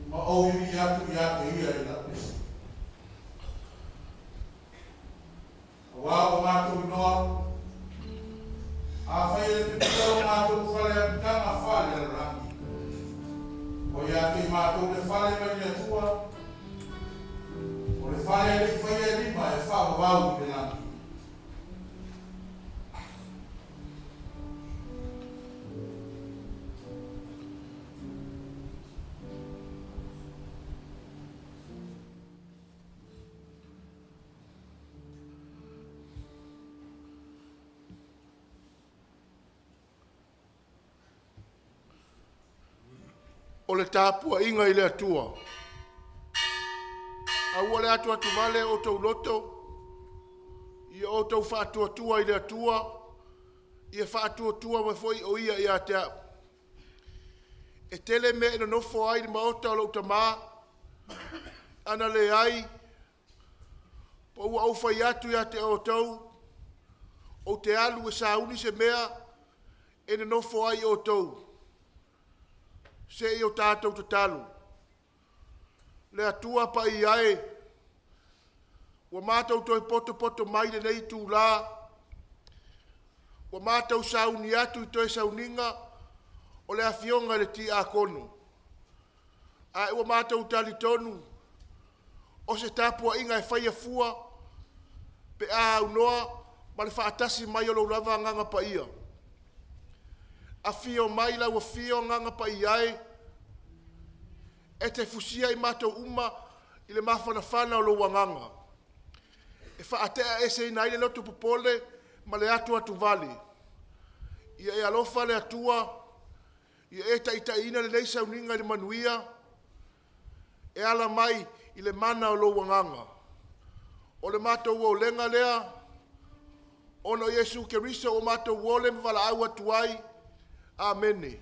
ma ou ivi atu ia te ia i la pese. O wā o mātou inoa, a whai e te pita o mātou whale a pitanga whale a rangi. O ia te mātou le whale mai le atua, o le whale e le whai e lima e whaawau i le langi. O le tapuaiga i le Atua. Aua le atuatuvale o outou loto, ia outou faatuatua i le Atua, ia faatuatua mai foi o Ia ia te au. E tele mea e nonofo ai i le maota o lou tamā, ana leai, po ua ou fai atu ia te outou, ou te alu e sauni se mea e nonofo ai outou. Se i o tatou tatalo. Le Atua paia e, ua matou toe potopoto mai lenei itulā, ua matou sauni atu i toe sauniga o le afioga i le Tiakono, ae ua matou talitonu o se tapuaiga e faia fua pe a aunoa ma le faatasi mai o lou lava Agaga Paia. Afio mai lau Afio Agaga Paia e, e te fusia i matou uma i le mafanafana o lou agaga, e faateaeseina ai le loto popole ma le atuatuvale. Ia e alofa le Atua, ia e taitaiina lenei sauniga i le manuia e ala mai i le mana o lou agaga. O le matou olega lea, ona o Iesu Keriso ua matou ole ma valaau atu ai. Amene.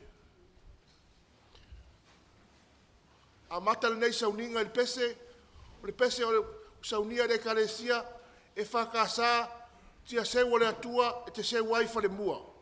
Amata lenei sauniga i le pese, o le pese o le saunia e le Ekalesia EFKS Tia seu o le Atua e te seu ai falemua.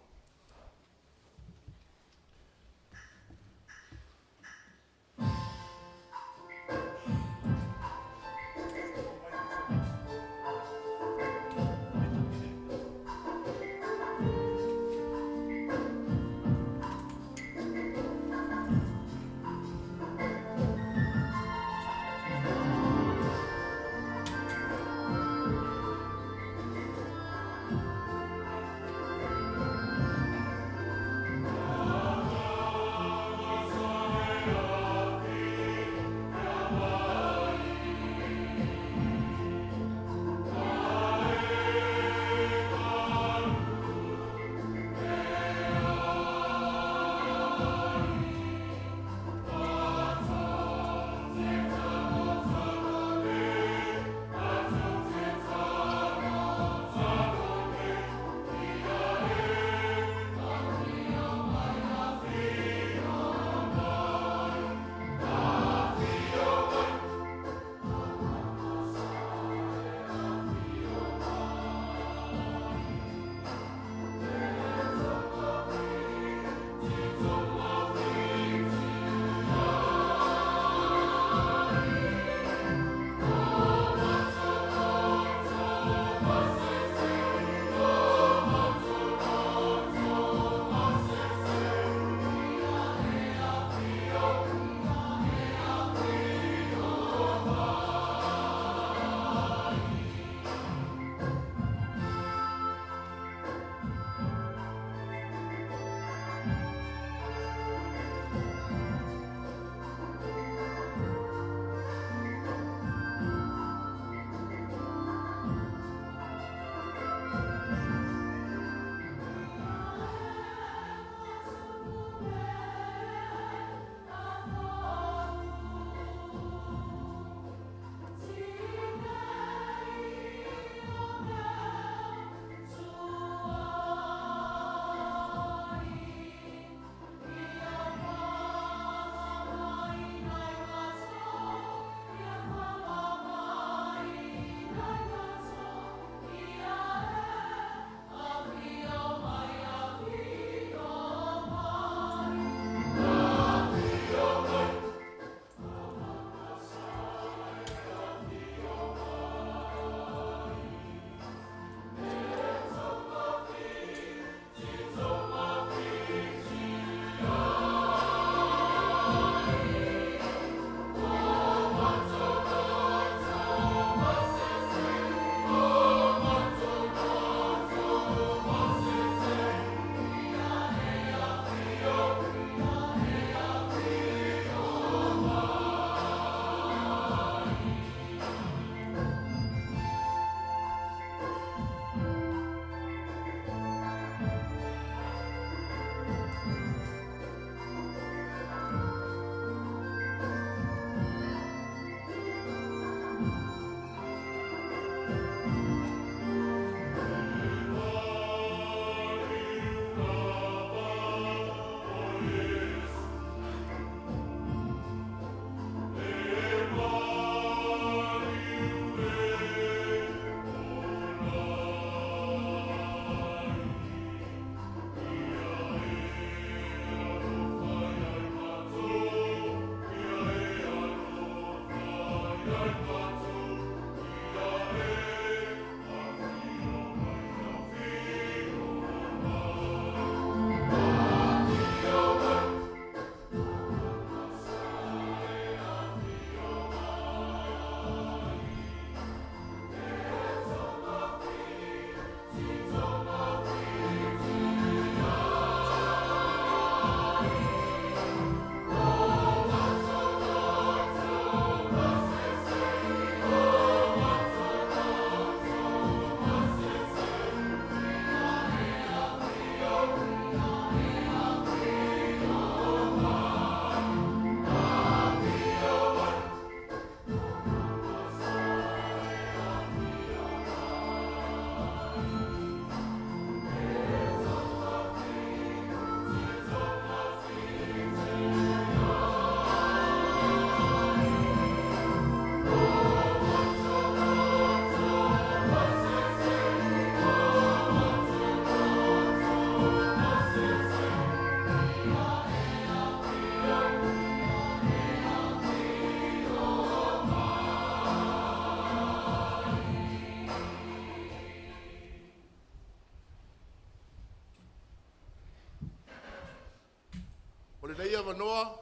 avanoa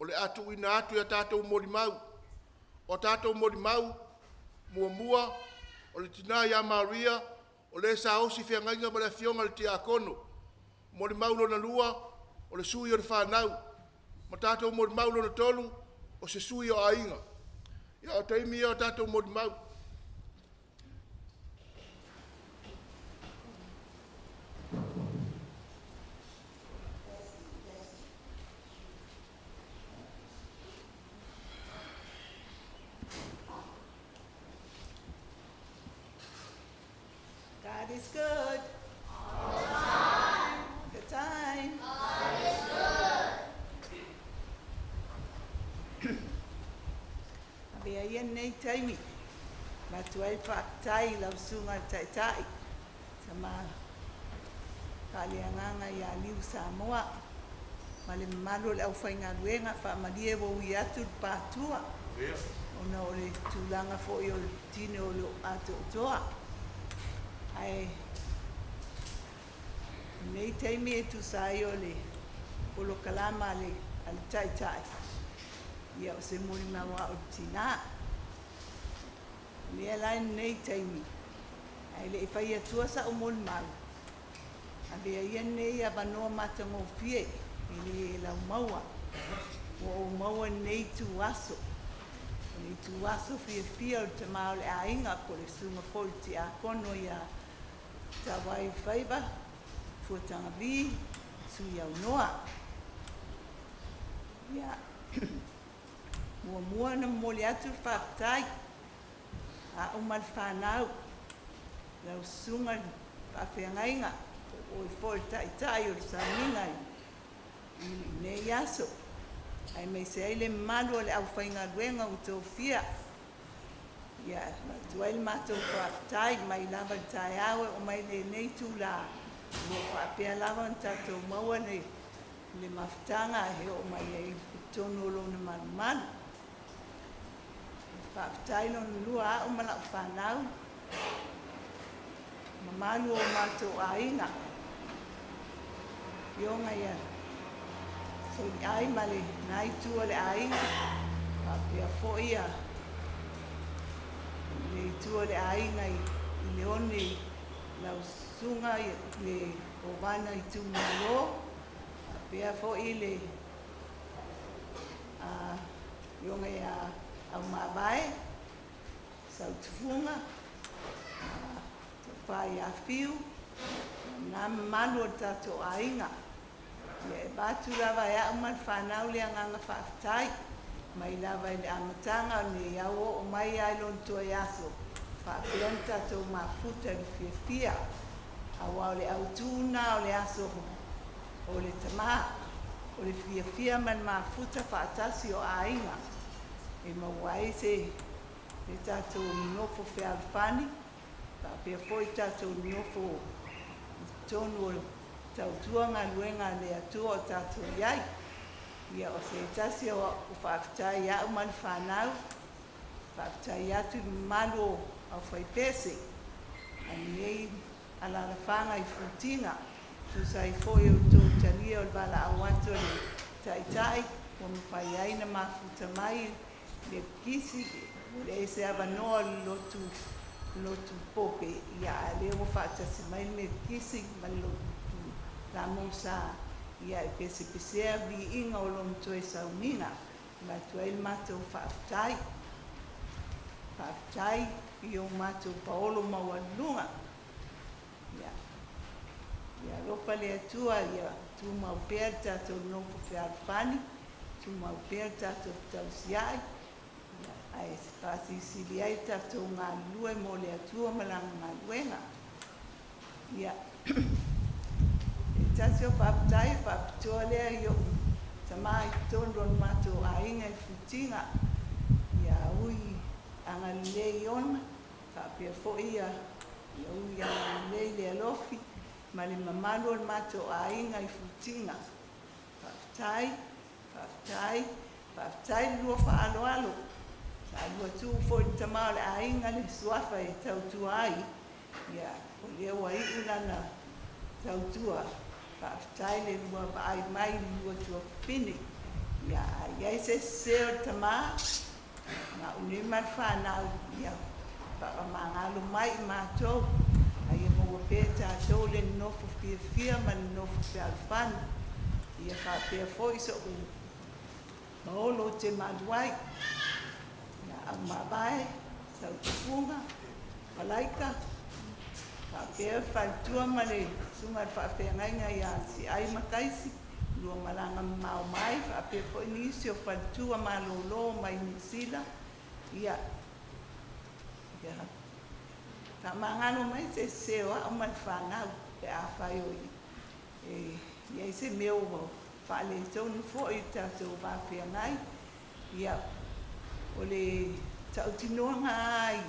o le a tuuina atu i a tatou molimau. O a tatou molimau, muamua, o le tina ia Maria, o le sa osi feagaiga ma le afioga i le Tiakono. Molimau lona lua, o le sui o le fanau. Ma tatou molimau lona tolu, o se sui o aiga. Ia o taimi ia o tatou molimau. God is good. All the time. The time. God is good. Avea ia lenei taimi, avatu ai le faafetai i lau susuga i le Taitai, Tama Faaleagaga ia Liu Samoa, ma le mamalu o le aufaigaluega, faamalie ua ui atu le patua, ona o le tulaga foi o le tino o lo o atoatoa. Ae lenei taimi e tusa ai o le polokalama a le Taitai, ia o se molimau lava o le tina. O lea la i lenei taimi, ae le i fai atua sau molimau, avea ia lenei avanoa matagofie e le laumaua, ua ou maua i lenei ituaso, o le ituaso fiafia o le tama o le aiga po o le susuga foi i le tiakono ia Tauai Faiva Fuatagavi Suiaunoa. Ia, muamua ona momoli atu le faafetai a au ma le fanau, lau susuga i le faafeagaiga, o oe foi le taitai o le sauniga i lenei aso, aemaise ai le mamalu o le aufaigaluega ua tofia. Ia, avatu ai le matou faafetai mai lava i le taeao e oo mai lenei itula, o lo o faapea lava ona tatou maua le mafutaga e oo mai ai i totonu o lona malumalu. Faafetai lona lua au ma lau fanau, mamalu o matou aiga, afioga ia Soliai ma lena itu o le aiga, faapea foi ia le itu o le aiga i Leone, lau susuga le Kovana itumalo, faapea foi le afioga ia Aumavae, Sautufuga, Tofa ia Fiu, na mamalu o le tatou aiga. Ia e avatu lava e au ma le fanau le agaga faafetai, mai lava i le amataga o lenei au oo mai lava i lona toe aso, faapea ona tatou mafuta i le fiafia. Aua o le autu lena o le aso o le tama, o le fiafia ma le mafuta faatasi o aiga, e maua ai se le tatou nonofo fealofani, faapea foi tatou nonofo i totonu o tautua galuega a le Atua o tatou i ai. Ia, o se tasi o faafetai ia au ma le fanau, faafetai atu i le mamalu o aufaipese a lenei alalafaga i Futiga, tusa ai foi o le tou talia o le valaau atu a le Taitai, ua mafai ai ona mafuta mai le kisi, ua leai se avanoa o le lotu Pope, ia a o lea ua faatasi mai le Metotisi ma le lotu Lamosa, ia e pesepesea viiga o lona toe sauniga. E avatu ai le matou faafetai. Faafetai i o matou paolo maualuluga. Ia, ia alofa le Atua, ia tumau pea le tatou nofo fealofani, tumau pea le tatou fetausiai, ia, ae faasilisili ai le tatou galulue mo le Atua ma lana galuega. Ia, e tasi o faafetai faapitoa lea i o'u tama i totonu o le matou aiga i Futiga, ia ui agalelei ona, faapea foi ia ui agalelei le alofi ma le mamalu o le matou aiga i Futiga. Faafetai, faafetai, faafetai le lua faaaloalo. Sa lua tuu foi i le tama o le aiga le suafa e tautua ai, ia, o lea ua iu lana tautua. Faafetai le lua vaai mai i le lua tuafafine. Ia, a i ai se sesē o le tamā, ma au nei ma le fanau, ia faamagalo mai i matou, a ia maua pea e tatou le nonofo fiafia ma le nonofo fealofani. Ia faapea foi so'u maolo ou te malu ai, ia Aumavae, Sautufuga, Malaika, faapea le faletua ma le susuga i le faafeagaiga ia Siai ma Taisi, lua malaga mamao mai, faapea foi nisi o faletua malolo mai Niu Sila, ia ia faamagalo mai se sese o au ma le fanau pe afai o e i ai se mea ua faaletonu foi i le tatou va feagai. Ia, o le tautinoga lava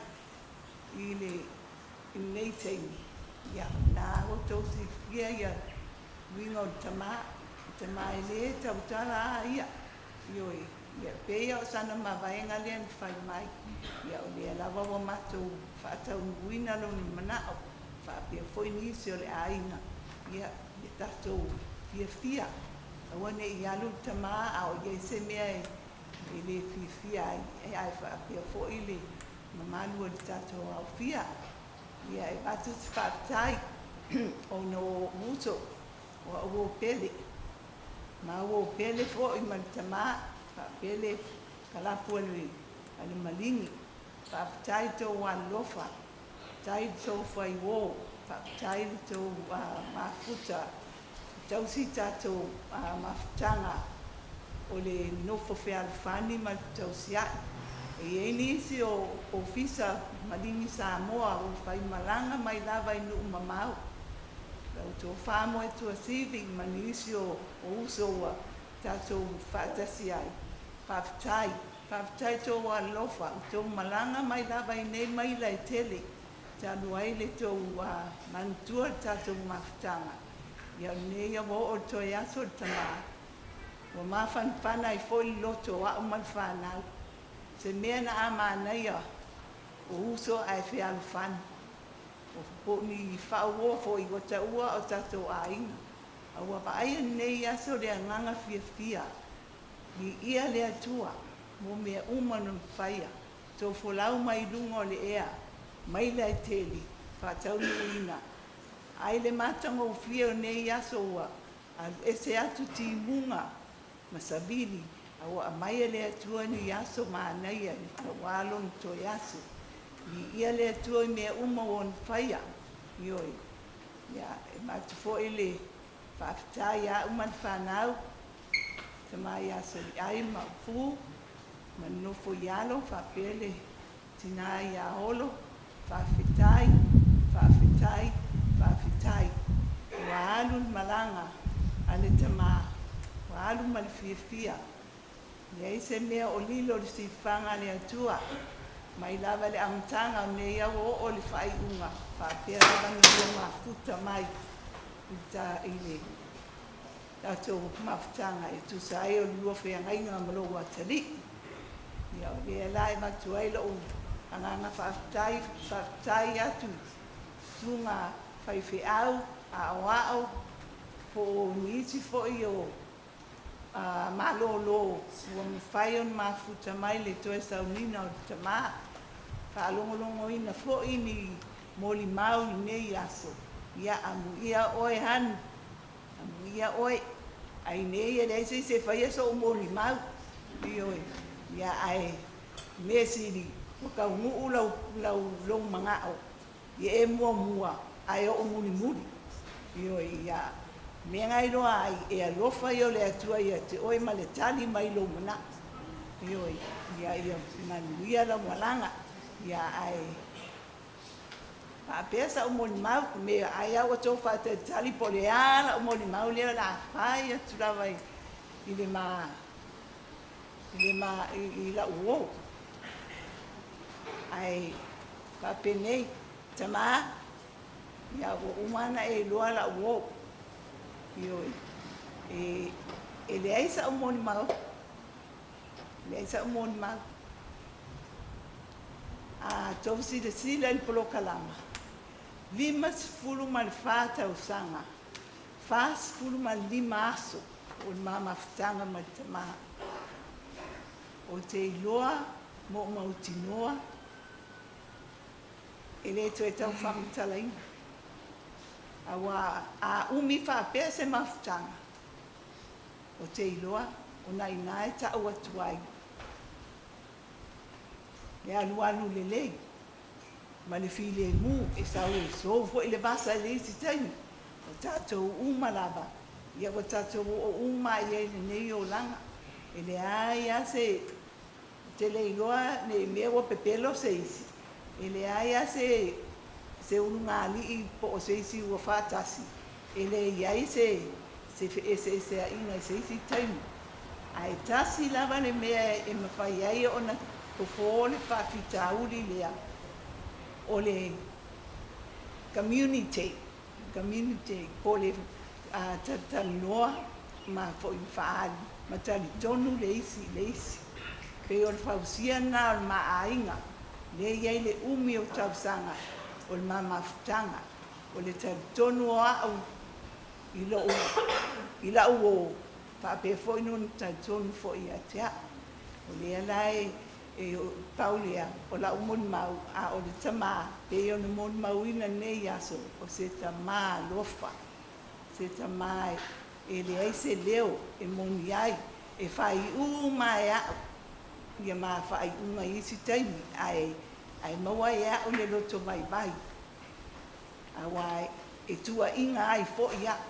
i lenei taimi, ia, o lena ua outou silafia le uiga o le tama. O le tama e le tautala lava ia. Ioe. Ia, pei lava o sana mavaega lea na fai mai. Ia, o lea lava ua matou faataunuuina lona manao, faapea foi nisi o le aiga, ia, ia tatou fiafia. Aua ne i alu le tama a o i ai se mea e le fiafia ai, ae faapea foi le mamalu o le tatou aofia. Ia, e avatu se faafetai ona o ou uso, o au uo pele, ma uo pele foi ma le tamā, faapea le kalapu a le maligi. Faafetai i tou alolofa, faafetai i le tou faiuō, faafetai i le tou mafuta e tausi tatou mafutaga o le nofo fealofani ma le fetausia'i. E i ai nisi o Ofisa Maligi Samoa ua faimalaga mai lava i nuu mamao, lau Tofa Moetuasivi ma nisi o uso ua tatou faatasi ai. Faafetai, faafetai tou alolofa, ua tou malaga mai lava i nei maila e tele, talu ai le tou manatua le tatou mafutaga. Ia o lenei ua oo i le toe aso o le tamā, ua mafanafana ai foi le loto o au ma le fanau. Se mea na a manaia o uso ae fealofani. O po o ni faauo foi ua taua o tatou aiga. A ua vaaia lenei aso le agaga fiafia, viia le Atua mo mea uma na faia, tofolau mai luga o le ea, maila e tele, faataunuuina ai le matagofie o nei aso ua aluese atu timuga ma savili, a ua aumai e le Atua ni aso manaia aua lona toe aso. Viia le Atua i mea uma ua ona faia. Ioe. Ia, e avatu foi le faafetai ia au ma le fanau, tama ia Soliai ma Upu, ma le nofo i alo, faapea le tinā ia Olo, faafetai, faafetai, faafetai. Ua alu le malaga a le tamā, ua alu ma le fiafia. E leai se mea o lilo i le silafaga a le Atua, mai lava i le amataga o lenei au ua oo i le faaiuga, faapea lava ona lua mafuta mai i le tatou mafutaga e tusa ai o le lua feagaiga ma lou atalii. Ia, o lea la e avatu ai lou agaga faafetai, faafetai atu i susuga faifeau, aoao, po o nisi foi o malolo ua mafai ona mafuta mai le toe sauniga o le tamā, faalogologoina foi ni molimau i lenei aso. Ia, amuia oe Hanu, amuia oe. Ai nei e leai se isi e faia so'u molimau. Ioe. Ia, ae mea sili ua taunuu lau, lau, lou mana'o ia e muamua ae oo mulimuli. Ioe. Ia, mea na iloa ai e alofa ia o le Atua ia te oe ma le tali mai lou mana'o. Ioe. Ia, ia manuia lau malaga. Ia, ae faapea sa'u molimau me ai a ua tou faatalitali po o le a la'u molimau lea o le a fai atu lava i le ma i le ma i la'u uō. Ae faapenei, tamā, ia ua uma ona e iloa la'u uō. Ioe. E leai sa'u molimau, leai sa'u molimau. A tou silasila i le polokalama, 54 tausaga, 45 aso o le ma mafutaga ma le tamā. Ou te iloa ma ou mautinoa e lē toe tau faamatalaina. Auā a umi faapea se mafutaga, ou te iloa ona inā e ta'u atu ai le alualu lelei ma le filemu e sau e sou fo'i le vasa i le isi taimi. O tatou uma lava, ia ua tatou oo uma i ai i lenei olaga. E leai a se ou te le iloa nei mea ua pepelo se isi, e leai a se ulugalii po o se isi ua faatasi, e le i ai se feeseeseaiga i se isi taimi. Ae tasi lava le mea e mafai ai ona fofō le faafitauli lea, o le community, community po o le talatalanoa ma fo'i faaali ma talitonu le isi i le isi. Pei o le fausia lena o le ma aiga, lea e i ai le umi o tausaga o le ma mafutaga. O le talitonu o a'u i lo'u i la'u uō, faapea foi ona talitonu foi ia te a'u. O lea la e pau lea o la'u molimau, a o le tamā pei ona molimauina nei aso, o se tamā alofa, se tamā e leai se leo e moni ai, e faaiū uma e a'u ia ma faaiuga i isi taimi, ae maua e a'u le loto vaivai, auā e tuua'iga ai fo'i a'u.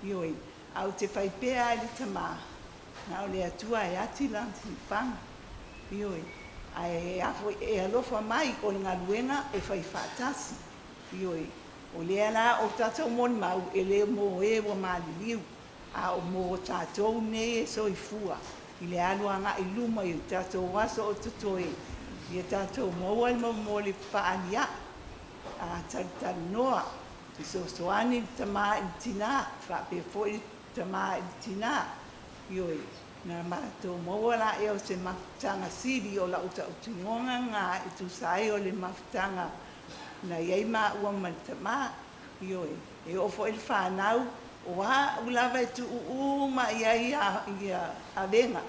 Ioe, ae ou te fai pea ai le tamā, na o le Atua e ati lana siufaga. Ioe, ae a foi e alofa mai o le galuega e fai faatasi. Ioe, o lea la o tatou molimau e lē mo e ua maliliu, a o mo tatou nei e soifua i le alu aga'i luma i tatou aso o totoe, ia tatou maua le momoli fefaalia'i, a talatalanoa, fesoasoani le tamā i le tinā, faapea foi le tamā i le tinā. Ioe, na matou maua laʻia o se mafutaga sili o la'u ta'utinoga lagā e tusa ai o le mafutaga na i ai maua ma le tamā. Ioe, e oo foi i le fanau, o a'u lava e tuuū uma i ai ia avega.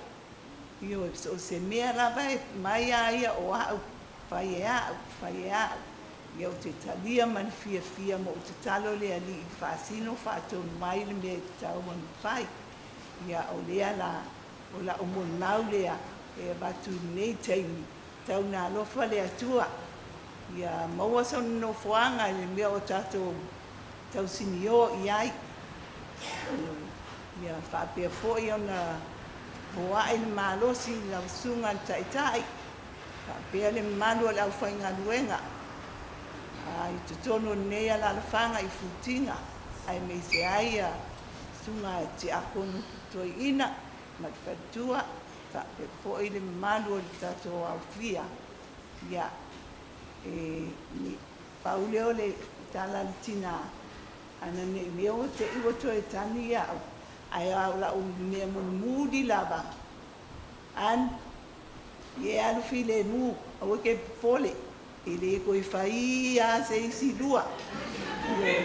Ioe, so o se mea lava e mai a ia o a'u, fai e a'u, fai e a'u. Ia ou te talia ma le fiafia ma ou tatalo i le Alii faasino faatonu mai le mea e tatau ona fai. Ia o lea la, o la'u molimau lea e avatu i lenei taimi, tau na alofa le Atua ia maua sona nofoaga i le mea o tatou tausiniō i ai. Ia faapea foi ona foa'i le malosi i lau susuga i le Taitai, faapea le mamalu o le aufaigaluega i totonu o lenei alaalafaga i Futiga, aemaise ai ia susuga i Tiakono Toeaina ma le faletua, faapea foi le mamalu o le tatou aofia. Ia, e pau lea o le tala a le tinā, ana nei mea ua te'i ua toe tagi a'u, ae o la'u mea mulimuli lava, an ia e alu filemu, aua ke popole, e lē toe faī a se isi lua. Ioe,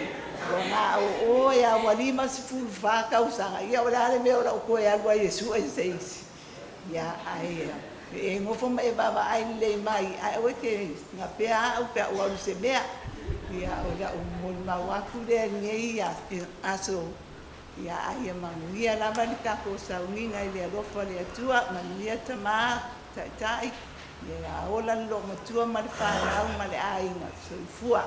ua ga'o oe a ua 54 tausaga, ia o le a le mea o la'u toe alu ai e su'e se isi? Ia, ae e nofo ma e vaavaai lelei mai, ae aua e te gapea a'u pe a ou alu i se mea. Ia, o la'u molimau atu lea i lenei aso. Ia, ae ia manuia lava le tatou sauniga i le alofa o le Atua. Manuia tamā Taitai, ia ola le loomatua ma le fanau ma le aiga. Soifua.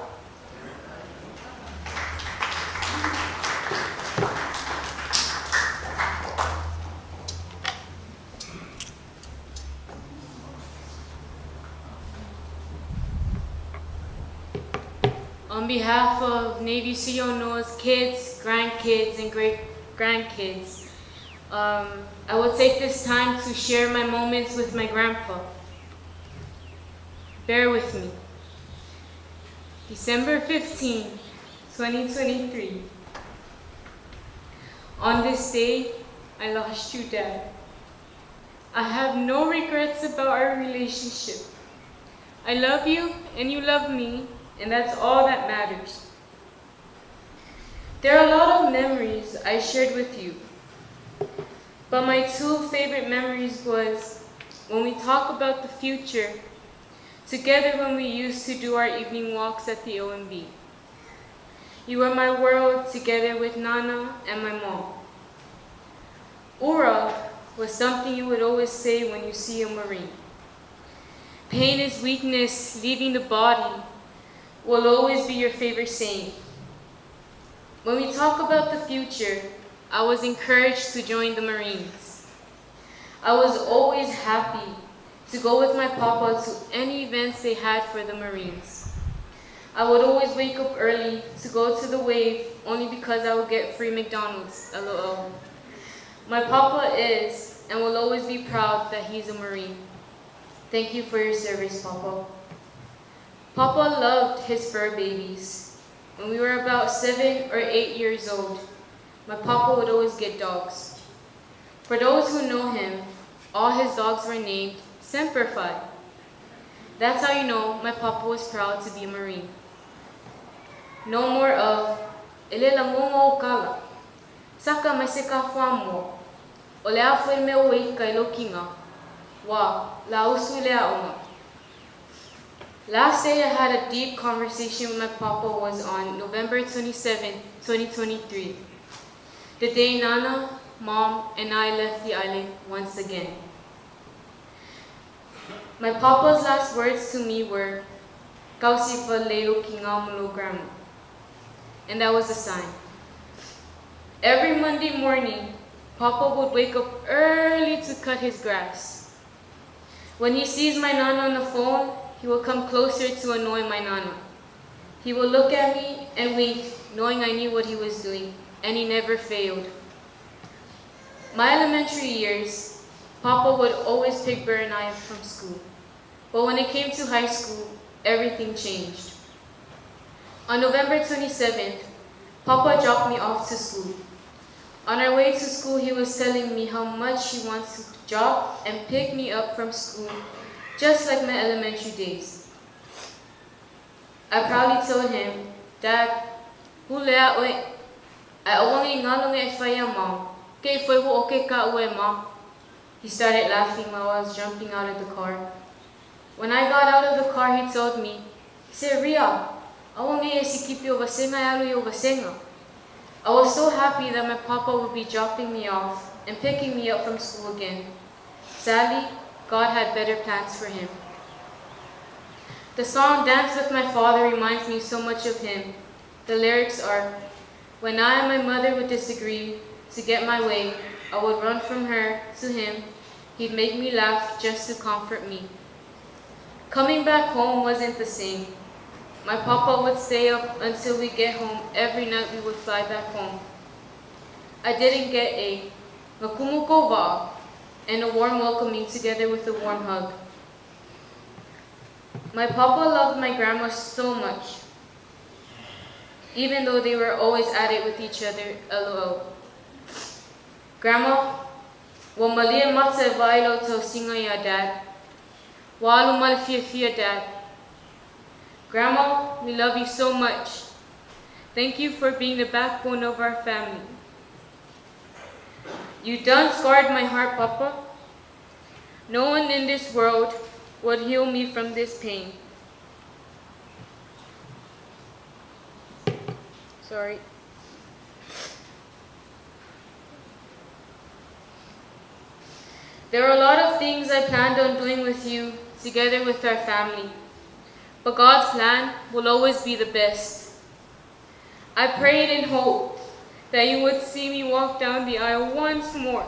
On behalf of Navy Suionoa's kids, grandkids, and great-grandkids, I will take this time to share my moments with my grandpa. Bear with me. December 15, 2023. On this day, I lost you, Dad. I have no regrets about our relationship. I love you and you love me, and that's all that matters. There are a lot of memories I shared with you, but my two favorite memories was When we talk about the future, together when we used to do our evening walks at the OMB. You were my world together with Nana and my mom. Ura was something you would always say when you see a Marine. Pain is weakness leaving the body will always be your favorite saying. When we talk about the future, I was encouraged to join the Marines. I was always happy to go with my papa to any events they had for the Marines. I would always wake up early to go to the wave only because I would get free McDonald's, LOL. My papa is and will always be proud that he's a Marine. Thank you for your service, Papa. Papa loved his fur babies. When we were about 7 or 8 years old, my papa would always get dogs. For those who know him, all his dogs were named Semper Fi. That's how you know my papa was proud to be a Marine. No more of ele langongo o kala. Saka mai se ka whamua. O le a fue mea ua ika i lo kinga. Wa, la usu le aonga. Last day I had a deep conversation with my papa was on November 27, 2023. The day Nana, Mom, and I left the island once again. My papa's last words to me were, Kausifa leo ki ngā malo grandma. And that was a sign. Every Monday morning, Papa would wake up early to cut his grass. When he sees my nana on the phone, he will come closer to annoy my nana. He will look at me and wink, knowing I knew what he was doing, and he never failed. My elementary years, Papa would always pick Bear and I up from school. But when it came to high school, everything changed. On November 27th, Papa dropped me off to school. On our way to school, he was telling me how much he wants to drop and pick me up from school, just like my elementary days. I proudly told him, Dad, hule a oe, ai awangi ngalonge e whaia mom, ke whai wo o ke ka ue mom. He started laughing while I was jumping out of the car. When I got out of the car, he told me, he said, Ria, awangi e sikipi o vasenga e alu i o vasenga. I was so happy that my papa would be dropping me off and picking me up from school again. Sadly, God had better plans for him. The song Dance With My Father reminds me so much of him. The lyrics are, when I and my mother would disagree to get my way, I would run from her to him. He'd make me laugh just to comfort me. Coming back home wasn't the same. My papa would stay up until we get home. Every night we would fly back home. I didn't get a ngakumukova and a warm welcoming together with a warm hug. My papa loved my grandma so much, even though they were always at it with each other, LOL. Grandma, wa malia mata e vailo tau singa ia dad. Wa alu male fia fia dad. Grandma, we love you so much. Thank you for being the backbone of our family. You done scarred my heart, Papa. No one in this world would heal me from this pain. Sorry. There are a lot of things I planned on doing with you, together with our family. But God's plan will always be the best. I prayed and hoped that you would see me walk down the aisle once more.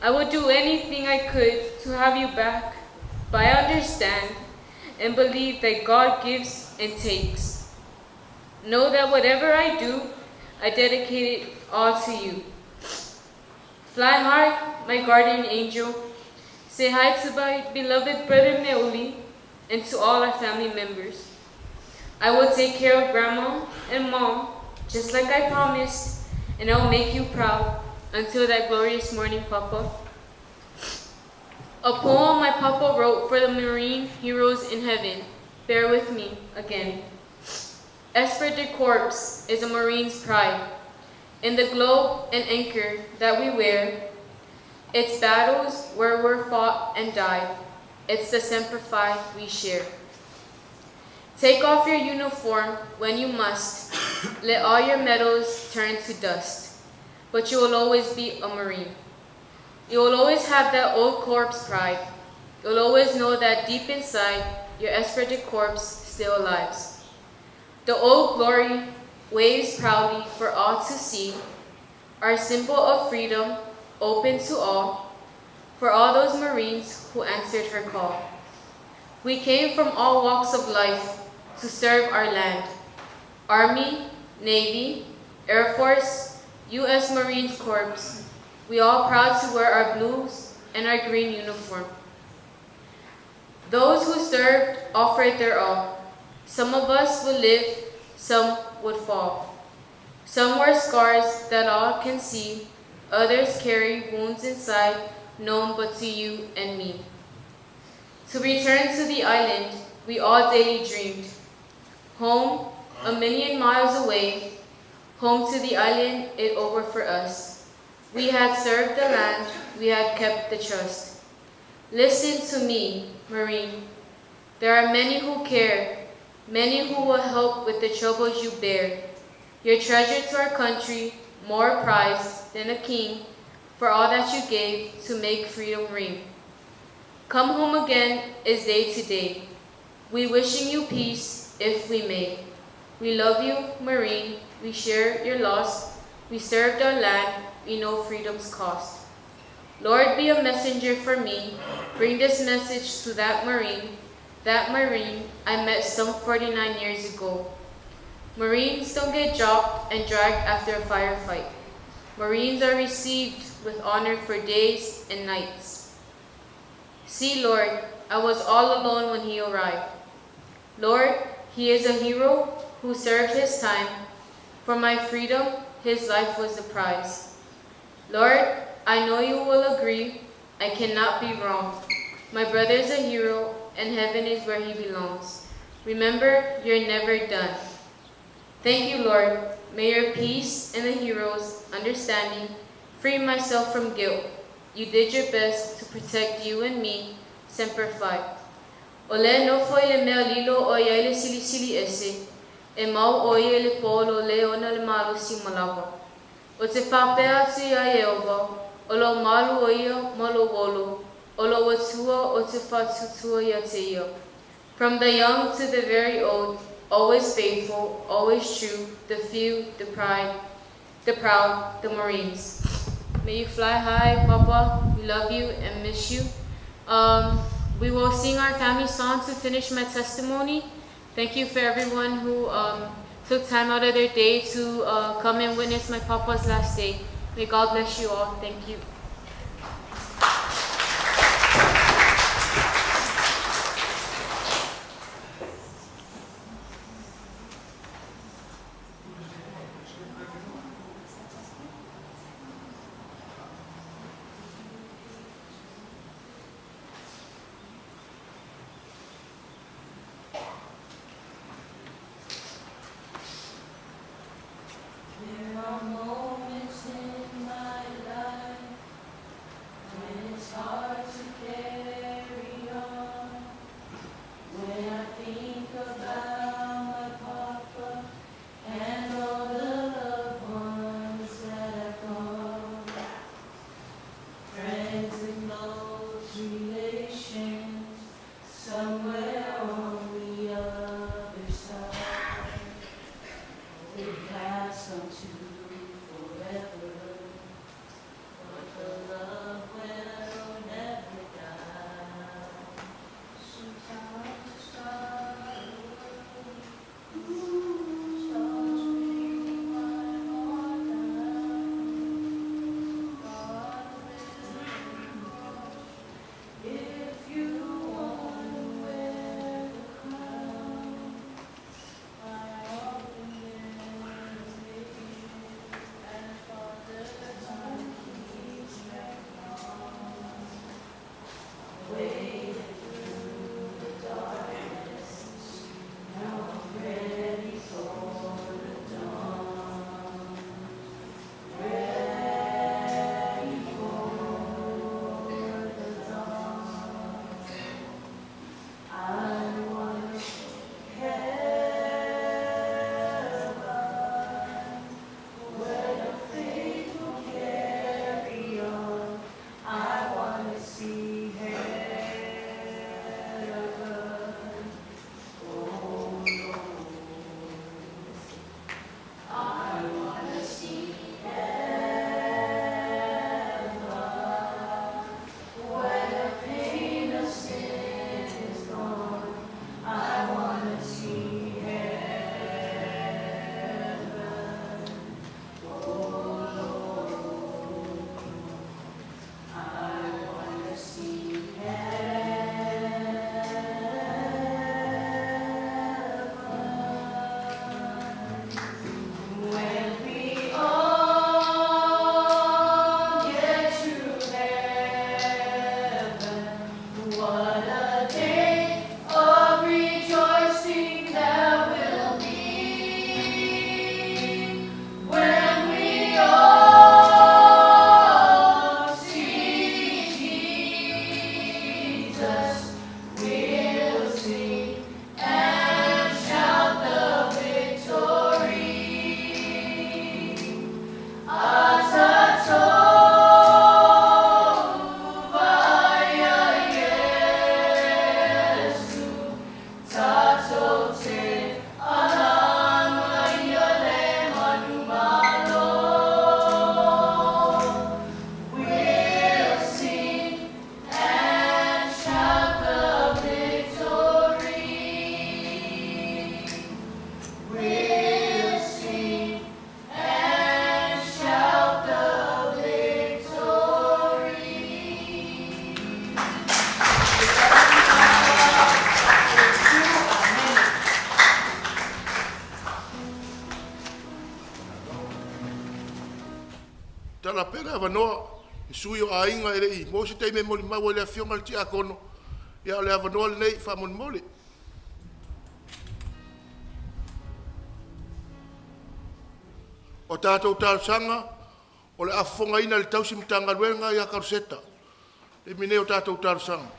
I would do anything I could to have you back, but I understand and believe that God gives and takes. Know that whatever I do, I dedicate it all to you. Fly high, my guardian angel. Say hi to my beloved brother Meuli and to all our family members. I will take care of Grandma and Mom, just like I promised, and I will make you proud until that glorious morning, Papa. A poem my papa wrote for the Marine heroes in heaven. Bear with me again. Esprit de Corps is a Marine's pride. In the globe and anchor that we wear, Its battles where we're fought and died. It's the Semper Fi we share. Take off your uniform when you must. Let all your medals turn to dust. But you will always be a Marine. You will always have that old corpse pride. You'll always know that deep inside, your esprit de corps still alive. The old glory waves proudly for all to see, our symbol of freedom, open to all, for all those Marines who answered her call. We came from all walks of life to serve our land. Army, Navy, Air Force, U.S. Marines Corps, we all proud to wear our blues and our green uniform. Those who served offered their all. Some of us would live, some would fall. Some wear scars that all can see, others carry wounds inside, known but to you and me. To return to the island, we all daily dreamed. Home, a million miles away, home to the island, it over for us. We had served the land, we had kept the trust. Listen to me, Marine. There are many who care, many who will help with the troubles you bear. Your treasure to our country, more prized than a king, for all that you gave to make freedom ring. Come home again is day to day. We wishing you peace if we may. We love you, Marine. We share your loss. We served our land. We know freedom's cost. Lord, be a messenger for me. Bring this message to that Marine I met some 49 years ago. Marines don't get dropped and dragged after a firefight. Marines are received with honor for days and nights. See, Lord, I was all alone when he arrived. Lord, he is a hero who served his time. For my freedom, his life was the prize. Lord, I know you will agree, I cannot be wrong. My brother is a hero, and heaven is where he belongs. Remember, you're never done. Thank you, Lord. May your peace and the hero's understanding free myself from guilt. You did your best to protect you and me, Semper Fi. Ole no foi le mea lilo o ia le silisili ese, e mau o ia le polo le ona le malo si malawa. O te whapea atu ia Eova, o lo malu o ia malo wolo, o lo watua o te whatutua ia te ia. From the young to the very old, always faithful, always true, the few, the pride, the proud, the Marines. May you fly high, Papa. We love you and miss you. We will sing our family song to finish my testimony. Thank you for everyone who took time out of their day to come and witness my papa's last day. May God bless you all. Thank you. There are moments in my life tatala pea le avanoa i sui o aiga e le i maua se taimi e molimau ai i le afioga i le Tiakono, ia o le avanoa lenei faamolemole. O tatou talosaga o le a fofogaina e le tausi Matagaluega ia Kaloseta. O le taimi lenei o tatou talosaga.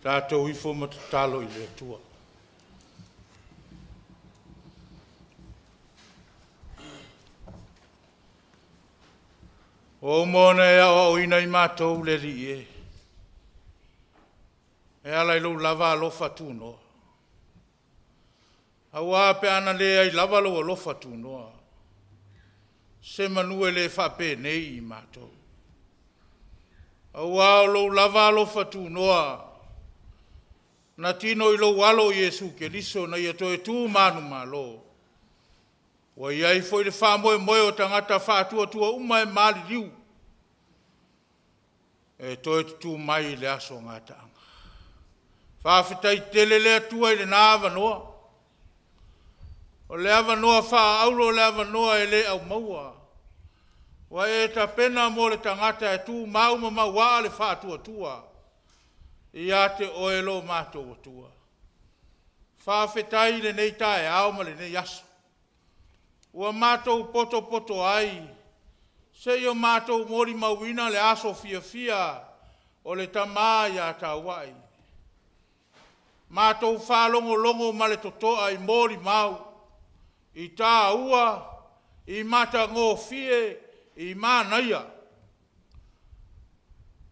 Tatou ifo ma tatalo i le Atua. Ua uma ona e aoaoina i matou le Alii e, e ala i lou lava alofa tunoa. Aua pe ana leai lava lou alofa tunoa, se manu e le faapenei i matou. Aua o lou lava alofa tunoa, na tino i lou alo o Iesu Keriso na ia toe tu manumalo, ua i ai foi le faamoemoe o tagata faatuatua uma e maliliu, e toe tutū mai i le aso gataaga. Faafetai tele le Atua i lena avanoa. O le avanoa faaauro o le avanoa e le aumaua, ua e tapena mo le tagata e tumau ma mauaa le faatuatua ia te oe lo matou Atua. Faafetai i lenei taeao ma lenei aso, ua matou potopoto ai se i o matou molimauina le aso fiafia o le tama ia Tauai. Matou faalogologo ma le totoa i molimau, i taua, i matagofie, i manaia,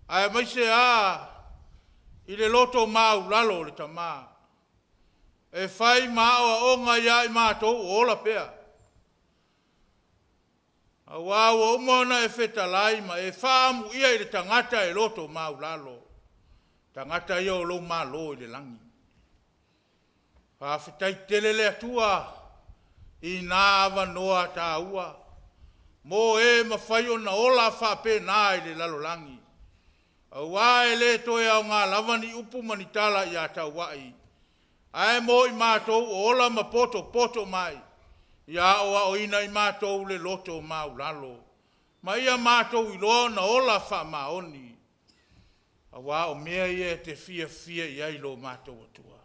aemaise lava i le loto maualalo o le tama e fai ma aoaoga ia i matou o ola pea. Aua ua uma ona e fetalai ma e faaamuia i le tagata e loto maualalo, o tagata ia o lou Malo i le lagi. Faafetai tele le Atua i na avanoa taua mo e mafai ona ola faapena i le lalolagi, aua e le toe aoga lava ni upu ma ni tala ia Tauai, ae mo i matou o ola ma potopoto mai, ia aoaoina i matou le loto maualalo, ma ia matou iloa ona ola faamaoni, aua o mea ia e te fiafia i ai lo matou Atua.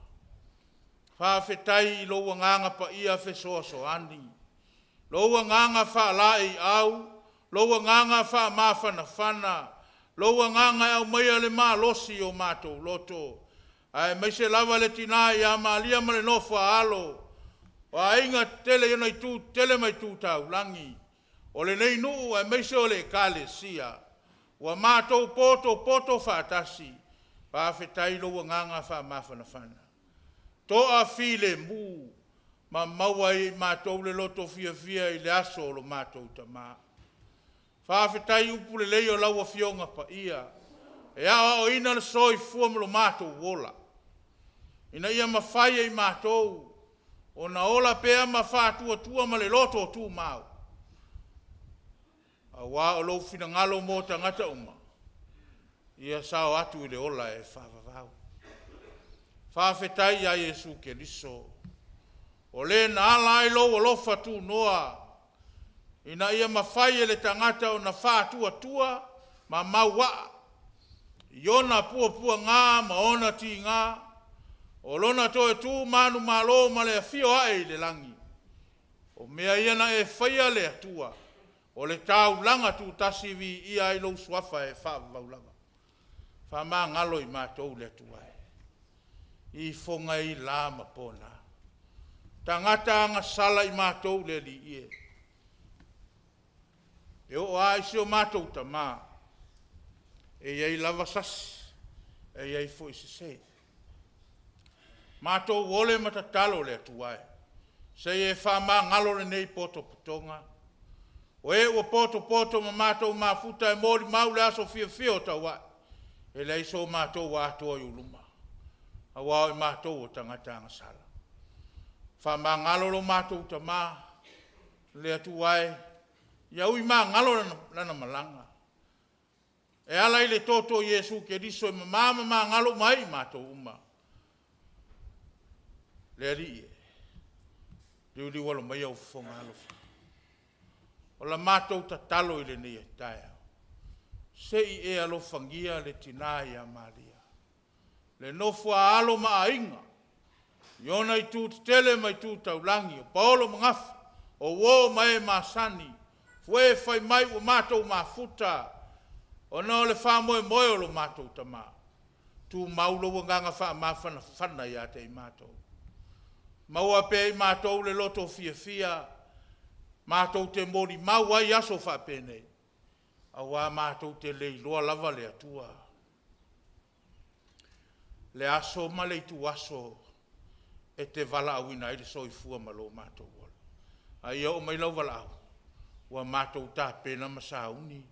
Faafetai i lou Agaga Paia fesoasoani, lou Agaga faalaeiau, lou Agaga faamafanafana, lou Agaga e aumaia le malosi i o matou loto, aemaise lava le tina ia Maria ma le nofo a alo, o aiga tetele i ona itu tetele ma itu taulagi, o lenei nuu aemaise o le Ekalesia, ua matou potopoto faatasi, faafetai i lou agaga faamafanafana. Toafilemu, ma maua ai e i matou le loto fiafia i le aso o lo matou tama. Faafetai i upu lelei o lau Afioga Paia e aoaoina le soifua ma lo matou ola, ina ia mafai e i matou ona ola pea ma faatuatua ma le loto tumau, aua o lou finagalo mo tagata uma, ia sao atu i le ola e faavavau. Faafetai ia Iesu Keriso, o Le na ala ai lou alofa tunoa ina ia mafai e le tagata ona faatuatua ma mauaa i ona puapuaga ma ona tiga o lona toe tu manumalo ma le afio ae i le lagi. O mea ia na e faia le Atua, o le taulaga tutasi viia ai lou Suafa e faavavau lava. Faamagalo i matou le Atua e, ifoga e i la ma pona, tagata agasala i matou le Alii e. E oo lava i si o matou tama, e i ai lava sasi, e i ai foi sese. Matou ole ma tatalo le Atua e, se i e faamagalo lenei potopotoga, o e ua potopoto ma matou mafuta e molimau le aso fiafia o Tauai, e leai so matou atoa i ou luma, aua o i matou o tagata agasala. Faamagalo lo matou tama, le Atua e, ia ui magalo lana malaga, e ala i le toto o Iesu Keriso e mama ma magalo uma ai i matou uma. Le Alii e, liuliu alo maia ou fofoga alofa. O la matou tatalo i lenei taeao, se i e alofagia le tina ia Maria, le nofo a alo ma aiga, i ona itu tetele ma itu taulagi, o paolo ma gafa, o uo ma e masani, ua e fai mai ua matou mafuta, ona o le faamoemoe o lo matou tama. Tumau lou agaga faamafanafana ia te i matou. Maua pea e i matou le loto fiafia matou te molimau ai aso faapenei, aua matou te le iloa lava le Atua, le aso ma le ituaso e te valaauina ai le soifua ma lo matou ola. A ia oo mai lou valaau, ua matou tapena ma sauni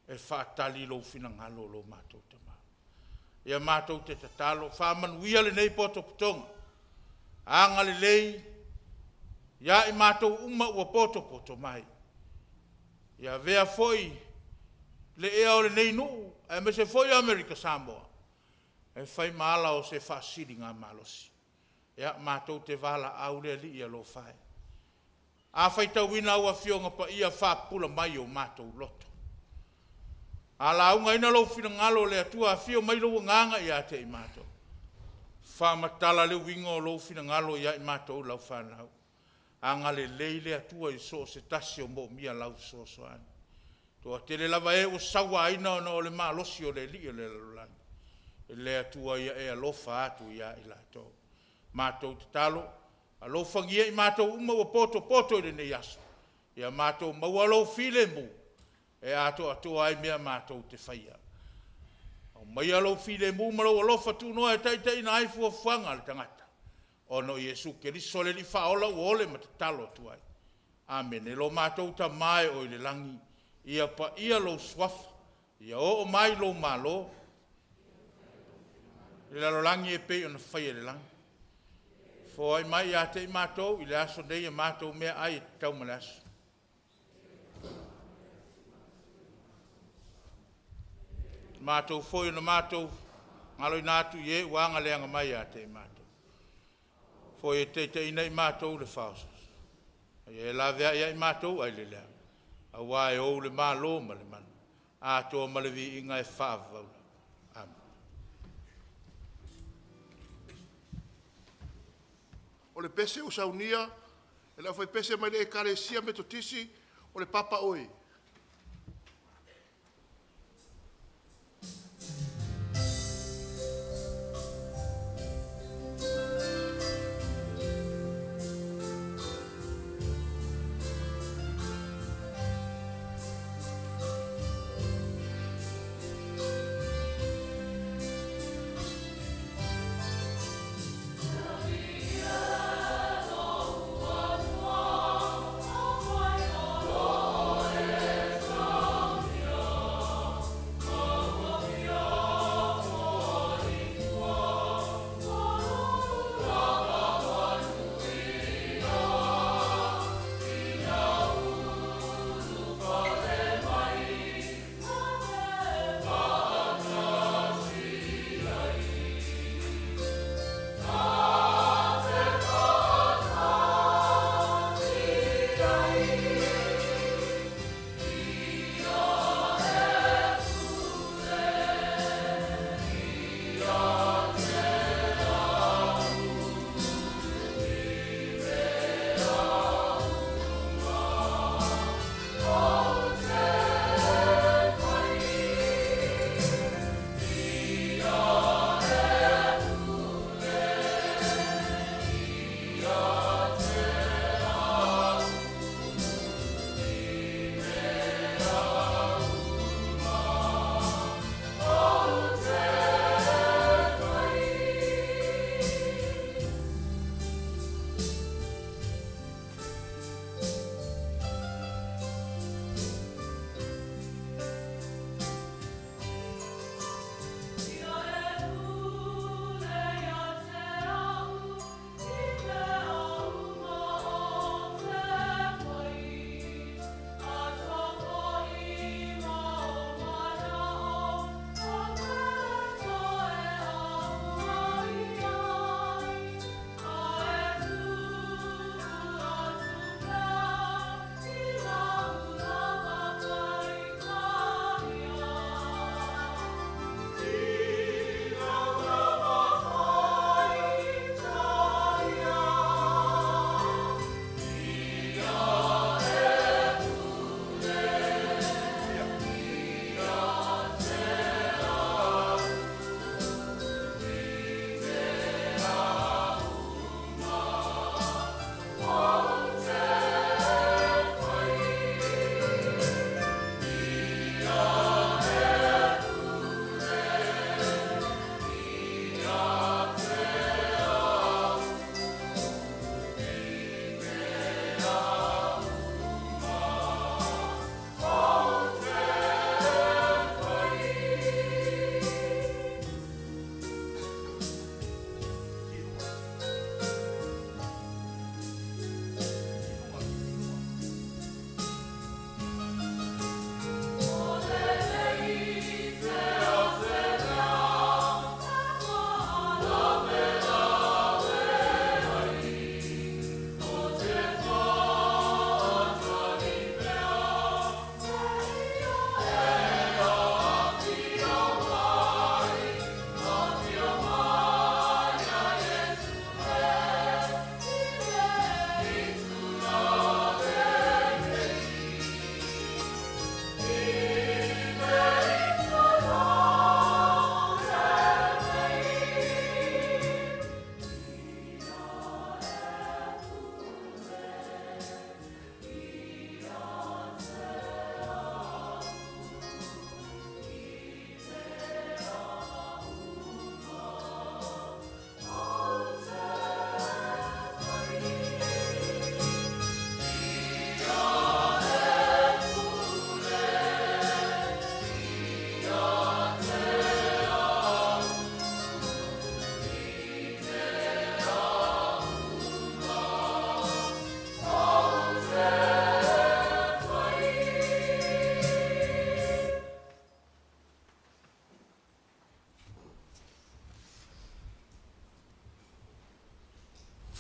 e faatali lou finagalo lo matou Tama. Ia matou te tatalo, faamanuia lenei potopotoga, agalelei ia i matou uma ua potopoto mai. Ia avea foi le ea o lenei nuu aemaise foi o Amerika Samoa e fai ma ala o se faasiligamalosi. Ia matou te valaau le Alii alofa e, a faitauina au Afioga Paia, faapupula mai o matou loto. A laugaina lou finagalo le Atua, afio mai lou Agaga ia te i matou, faamatala le uiga o lou finagalo ia i matou lau fanau. Agalelei le Atua i so o se tasi o moomia lau fesoasoani. Toatele lava e ua sauaina ona o le malosi o le alii o le lalolagi. Le Atua ia e alofa atu ia i latou. Matou tatalo, alofagia i matou uma ua potopoto i lenei aso, ia matou maua lou filemu e atoatoa ai mea matou te faia. Aumaia lou filemu ma lou alofa tunoa e taitaiina ai fuafuaga a le tagata, ona o Iesu Keriso le Alii Faaola ua ole ma tatalo atu ai. Amene. Lo matou Tama e oo i le lagi, ia paia lou suafa, ia oo mai lou Malo i le lalolagi e pei ona faia i le lagi. Foai mai ia te i matou i le aso nei a matou meaai e tatau ma le aso. Matou foi ona matou galoina atu i e ua aga mai ia te i matou. Foi e taitaiina i matou i le faaosoosoga, a ia e laveai ia i matou ai le leaga, aua e ou le Malo ma le mana, atoa ma le viiga e faavavau lava. Amene. O le pese ua saunia e le aufaipese mai le Ekalesia Metotisi o le Papa Oe.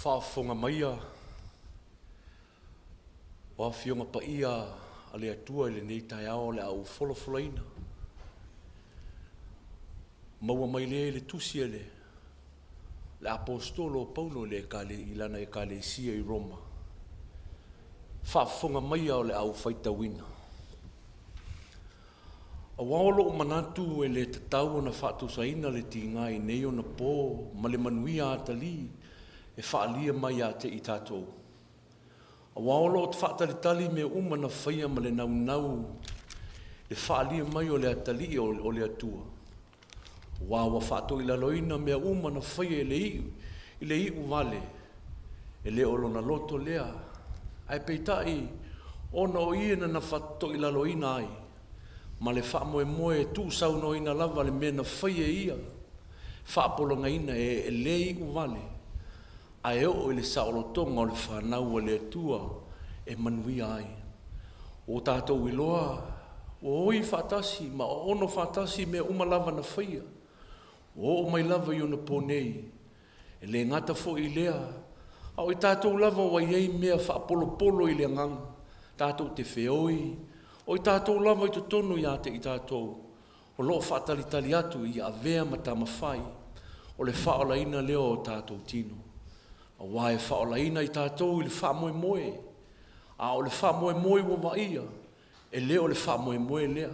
Faafofoga maia o Afioga Paia a le Atua i lenei taeao o le a ou folafolaina. Maua mai lea i le tusi a le le Aposetolo o Paulo i le ekale, i lana ekalesia i Roma. Faafofoga maia o le a ou faitauina. Aua o lou manatu e le tatau ona faatusaina le tiga i nei ona po ma le manuia atalii e faaalia mai ia te i tatou. Aua o lo o faatalitali mea uma na faia ma le naunau le faaalia mai o le atalii o le Atua. Aua ua faatoilaloina mea uma na faia i le iu, i le iu vale, e le o lona loto lea, ae peitai, ona o ia na na faatoilaloina ai, ma le faamoemoe e tuusaunoaina lava le mea na faia e ia, faapolagaina e le iu vale, ae oo i le saolotoga o le fanau a le Atua e manuia ai. Ua tatou iloa, ua oi faatasi ma oono faatasi mea uma lava na faia. Ua oo mai lava i ona po nei. E le gata foi i lea, a o i tatou lava ua i ai mea faapolopolo i le agaga, tatou te feoi, o i tatou lava i totonu ia te i tatou, o lo o faatalitali atu ia avea ma tamafai o le faaolaina lea o tatou tino, aua e faaolaina i tatou i le faamoemoe, a o le faamoemoe ua vaaia, e le o le faamoemoe lea.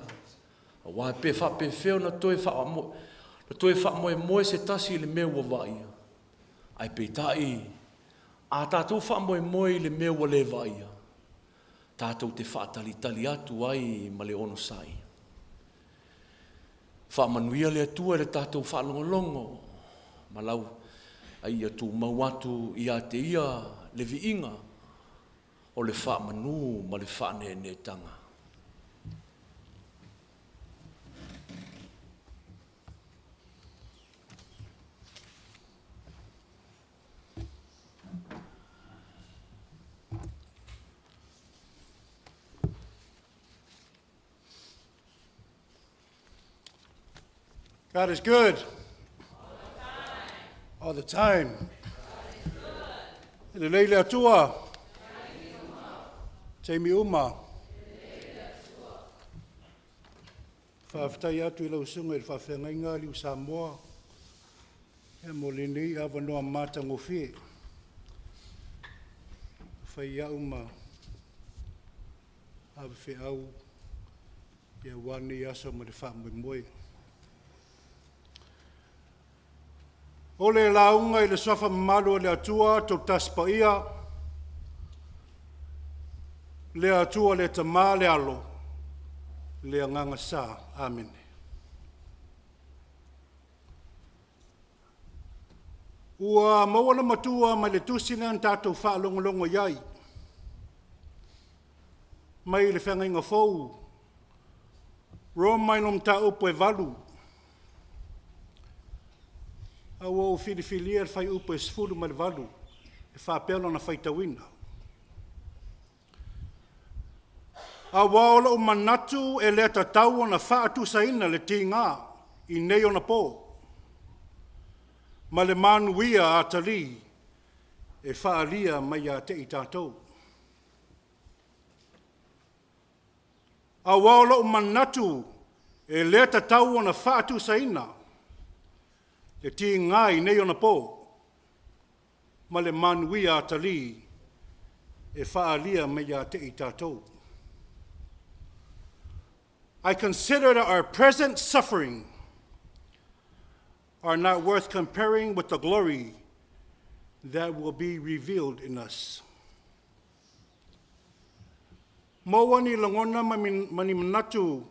Aua pe faapefea ona toe na toe faamoemoe se tasi i le mea ua vaaia? Ae peitai, a tatou faamoemoe i le mea ua le vaaia, tatou te faatalitali atu ai ma le onosai. Faamanuia le Atua i le tatou faalogologo ma lau a ia tumau atu ia te Ia le viiga o le faamanu ma le faaneeneetaga. God is good. All the time. E lelei le Atua. Taimi uma. Faafetai atu i lau susuga i le faafeagaiga Liu Samoa ia mo lenei avanoa matagofie. Fai au ma avefeau ia aua lenei aso ma le faamoemoe. O le lauga i le suafa mamalu o le Atua Toatasi Paia, le Atua le Tama le Alo, le Agaga Sa. Amene. Ua maua le matua mai le tusi lea na tatou faalogologo i ai, mai le feagaiga fou, Roma i le mataupu e 8, a ua ou filifilia le fuaiupu e 18 e faapea lona faitauina. Aua o lou manatu e le tatau ona faatusaina le tiga i nei ona po, ma le manuia atalii e faaalia mai ia te i tatou. Aua o lou manatu e le tatau ona faatusaina le tiga i nei ona po, ma le manuia atalii e faaalia mai ia te i tatou. I consider that our present suffering are not worth comparing with the glory that will be revealed in us. Maua ni lagona ma ni manatu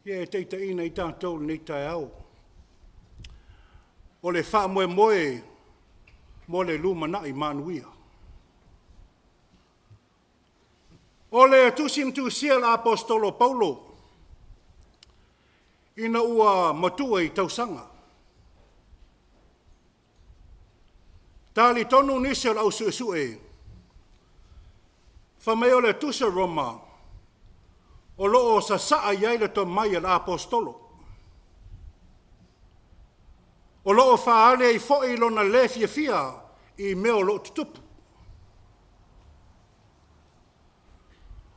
ia e taitaiina ai tatou i lenei taeao. O le faamoemoe mo le lumanai manuia. O le tusi na tusia e le Aposetolo Paulo ina ua matua i tausaga. Talitonu nisi o le au suesue, fai mai o le tusi a Roma o lo o sasaa i ai le tomai a le Aposetolo. O lo o faaali ai foi lona le fiafia i mea o loo tutupu.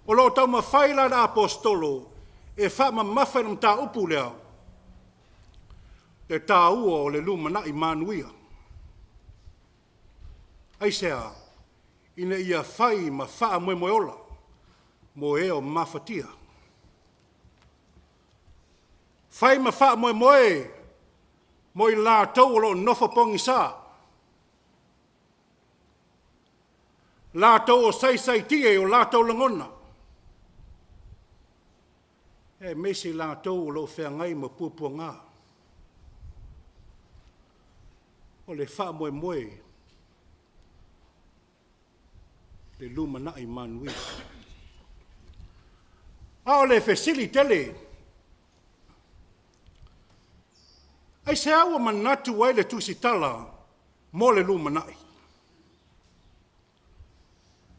O loo taumafai la le Aposetolo e faamamafa i le mataupu lea, le taua o le lumanai manuia. Aisea? Ina ia fai ma faamoemoeola mo e o mafatia. Fai ma faamoemoe mo i latou o lo o nofo pogisa, latou o saisaitia i o latou lagona, aemaise i latou o lo o feagai ma puapuaga. O le faamoemoe le lumanai manuia. A o le fesili tele, aisea ua manatu ai le tusitala mo le lumanai?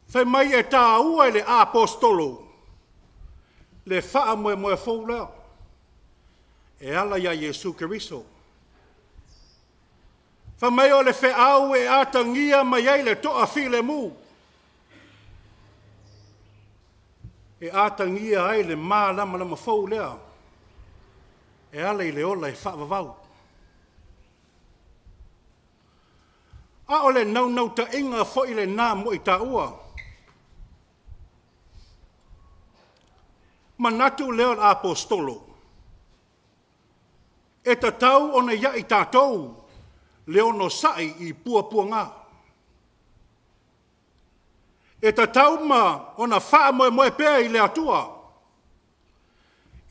Fai mai e taua i le Aposetolo le faamoemoe fou lea e ala ia Iesu Keriso. Fai mai o le feau e atagia mai ai le toafilemu, e atagia ai le malamalama fou lea e ala i le ola e faavavau. A o le naunautaiga foi lena mo i taua. Manatu lea o le Aposetolo, e tatau ona ia i tatou le onosai i puapuaga. E tatau ma ona faamoemoe pea i le Atua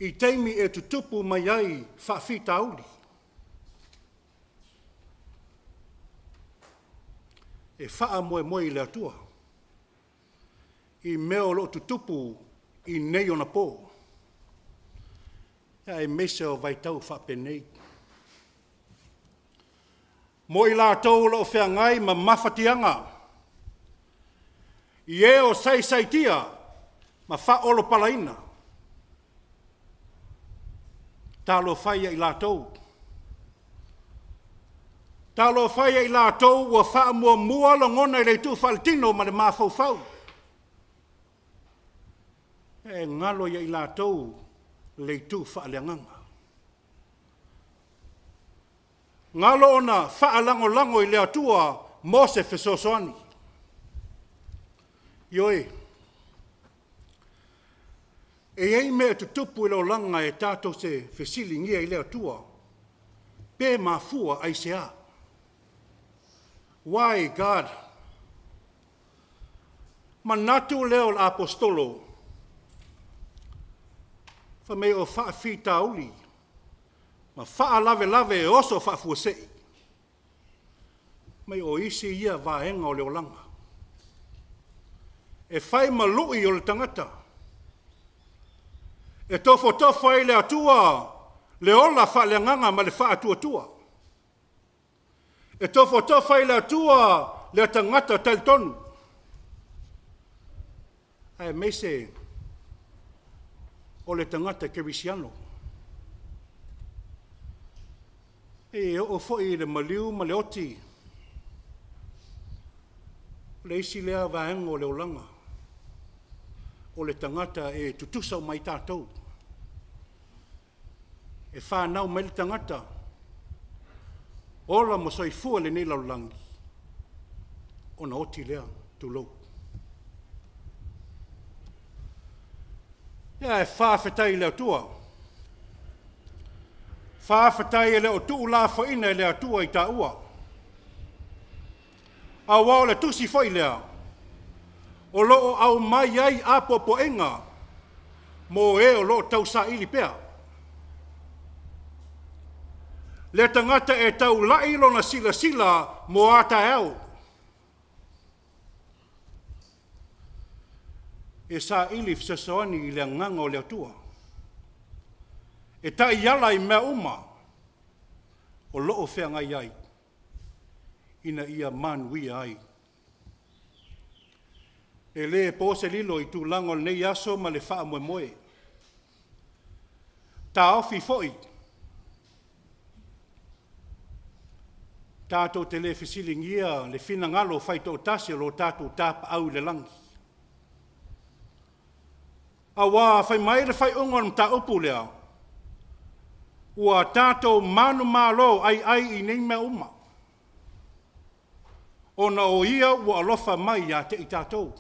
i taimi e tutupu mai ai faafitauli. E faamoemoe i le Atua i mea o lo o tutupu i nei ona po, aemaise o vaitau faapenei. Mo i latou o lo o feagai ma mafatiaga, i e o saisaitia ma faaolopalaina, talofa e ia i latou. Talofa e ia i latou ua faamuamua lagona i le itu faaletino ma le mafaufau. E galo ia i latou le itu faaleagaga. Galo ona faalagolago i le Atua mo se fesoasoani. Ioe, e i ai mea e tutupu i le olaga e tatou te fesiligia ai le Atua, pe mafua aisea? Why God? Manatu lea o le Aposetolo, fai mai o faafitauli ma faalavelave e oso faafuasei, mai o isi ia vaega o le olaga. E fai ma lui o le tagata, e tofotofo ai le Atua le ola faaleagaga ma le faatuatua. E tofotofo ai le Atua le tagata talitonu, aemaise o le tagata kerisiano. E oo foi i le maliu ma le oti, o le isi lea vaega o le olaga, o le tagata e tutusa uma ai tatou. E fanau mai le tagata, ola ma soifua i lenei lalolagi, ona oti lea, tulou. Ia e faafetai i le Atua. Faafetai e le o tuulafoaiina e le Atua i taua. Aua o le tusi foi lea, o lo o aumai ai apoapoaiga mo e o lo o tausaili pea. Le tagata e taulai lona silasila mo a taeao. E saili fesoasoani i le agaga o le Atua. E taiala i mea uma o lo o feagai ai, ina ia manuia ai. E le po se lilo i tulaga o lenei aso ma le faamoemoe. Taofi foi. Tatou te le fesiligia le finagalo faitoatasi o lo tatou Tapaau i le lagi. Auā fai mai le faaiuga o le mataupu lea, ua tatou manumalo aiai i nei mea uma, ona o Ia ua alofa mai ia te i tatou.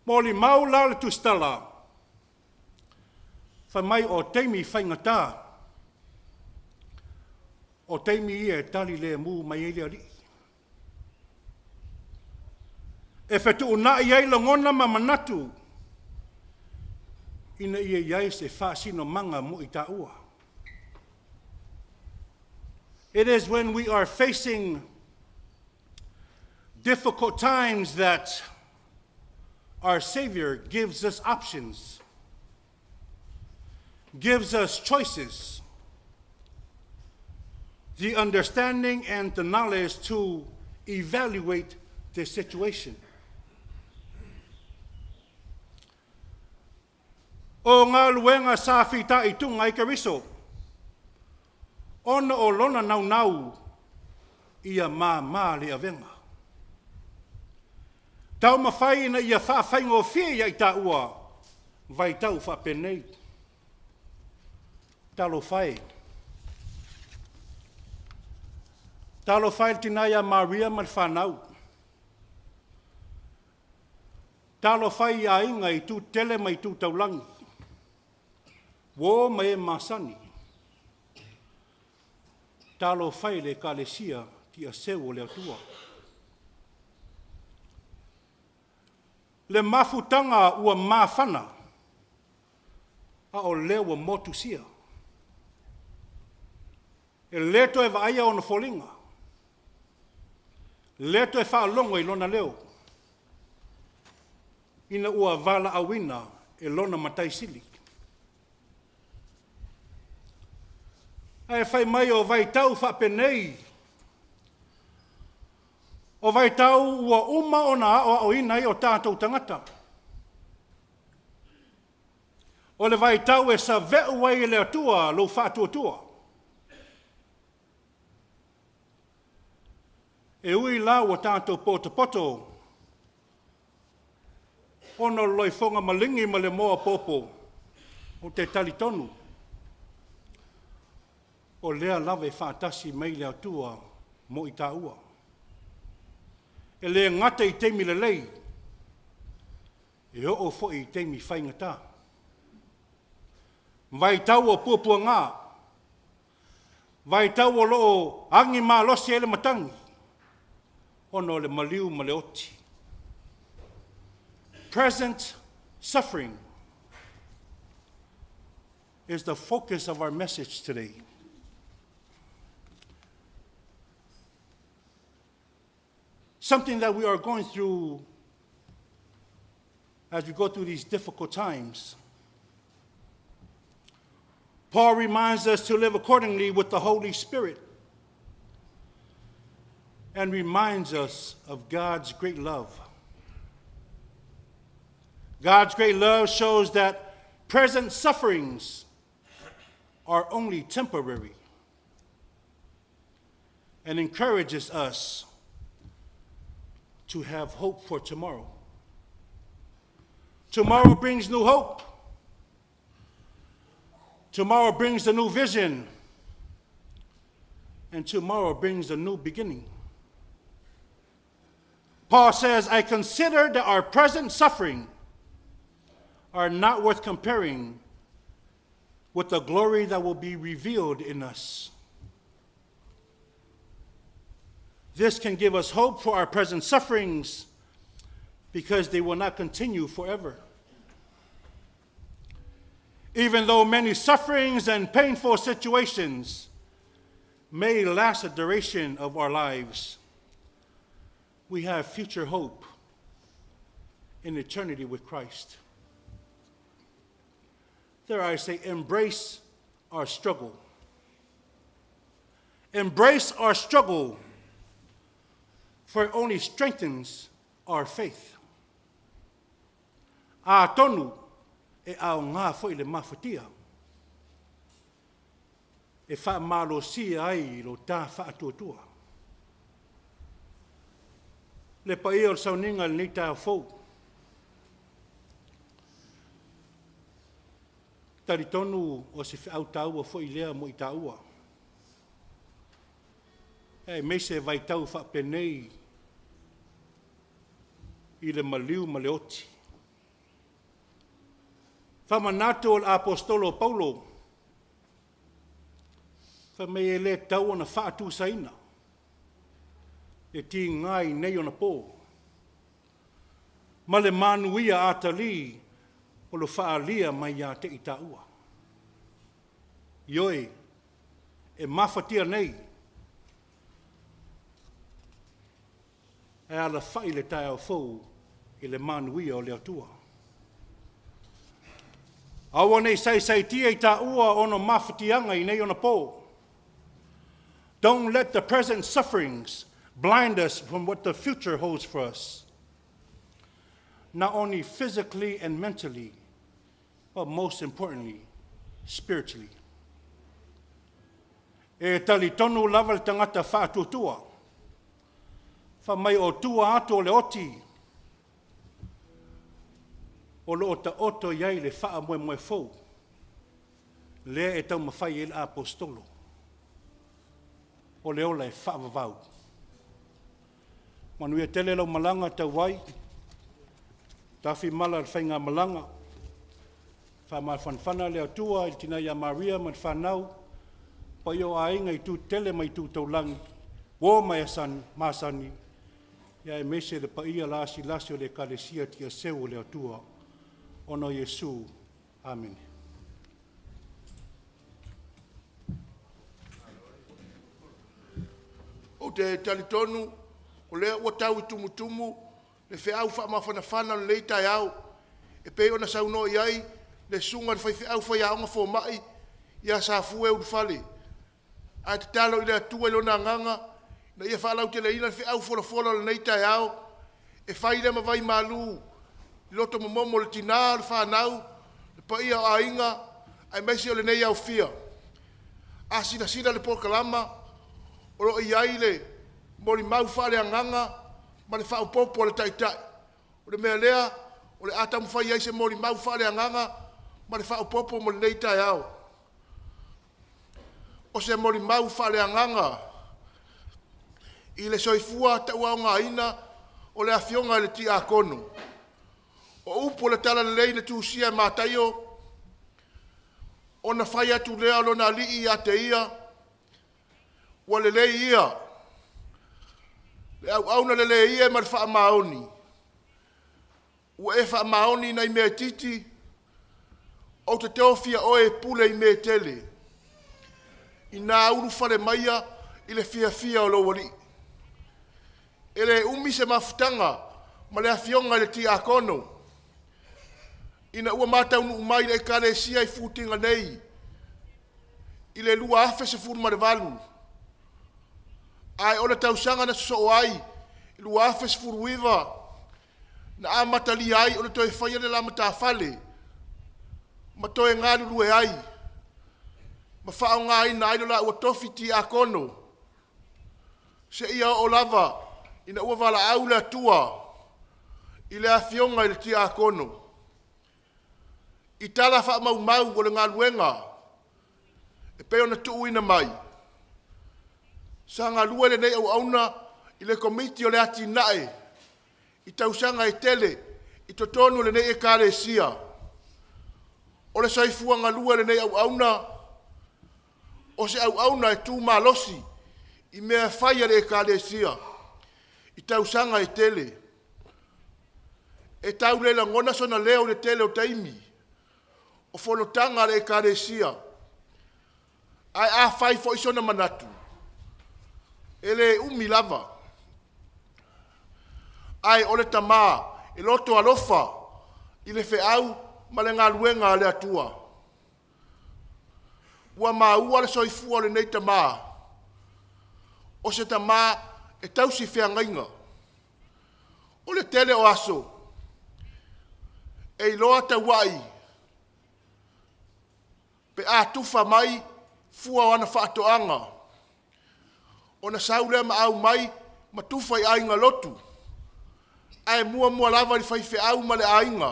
Molimau la le tusitala, fai mai o taimi faigata, o taimi ia e tali lemu mai ai le Alii. E fetuunai ai lagona ma manatu ina ia i ai se faasinomaga mo i taua. It is when we are facing difficult times that our Savior gives us options, gives us choices, the understanding and the knowledge to evaluate the situation. O galuega sa fitaituga ai Keriso, ona o lona naunau ia māmā le avega. Taumafai ina ia faafaigofie ia i taua vaitau faapenei. Talofa e. Talofa e i le tina ia Maria ma le fanau. Talofa e i aiga i tu tetele ma i tu taulagi, uō ma e masani. Talofa e i le Ekalesia tiaseu o le Atua. Le mafutaga ua mafana, a o lea ua motusia. E le toe vaaia ona foliga, le toe faalogo i lona leo, ina ua valaauina e lona Matai Sili. Ae fai mai o vaitau faapenei, o vaitau ua uma ona aoaoina ai o tatou tagata. O le vaitau e saveu ai e le Atua lou faatuatua. E ui la ua tatou potopoto ona o le loifoga maligi ma le moa opopo, ou te talitonu, o lea lava e faatasi mai le Atua mo i taua. E le gata i taimi lelei, e oo foi i taimi faigata. Vaitau o puapuaga, vaitau o lo o agi malosi ai le matagi, ona o le maliu ma le oti. Present suffering is the focus of our message today. Something that we are going through as we go through these difficult times. Paul reminds us to live accordingly with the Holy Spirit and reminds us of God's great love. God's great love shows that present sufferings are only temporary and encourages us to have hope for tomorrow. Tomorrow brings new hope. Tomorrow brings a new vision. And tomorrow brings a new beginning. Paul says, I consider that our present suffering are not worth comparing with the glory that will be revealed in us. This can give us hope for our present sufferings because they will not continue forever. Even though many sufferings and painful situations may last the duration of our lives, we have future hope in eternity with Christ. There I say, embrace our struggle. Embrace our struggle, for it only strengthens our faith. Atonu e aoga foi le mafatia. e faamalosia ai lo ta faatuatua. Le paia o le sauniga i lenei taeao fou. Talitonu o se feau taua foi lea mo i taua. Aemaise vaitau faapenei i le maliu ma le oti. Faamanatu o le Aposetolo o Paulo, fai mai e le tatau ona faatusaina le tiga i nei ona po, ma le manuia atalii o lo faaalia mai ia te i taua. Ioe, e mafatia nei, ae alafai le taeao fou i le manuia o le Atua. Aua ne i saisaitia i taua ona mafatiaga i nei ona po. Don't let the present sufferings blind us from what the future holds for us. Not only physically and mentally, but most importantly, spiritually. E talitonu lava le tagata faatuatua, fai mai o tua atu o le oti, o lo o taoto i ai le faamoemoe fou, lea e taumafai ai le Aposetolo, o le ola e faavavau. Manuia tele lau malaga tau ai, tafi mala i le faigamalaga, faamafanafana le Atua i le tina ia Maria ma le fanau, paia o aiga i itu tetele ma itu taulagi, uo ma e masani, ia aemaise le paia lasilasi o le Ekalesia Tiaseu o le Atua, ona o Iesu. Amene. Ou te talitonu o lea ua tau i tumutumu le feau faamafanafana o lenei taeao e pei ona saunoa i ai le susuga i le faifeau faiaoga fomai ia Safue Ulufale. Ae tatalo i le Atua i Lona Agaga ina ia faalauteleina le feau folafola o lenei taeao, e fai lea ma vaimalu i loto momomo o le tina, o le fanau, le paia o aiga, aemaise o lenei aofia. A silasila i le polokalama, o lo o i ai le molimau faaleagaga ma le faaopoopo a le Taitai. O le mea lea o le a taumafai ai se molimau faaleagaga ma le faaopoopo mo lenei taeao. O se molimau faaleagaga i le soifua tauaogaina o le Afioga i le Tiakono. O upu o le Talalelei na tusia e Mataio, ona fai atu lea o lona alii ia te ia, ua lelei ia le auauna lelei e ma le faamaoni. Ua e faamaoni i nai mea itiiti, ou te tofia oe e pule i mea e tele. Ina ulufale maia i le fiafia o lou alii. E le umi se mafutaga ma le afioga i le tiakono ina ua ma taunuu mai i le ekalesia i Futiga nei i le 2018, ae o le tausaga na sosoo ai, 2019, na amatalia ai ona toe faia le la matafale ma toe galulue ai ma faaaogaina ai lo laua tofi tiakono seia oo lava ina ua valaau le Atua i le afioga i le tiakono. I tala faamaumau o le galuega e pei ona tuuina mai, sa galue lenei auauna i le Komiti o le Atinae i tausaga e tele i totonu o lenei Ekalesia. O le soifua galue o lenei auauna, o se auauna e tu malosi i mea fai a le Ekalesia i tausaga e tele. E tau le lagona sona leo i le tele o taimi o fonotaga a le Ekalesia, ae a fai foi sona manatu, e le umi lava. Ae o le tama e loto alofa i le feau ma le galuega a le Atua. Ua maua le soifua o lenei tamā, o se tamā e tausi feagaiga. O le tele o aso, e iloa tauai pe a tufa mai fua o ana faatoaga. Ona sau lea ma aumai ma tufa i aiga lotu, ae muamua lava i le faifeau ma le aiga.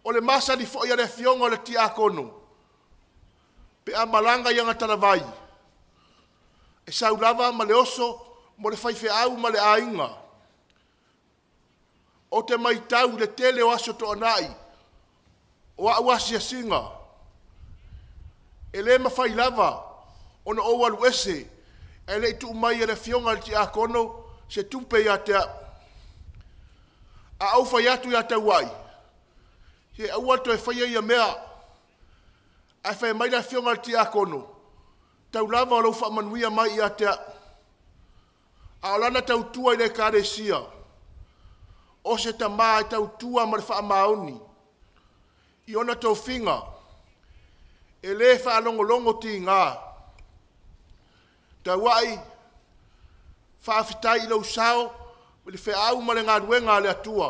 O le masani foi a le afioga o le tiakono, pe a malaga i ana talavai, e sau lava ma le oso mo le faifeau ma le aiga. Ou te matau i le tele o Aso Toonai o au asiasiga, e le mafai lava ona ou alu ese ae le i tuu mai e le afioga i le tiakono se tupe ia te au. A ou fai atu ia Tauai, se aua le toe faia ia mea, ae fai mai le afioga i le tiakono, tau lava o lou faamanuia mai ia te au. A o lana tautua i le ekalesia, o se tama e tautua ma le faamaoni i ona tofiga, e le faalogologo tiga. Tauai, faafetai i lou sao i le feau ma le galuega a le Atua.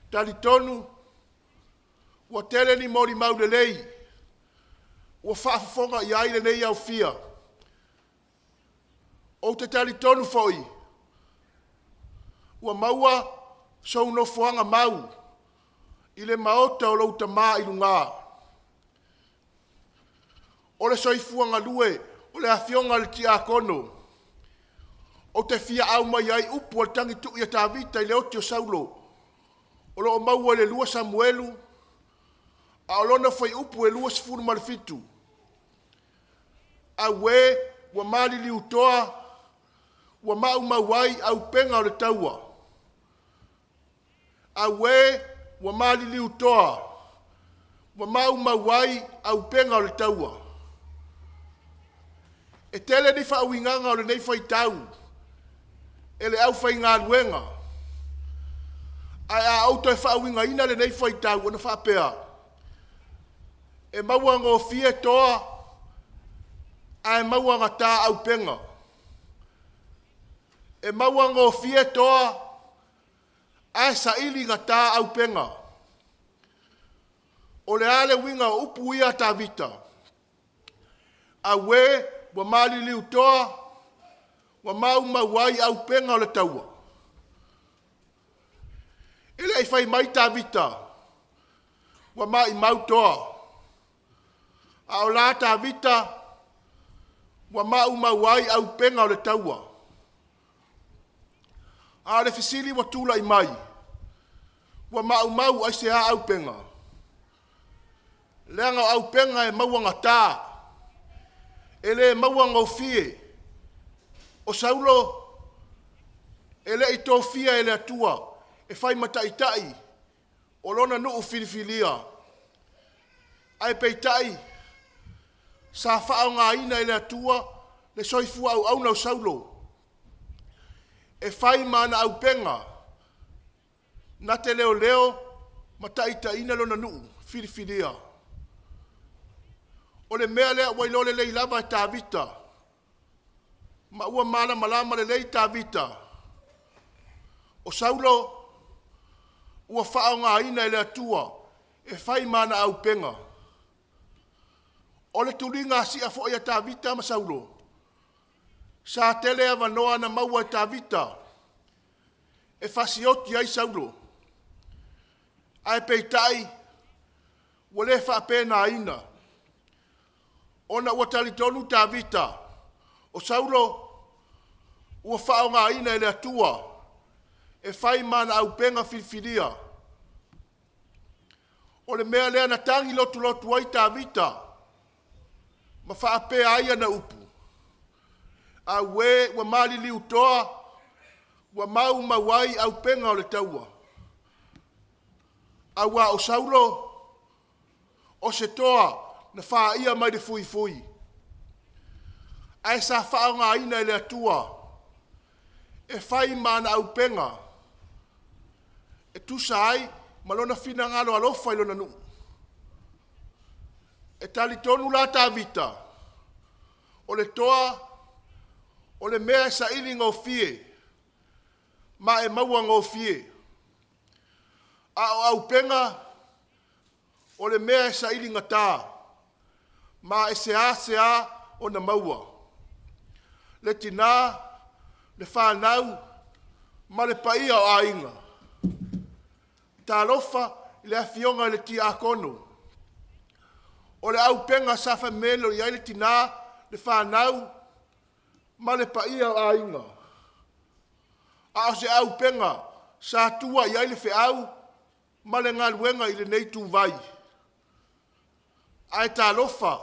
E talitonu ua tele ni molimau lelei ua faafofoga i ai lenei aofia. Ou te talitonu foi ua maua sou nofoaga mau i le maota o lou Tama i luga. O le soifua galue o le Afioga i le Tiakono, ou te fia aumaia ai upu a le tagitui a Tavita i le oti o Saulo, o lo o maua i le 2 Samuelu a o lona fuaiupu e 27. Auē ua maliliu toa ua maumau ai auupega o le taua. Auē ua maliliu toa ua maumau ai auupega o le taua. E tele ni faauigaga o lenei faitau e le aufaigaluega, ae a ou toe faauigaina lenei faitau ona faapea, e mauagofie toa ae mauagata auupega. E mauagofie toa ae sailigata auupega. O le a le uiga o upu ia a Tavita? Auē ua maliliu toa ua maumau ai auupega o le taua. E le i fai mai Tavita ua maumau toa, a o la Tavita ua maumau ai auupega o le taua. A o le fesili ua tulai mai, ua maumau aisea auupega? Leaga o auupega e mauagata, e le mauagofie. O Saulo e le i tofia e le Atua e fai ma taitai o lona nuu filifilia, ae peitai sa faaaogaina e le Atua le soifua auauna o Saulo e fai ma ana auupega na te leoleo ma taitaiina lona nuu filifilia. O le mea lea ua iloa lelei lava e Tavita, ma ua malamalama lelei Tavita, o Saulo ua faaaogaina e le Atua e fai ma ana auupega. O le tuliga sia foi a Tavita ma Saulo, sa tele avanoa na maua e Tavita e fasioti ai Saulo, ae peitai ua le faapenaina, ona ua talitonu Tavita, o Saulo ua faaaogaina e le Atua e fai ma ana auupega filifilia. O le mea lea na tagi lotulotu ai Tavita ma faapea ai ana upu, “Auē ua maliliu toa ua maumau ai auupega o le taua.” Auā o Saulo o se toa na faia mai le fuifui, ae sa faaaogaina e le Atua e fai ma ana auupega e tusa ai ma Lona finagalo alofa i lona nuu. E talitonu la Tavita, o le toa o le mea e saili gofie ma e maua gofie, a o auupega o le mea e sailigata. Ma e seā seā ona maua. Le tinā, le fanau, ma le paia o aiga. Talofa i le afioga i le tiakono. O le aupega sa famelo i ai le tinā, le fanau, ma le paia o aiga. A o se aupega sa tua i ai le feau ma le galuega i lenei ituvai. Ae talofa,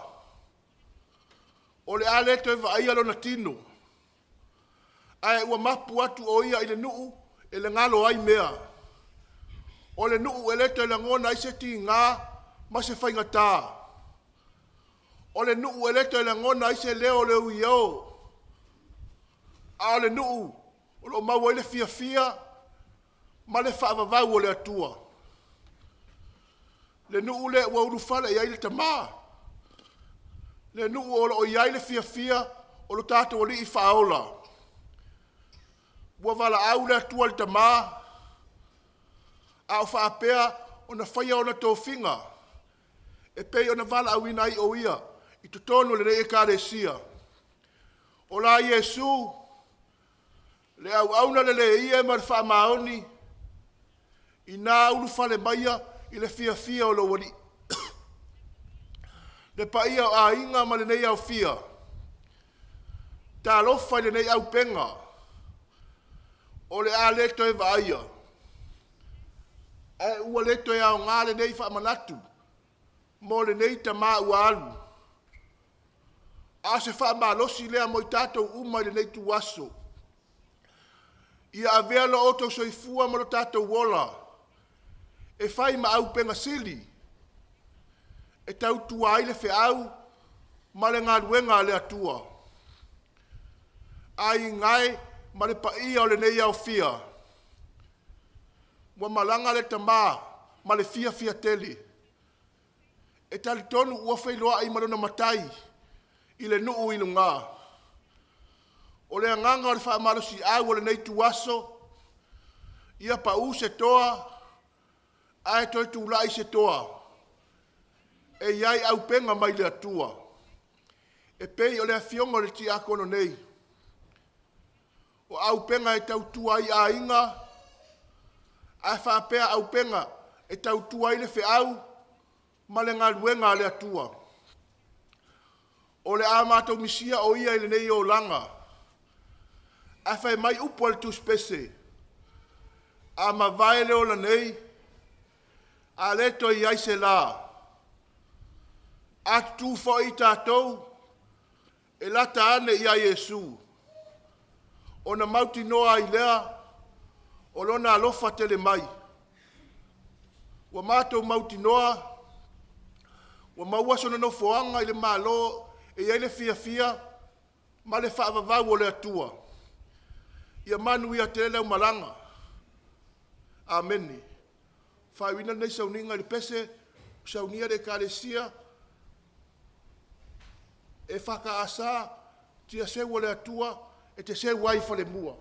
o le a le toe vaaia lona tino, ae ua mapu atu o ia i le nuu e le galo ai mea. O le nuu e le toe lagona ai se tigā ma se faigata. O le nuu e le toe lagona ai se leo o le ui o, a o le nuu o lo o maua ai le fiafia ma le faavavau o le Atua. Le nuu lea ua ulufale i ai le tamā. Le nuu o lo o i ai le fiafia o lo tatou Alii Faaola. Ua valaau le Atua i le tamā, a o faapea ona faia ona tofiga e pei ona valaauina ai o ia i totonu o lenei ekalesia. O la Iesu, le auauna lelei e ma le faamaoni, ina ulufale maia i le fiafia o lou Alii. Le paia o aiga ma lenei aofia, talofa i lenei aupega, o le a le toe vaaia, ae ua le toe aoga lenei faamanatu mo lenei tamā ua alu. A o se faamalosi lea mo i tatou uma i lenei ituaso. Ia avea lo outou soifua ma lo tatou ola e fai ma aupega sili e tautua ai le feau ma le galuega a le Atua. Aiga e ma le paia o lenei aofia, ua malaga le tamā ma le fiafia tele. E talitonu ua feiloai ma lona Matai i le nuu i luga. O le agaga o le faamalosiau o lenei ituaso, ia pau se toa ae toe tulai se toa. E i ai aupega mai le Atua. E pei o le afioga o le tiakono nei. O aupega e tautua ai aiga, ae faapea aupega e tautua ai le feau ma le galuega a le Atua. O le a matou misia o ia i lenei olaga. Ae fai mai upu a le tusipese, a mavae le ola nei, a le toe i ai se la. A tutū foi i tatou, e lata ane ia Iesu, ona mautinoa ai lea o lona alofa tele mai. Ua matou mautinoa, ua maua sona nofoaga i le Malo e i ai le fiafia ma le faavavau o le Atua. Ia manuia tele lau malaga. Amene. Faaiuina lenei sauniga i le pese, saunia e le Ekalesia EFKS, Tia seu o le Atua e te seu ai i falemua.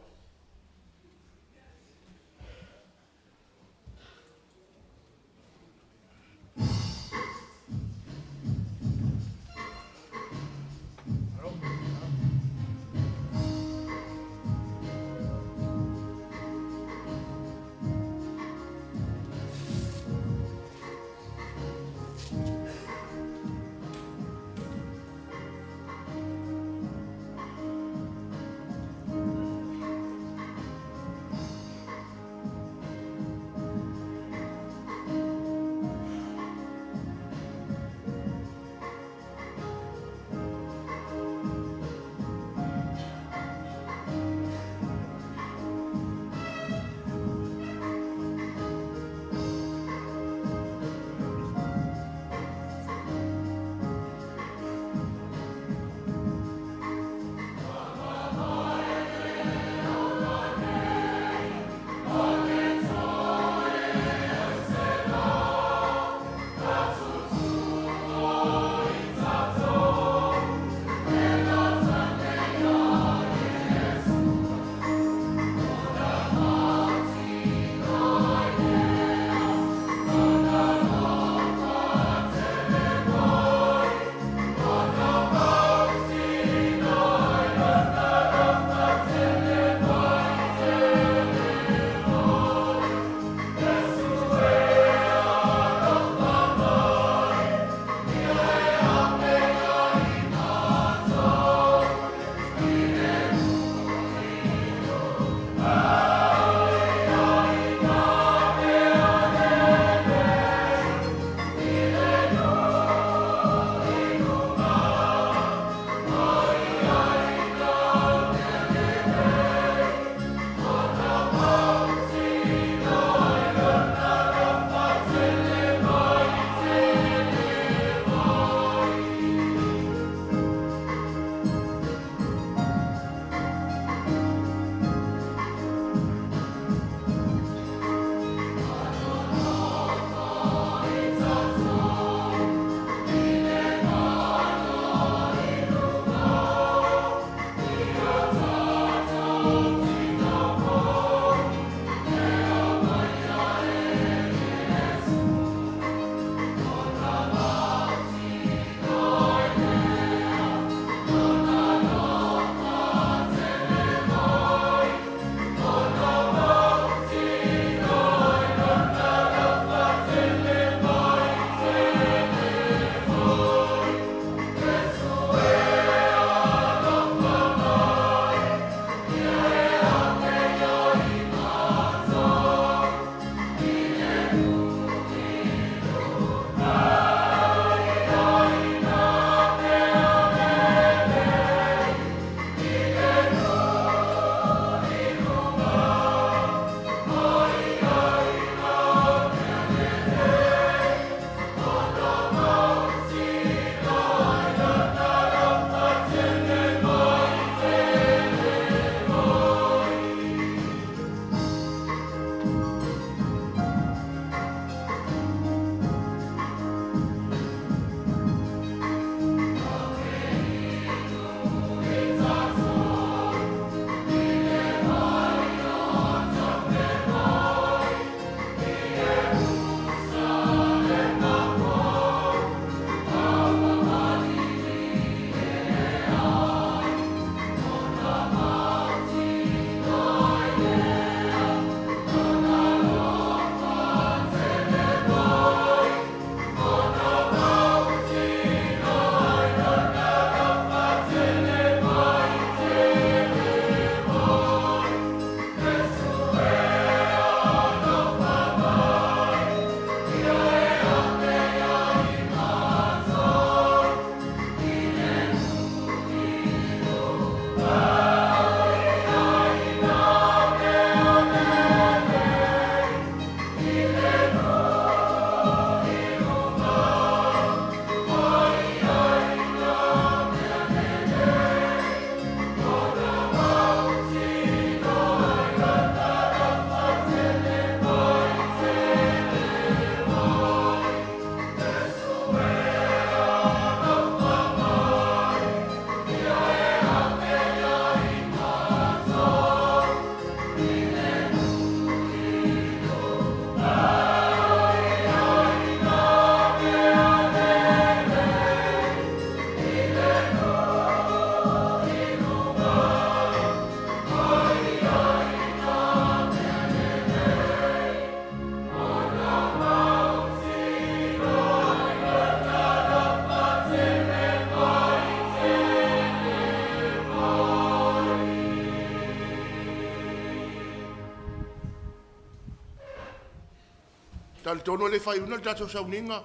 Talitonu e le i faaiuina le tatou sauniga,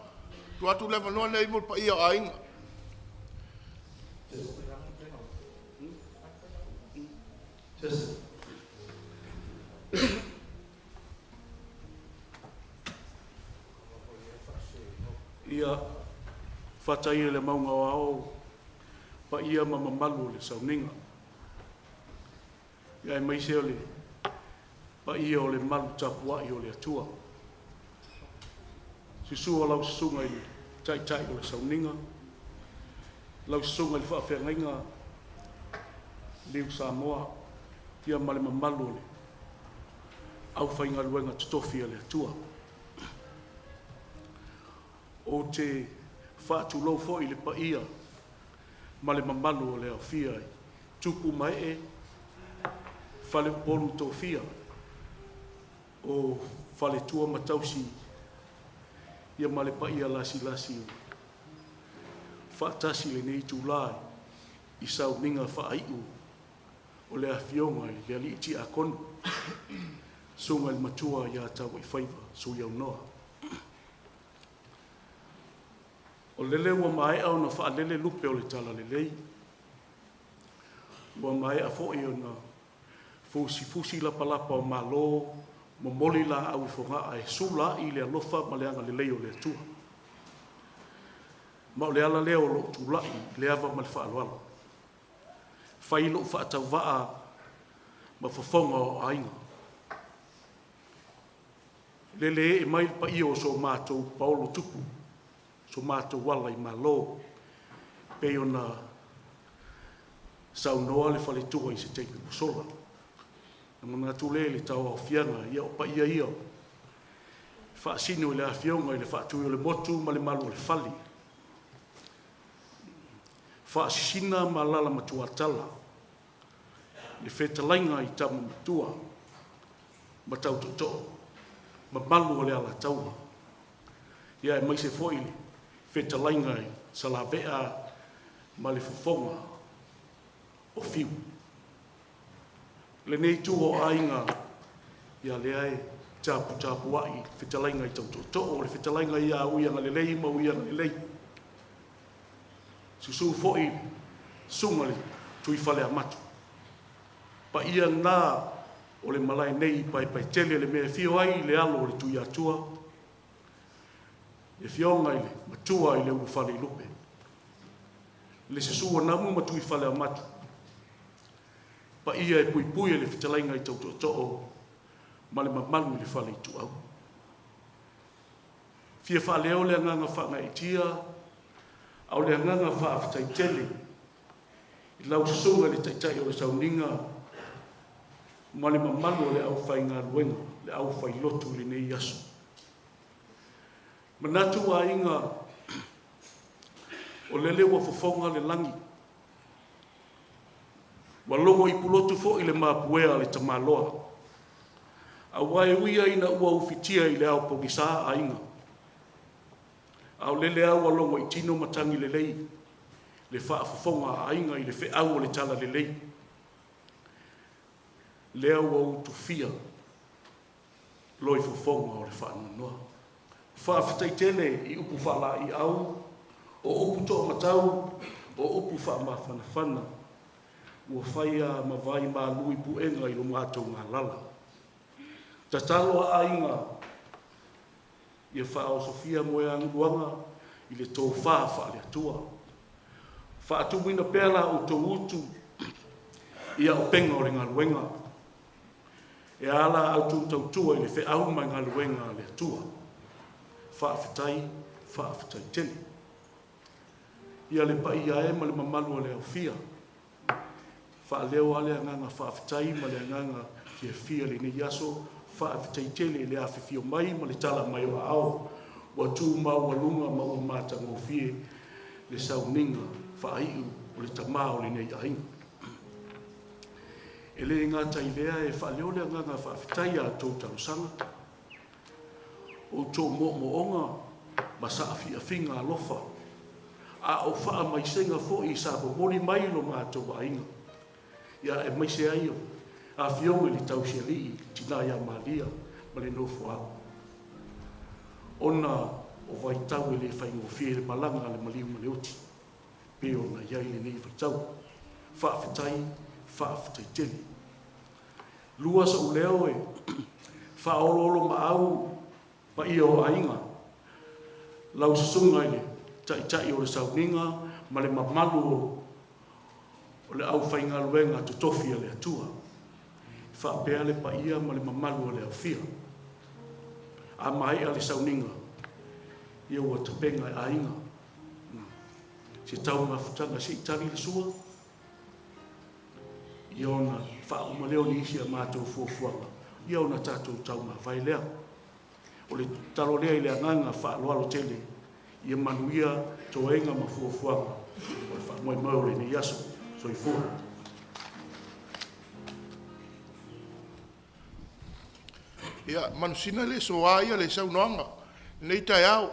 tuu atu le avanoa lenei mo le paia o aiga. Ia, faataia le mauga o ao, paia ma mamalu o le sauniga. Ia aemaise o le paia o le malu tapuai o le Atua. Susu o lau susuga i le taitai o le sauniga, lau susuga i le faafeagaiga Liu Samoa, ia ma le mamalu o le aufaigaluega totofi a le Atua. Ou te faatulou foi i le paia ma le mamalu o le aofia i tupu ma ee, faleupolu tofia o faletua ma tausi, ia ma le paia lasilasi o faatasi i lenei itulā i sauniga faaiu o le Afioga i le Alii Tiakono, Susuga i le Matua ia Tauaifaiva Suiaunoa. O lele ua maea ona faalele lupe o le talalelei, ua maea foi ona fusifusi lapalapa o malo, momoli laau i Fogaa e sulaai le alofa ma le agalelei o le Atua. Ma o le ala lea o lou tulai i le ava ma le faaaloalo, fai lou faatauvaa ma fofoga o aiga. Lele ee mai le paia o so matou paolo tupu, so matou ala i Malo, pei ona saunoa le faletua i se taimi ua sola. Na manatu lea i le tauaofiaga, ia o paia ia faasino i le afioga i le Faatuiolemotu ma le malu o le fale, faasisina ma alaala matuatala le fetalaiga i tama matua ma tau tootoo, mamalu o le Alataua, ia aemaise foi le fetalaiga i Salavea ma le fofoga o Fiu. Lenei itu o aiga, ia lea e taputapuai fetalaiga i tau tootoo, o le fetalaiga ia Uiagalelei ma Uiagalelei. Susu foi susuga le Tuifaleamatu. Paia na o le malae nei i Paepaetele, le mea e afio ai le alo o le Tuiatua, le afioga i le matua i le ulufale i lupe, le susu o Namu ma Tuifaleamatu, paia e puipui e le fetalaiga i tau tootoo ma le mamalu i le fale ituau. Fia faaleo le agaga faagaeetia, a o le agaga faafetai tele i lau susuga i le taitai o le sauniga ma le mamalu o le aufaigaluega, le aufailotu i lenei aso. Manatu aiga, o lele ua fofoga le lagi, ua logo i pulotu foi le mapuea a le tamaloa, aua e ui lava ina ua ufitia i le ao pogisa aiga, a o lele lava ua logo i tino matagi lelei le faafofoga a aiga i le feau o le talalelei, lea ua utufia loifofoga o le faanoanoa. Faafetai tele i upu faalaeiau, o upu toamatau, o upu faamafanafana, ua fai lava ma vai malu i puega i lo matou galala. Tatalo a aiga, ia faaosofia moeagaluaga i le tofa faale-Atua. Faatumuina pea la outou utu i auupega o le galuega, e ala autou tautua i le feau ma galuega a le Atua. Faafetai, faafetai tele. Ia le paia e ma le mamalu o le aofia, faaleo lava le agaga faafetai ma le agaga fiafia i lenei aso. Faafetai tele i le afifio mai ma le tala mai o aao, ua tu maualuga ma ua matagofie le sauniga faaiu o le tamā o lenei aiga. E le gata i lea, e faaleo le agaga faafetai i a outou talosaga, o outou moomooga ma saafiafiga alofa, a o faamaisega foi sa momoli mai lo matou aiga, ia aemaise ai o afioga i le tausialii, le tina ia Malia ma le nofoalo. Ona o vaitau e le faigofie le malaga a le maliu ma le oti, pei ona i ai lenei vaitau. Faafetai, faafetai tele. Lua so'u leo e faaoloolomaau paia o aiga, lau susuga i le Taitai o le Sauniga ma le mamalu o le aufaigaluega totofi a le Atua, faapea le paia ma le mamalu o le aofia. A maea le sauniga, ia ua tapena e aiga se taumafutaga se i tali le sua, ia ona faauma lea o nisi a matou fuafuaga, ia ona tatou taumavae lea. O le tatalo lea i le agaga faaaloalo tele, ia manuia toega ma fuafuaga o le faamoemoe o lenei aso. Soifua. Ia, manusina le soa ia le saunoaga i lenei taeao.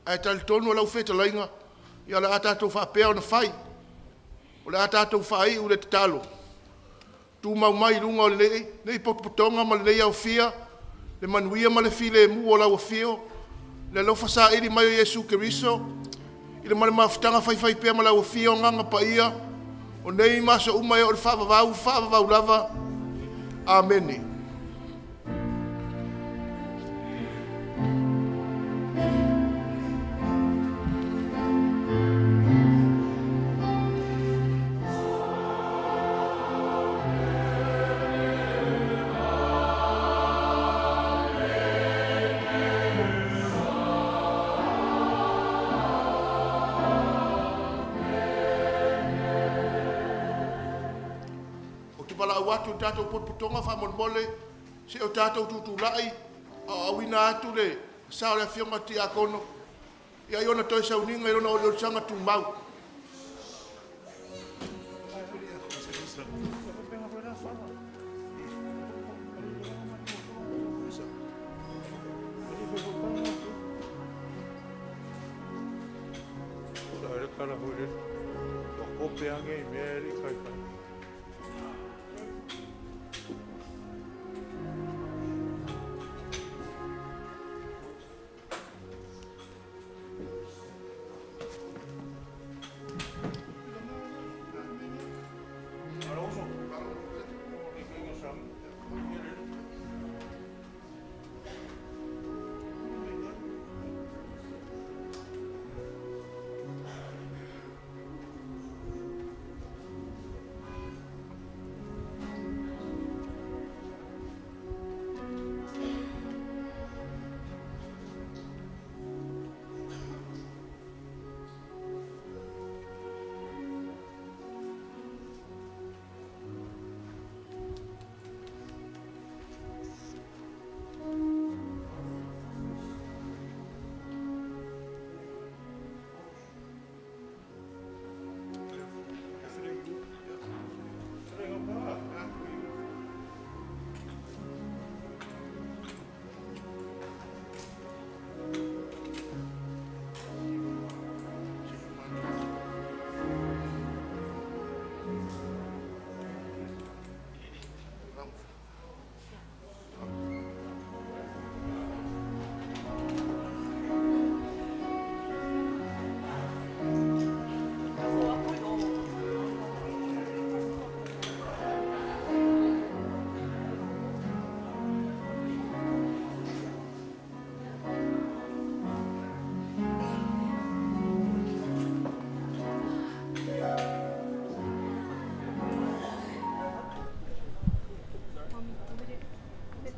Ae talitonu o lau fetalaiga, ia o le a tatou faapea ona fai. O le a tatou faaiu i le tatalo, tumau mai i luga o lenei potopotoga ma lenei aofia le manuia ma le filemu o lau afio, le alofa saili mai o Iesu Keriso i le ma le mafutaga faifaipea ma lau Afio Agaga Paia, o nei ma aso uma e oo i le faavavau, faavavau lava. Amene. Ou te valaau atu i le tatou potopotoga faamolemole se i o tatou tutulai a o auina atu le sa o le Afioga i le Tiakono i ona toe sauniga i lona oliolisaga tumau.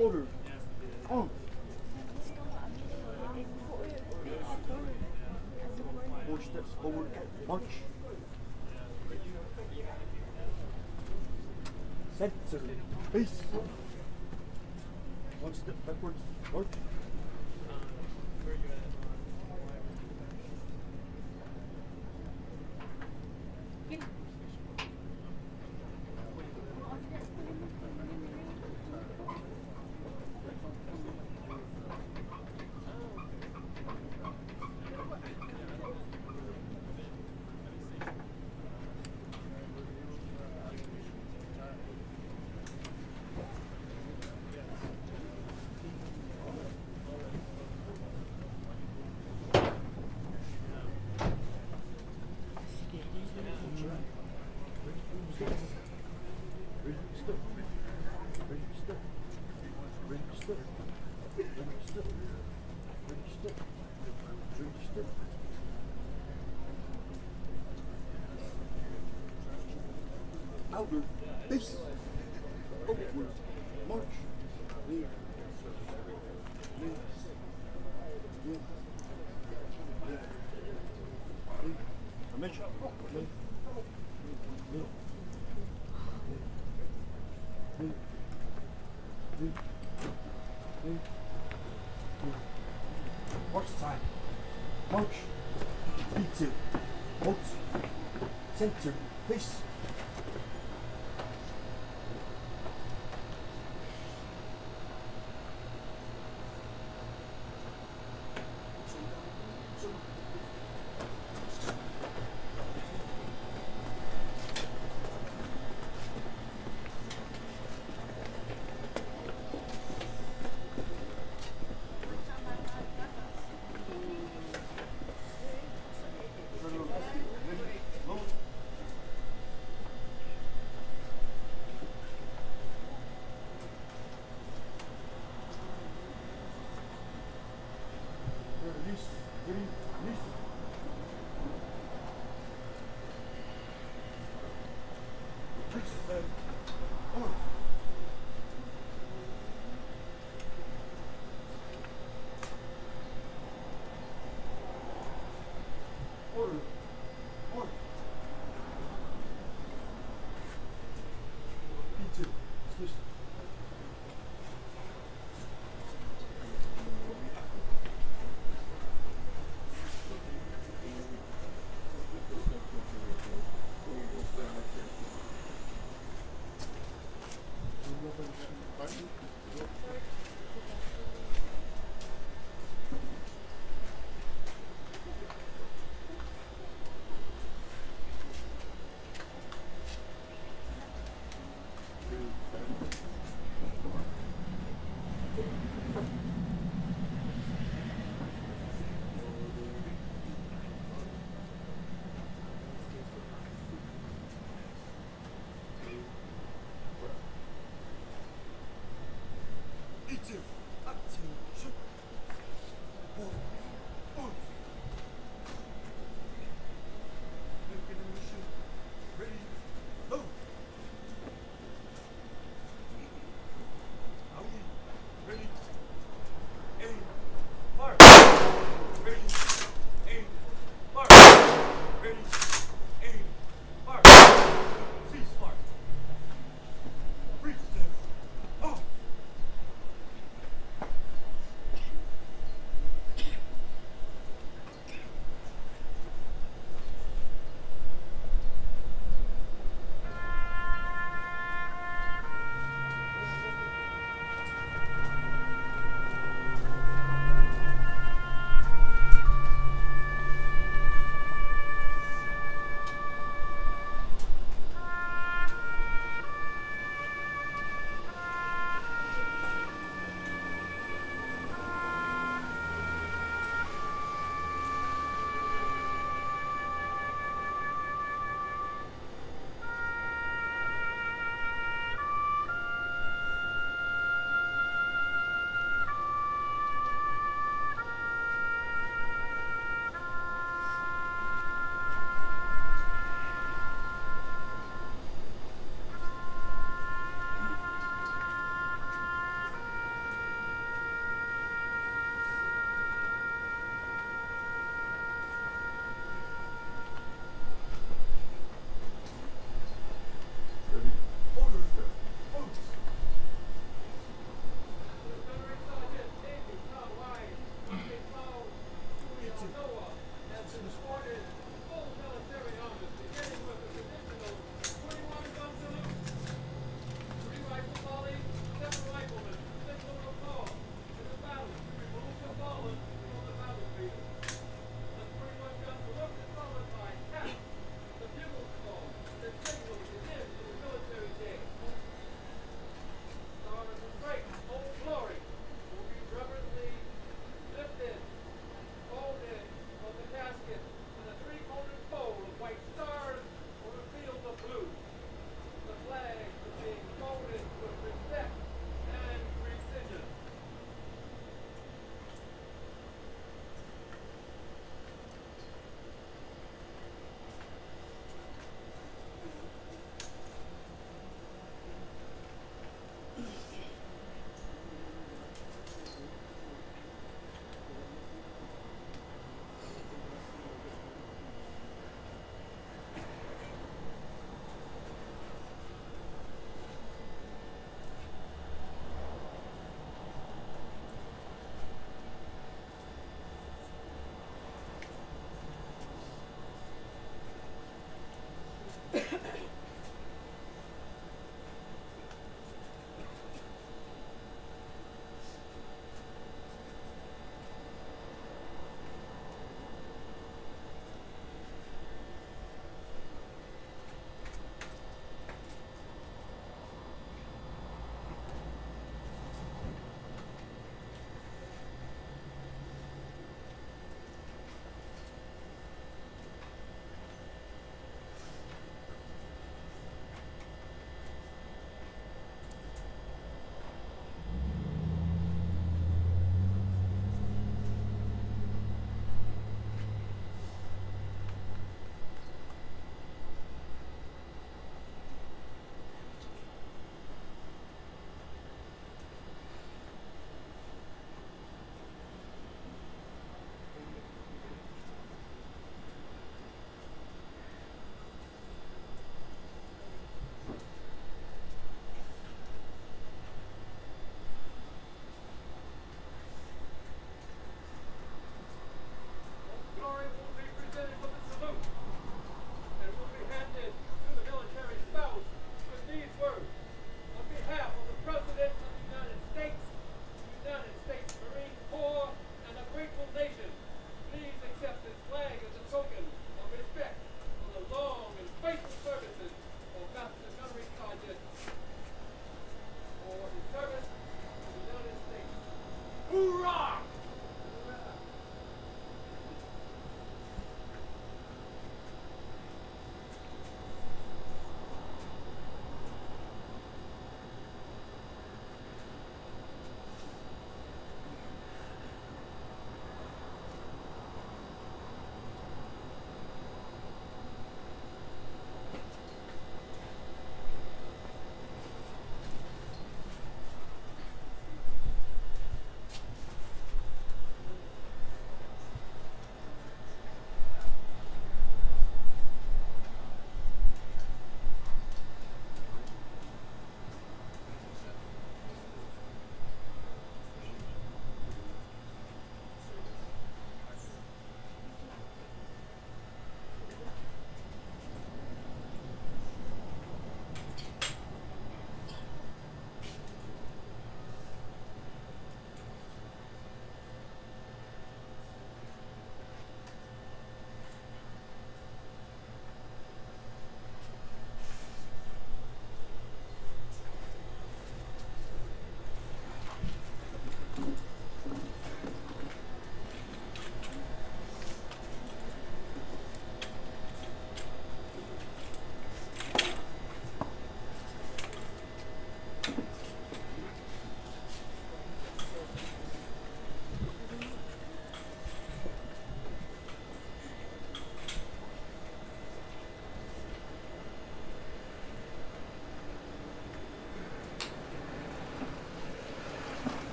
Order. On. Four steps forward. March. Center. Face. One step backwards. March. Outer base. Upward march. Knee. Knee. Knee. Knee. Knee. Formation. Knee. Knee. Knee. Knee. Knee. Knee. March time. March. B2. Halt. Center. Face.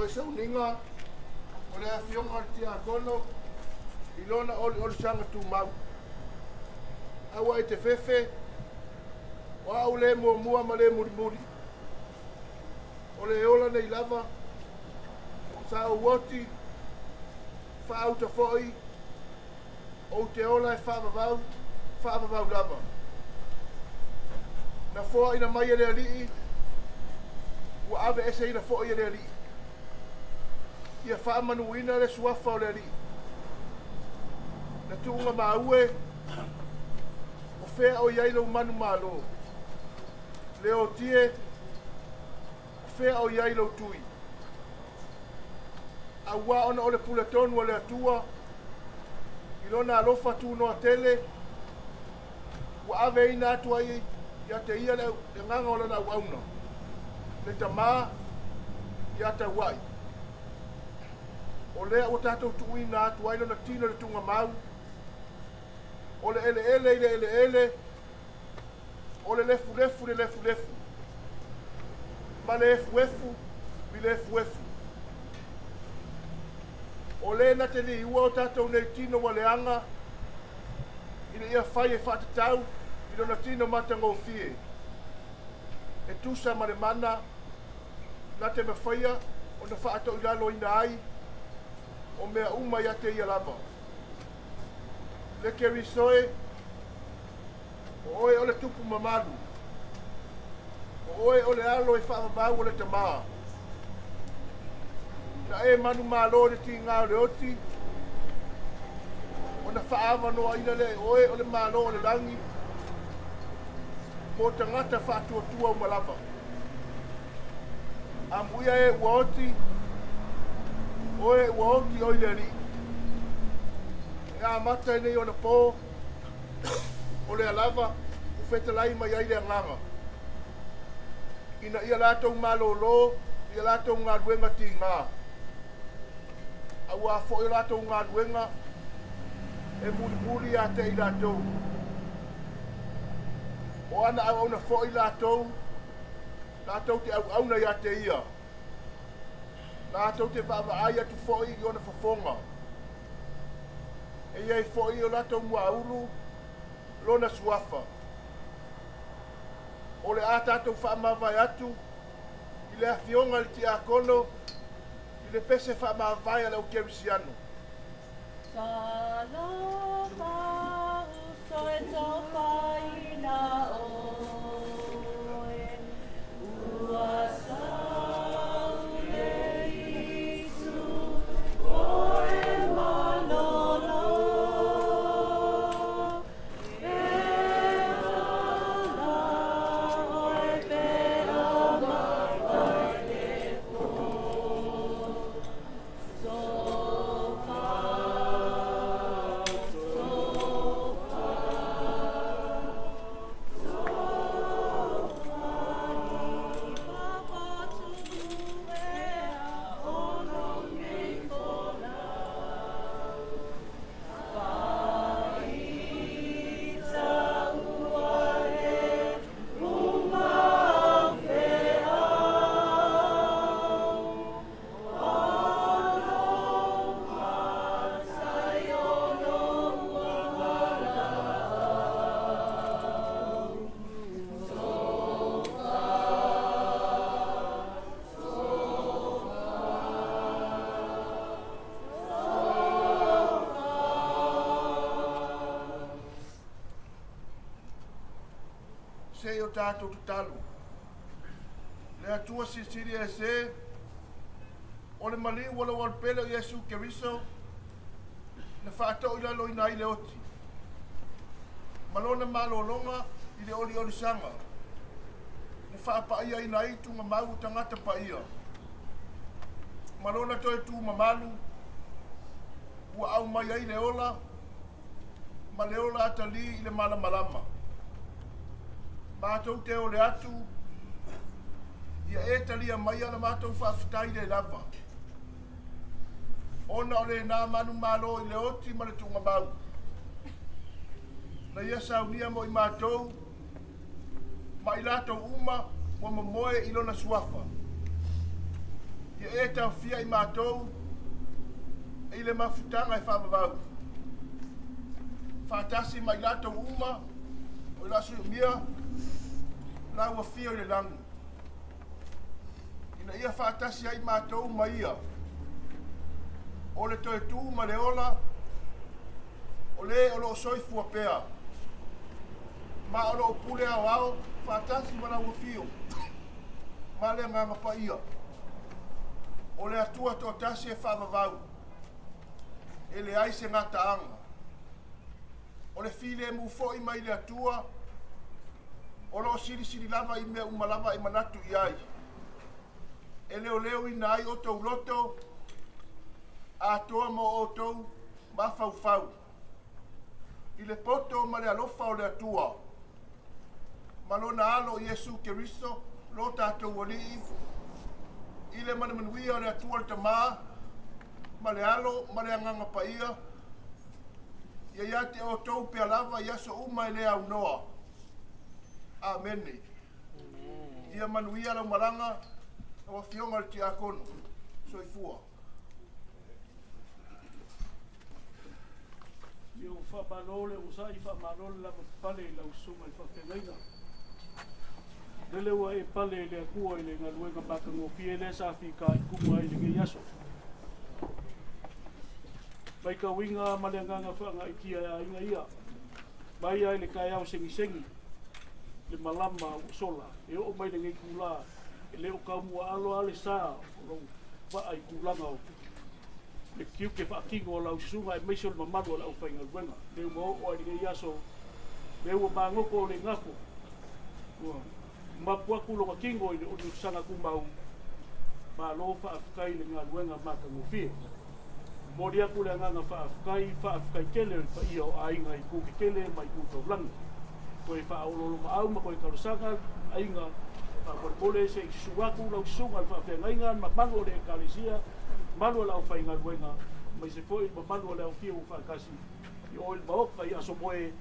Toe sauniga o le afioga le tiakono i lona oliolisaga tumau. Aua e te fefe, o au le muamua ma le mulimuli. O le ola nei lava, sa ou oti, faauta fo'i, ou te ola e faavavau, faavavau lava. Na foaina mai e le Alii, ua aveeseina fo'i e le Alii. Ia faamanuina le suafa o le Alii. Na tuugamau e, o fea o i ai lou manumalo. Leoti e, o fea o i ai lou tui. Auā ona o le puletonu a le Atua, i lona alofa tunoa tele, ua aveina atu ai ia te ia le agaga o lana auauna, le tamā ia taua'i. O lea ua tatou tuuina atu ai lona tino i le tuugamau, o le eleele i le eleele, o le lefulefu i le lefulefu, ma le efuefu i le efuefu. O le na te liua o tatou nei tino ua leaga, ina ia fai e faatatau i lona tino matagofie, e tusa ma le mana na te mafaia ona faatoilaloina ai o mea uma ia te ia lava. Le Keriso e, o oe o le tupu mamalu, o oe o le alo e faavavau o le tamā. Na e manumalo i le tigā o le oti, ona faaavanoaina lea e oe o le Malo o le lagi mo tagata faatuatua uma lava. Amuia e ua oti, o e ua oti oi le Alii. E amata i nei ona pō, o lea lava ua fetalai mai ai le Agaga, ina ia latou malōlō i a latou galuega tigā, auā foi o latou galuega e mulimuli ia te i latou. O ana auauna foi latou, latou te auauna ia te ia. Latou te vaavaai atu foi i ona fofoga. E i ai foi i o latou muaulu lona suafa. O le a tatou faamavae atu i le afioga i le tiakono i le pese faamavae a le au kerisiano. Talofa uso e tofaina oe, ua saule Iesu oe malolo. E ala oe pe a mai le po. Tofa, tofa, tofa i papatuea o lou nei folau. Faitaua le uma o feau, o lou matai o lou valaau. Tofa, tofa, tofa. Se i o tatou tatalo. Le Atua Silisili Ese, o le maliu o lou Alo pele o Iesu Keriso, na faatoilaloina ai le oti, ma lona malologa i le oliolisaga, na faapaiaina ai tugamau o tagata paia, ma lona toe tumamalu, ua aumai ai le ola, ma le ola atalī i le malamalama. Matou te ole atu, ia e talia maia la matou faafetai le lava. Ona o lenā manumalo i le oti ma le tuugamau. Na ia saunia mo i matou, ma i latou uma ua momoe i lona suafa. Ia e taofia i matou i le mafutaga e faavavau, faatasi ma i latou uma o le a sui umia lau afio i le lagi, ina ia faatasi ai matou ma ia, o le toe tu ma le ola, o le o loo soifua pea, ma o loo pule ao ao, faatasi ma lau afio, ma le agaga paia, o le Atua toatasi e faavavau, e leai se gataaga. O le filemu foi mai le Atua, o loo silisili lava i mea uma lava e manatu i ai. E leoleoina ai o tou loto, atoa mo outou mafaufau. I le poto ma le alofa o le Atua, ma lona alo Iesu Keriso, lo tatou Alii, i le manumanuia o le Atua le Tamā, ma le alo ma le agaga paia, ia ia te outou pea lava i aso uma e le aunoa. Amene. Ia manuia lau malaga, lau afioga i le tiakono. Soifua. Ia ua faamalo le onosai, faamalo le lavapapale i lau susuga i le faafeagaiga. Lele ua e pale i le Atua i le galuega matagofie lea sa fitaituga ai i lenei aso. Matauina ma le agaga faagaitia e aiga ia, mai lava i le taeao segisegi, le malama ua sola, e oo mai lenei itulā, e le o taumuaalo lava le sa o lou vaa i tulaga o le tiute faatino o lau susuga aemaise o le mamalu o le aufaigaluega. Lea ua oo ai i lenei aso, lea ua magoto o le gafo, ua mapu atu lona tino i le oliolisaga tumau, malo faafetai i le galuega matagofie. Momoli atu le agaga faafetai, faafetai tele o le paia o aiga i itu tetele ma itu taulagi. Toe faaoloolomaau ma toe talosaga aiga faamolemole se i susu atu lau susuga i le faafeagaiga, le mamalu o le Ekalesia, mamalu o le aufaigaluega, aemaise foi le mamalu o le aufia ua faatasi i o i le Maota i aso moe,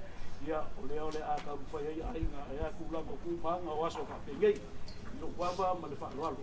ia o lea o le a taumafai ai aiga e a tulaga o tu ma aga o aso faapenei. I lou ava ma le faaaloalo.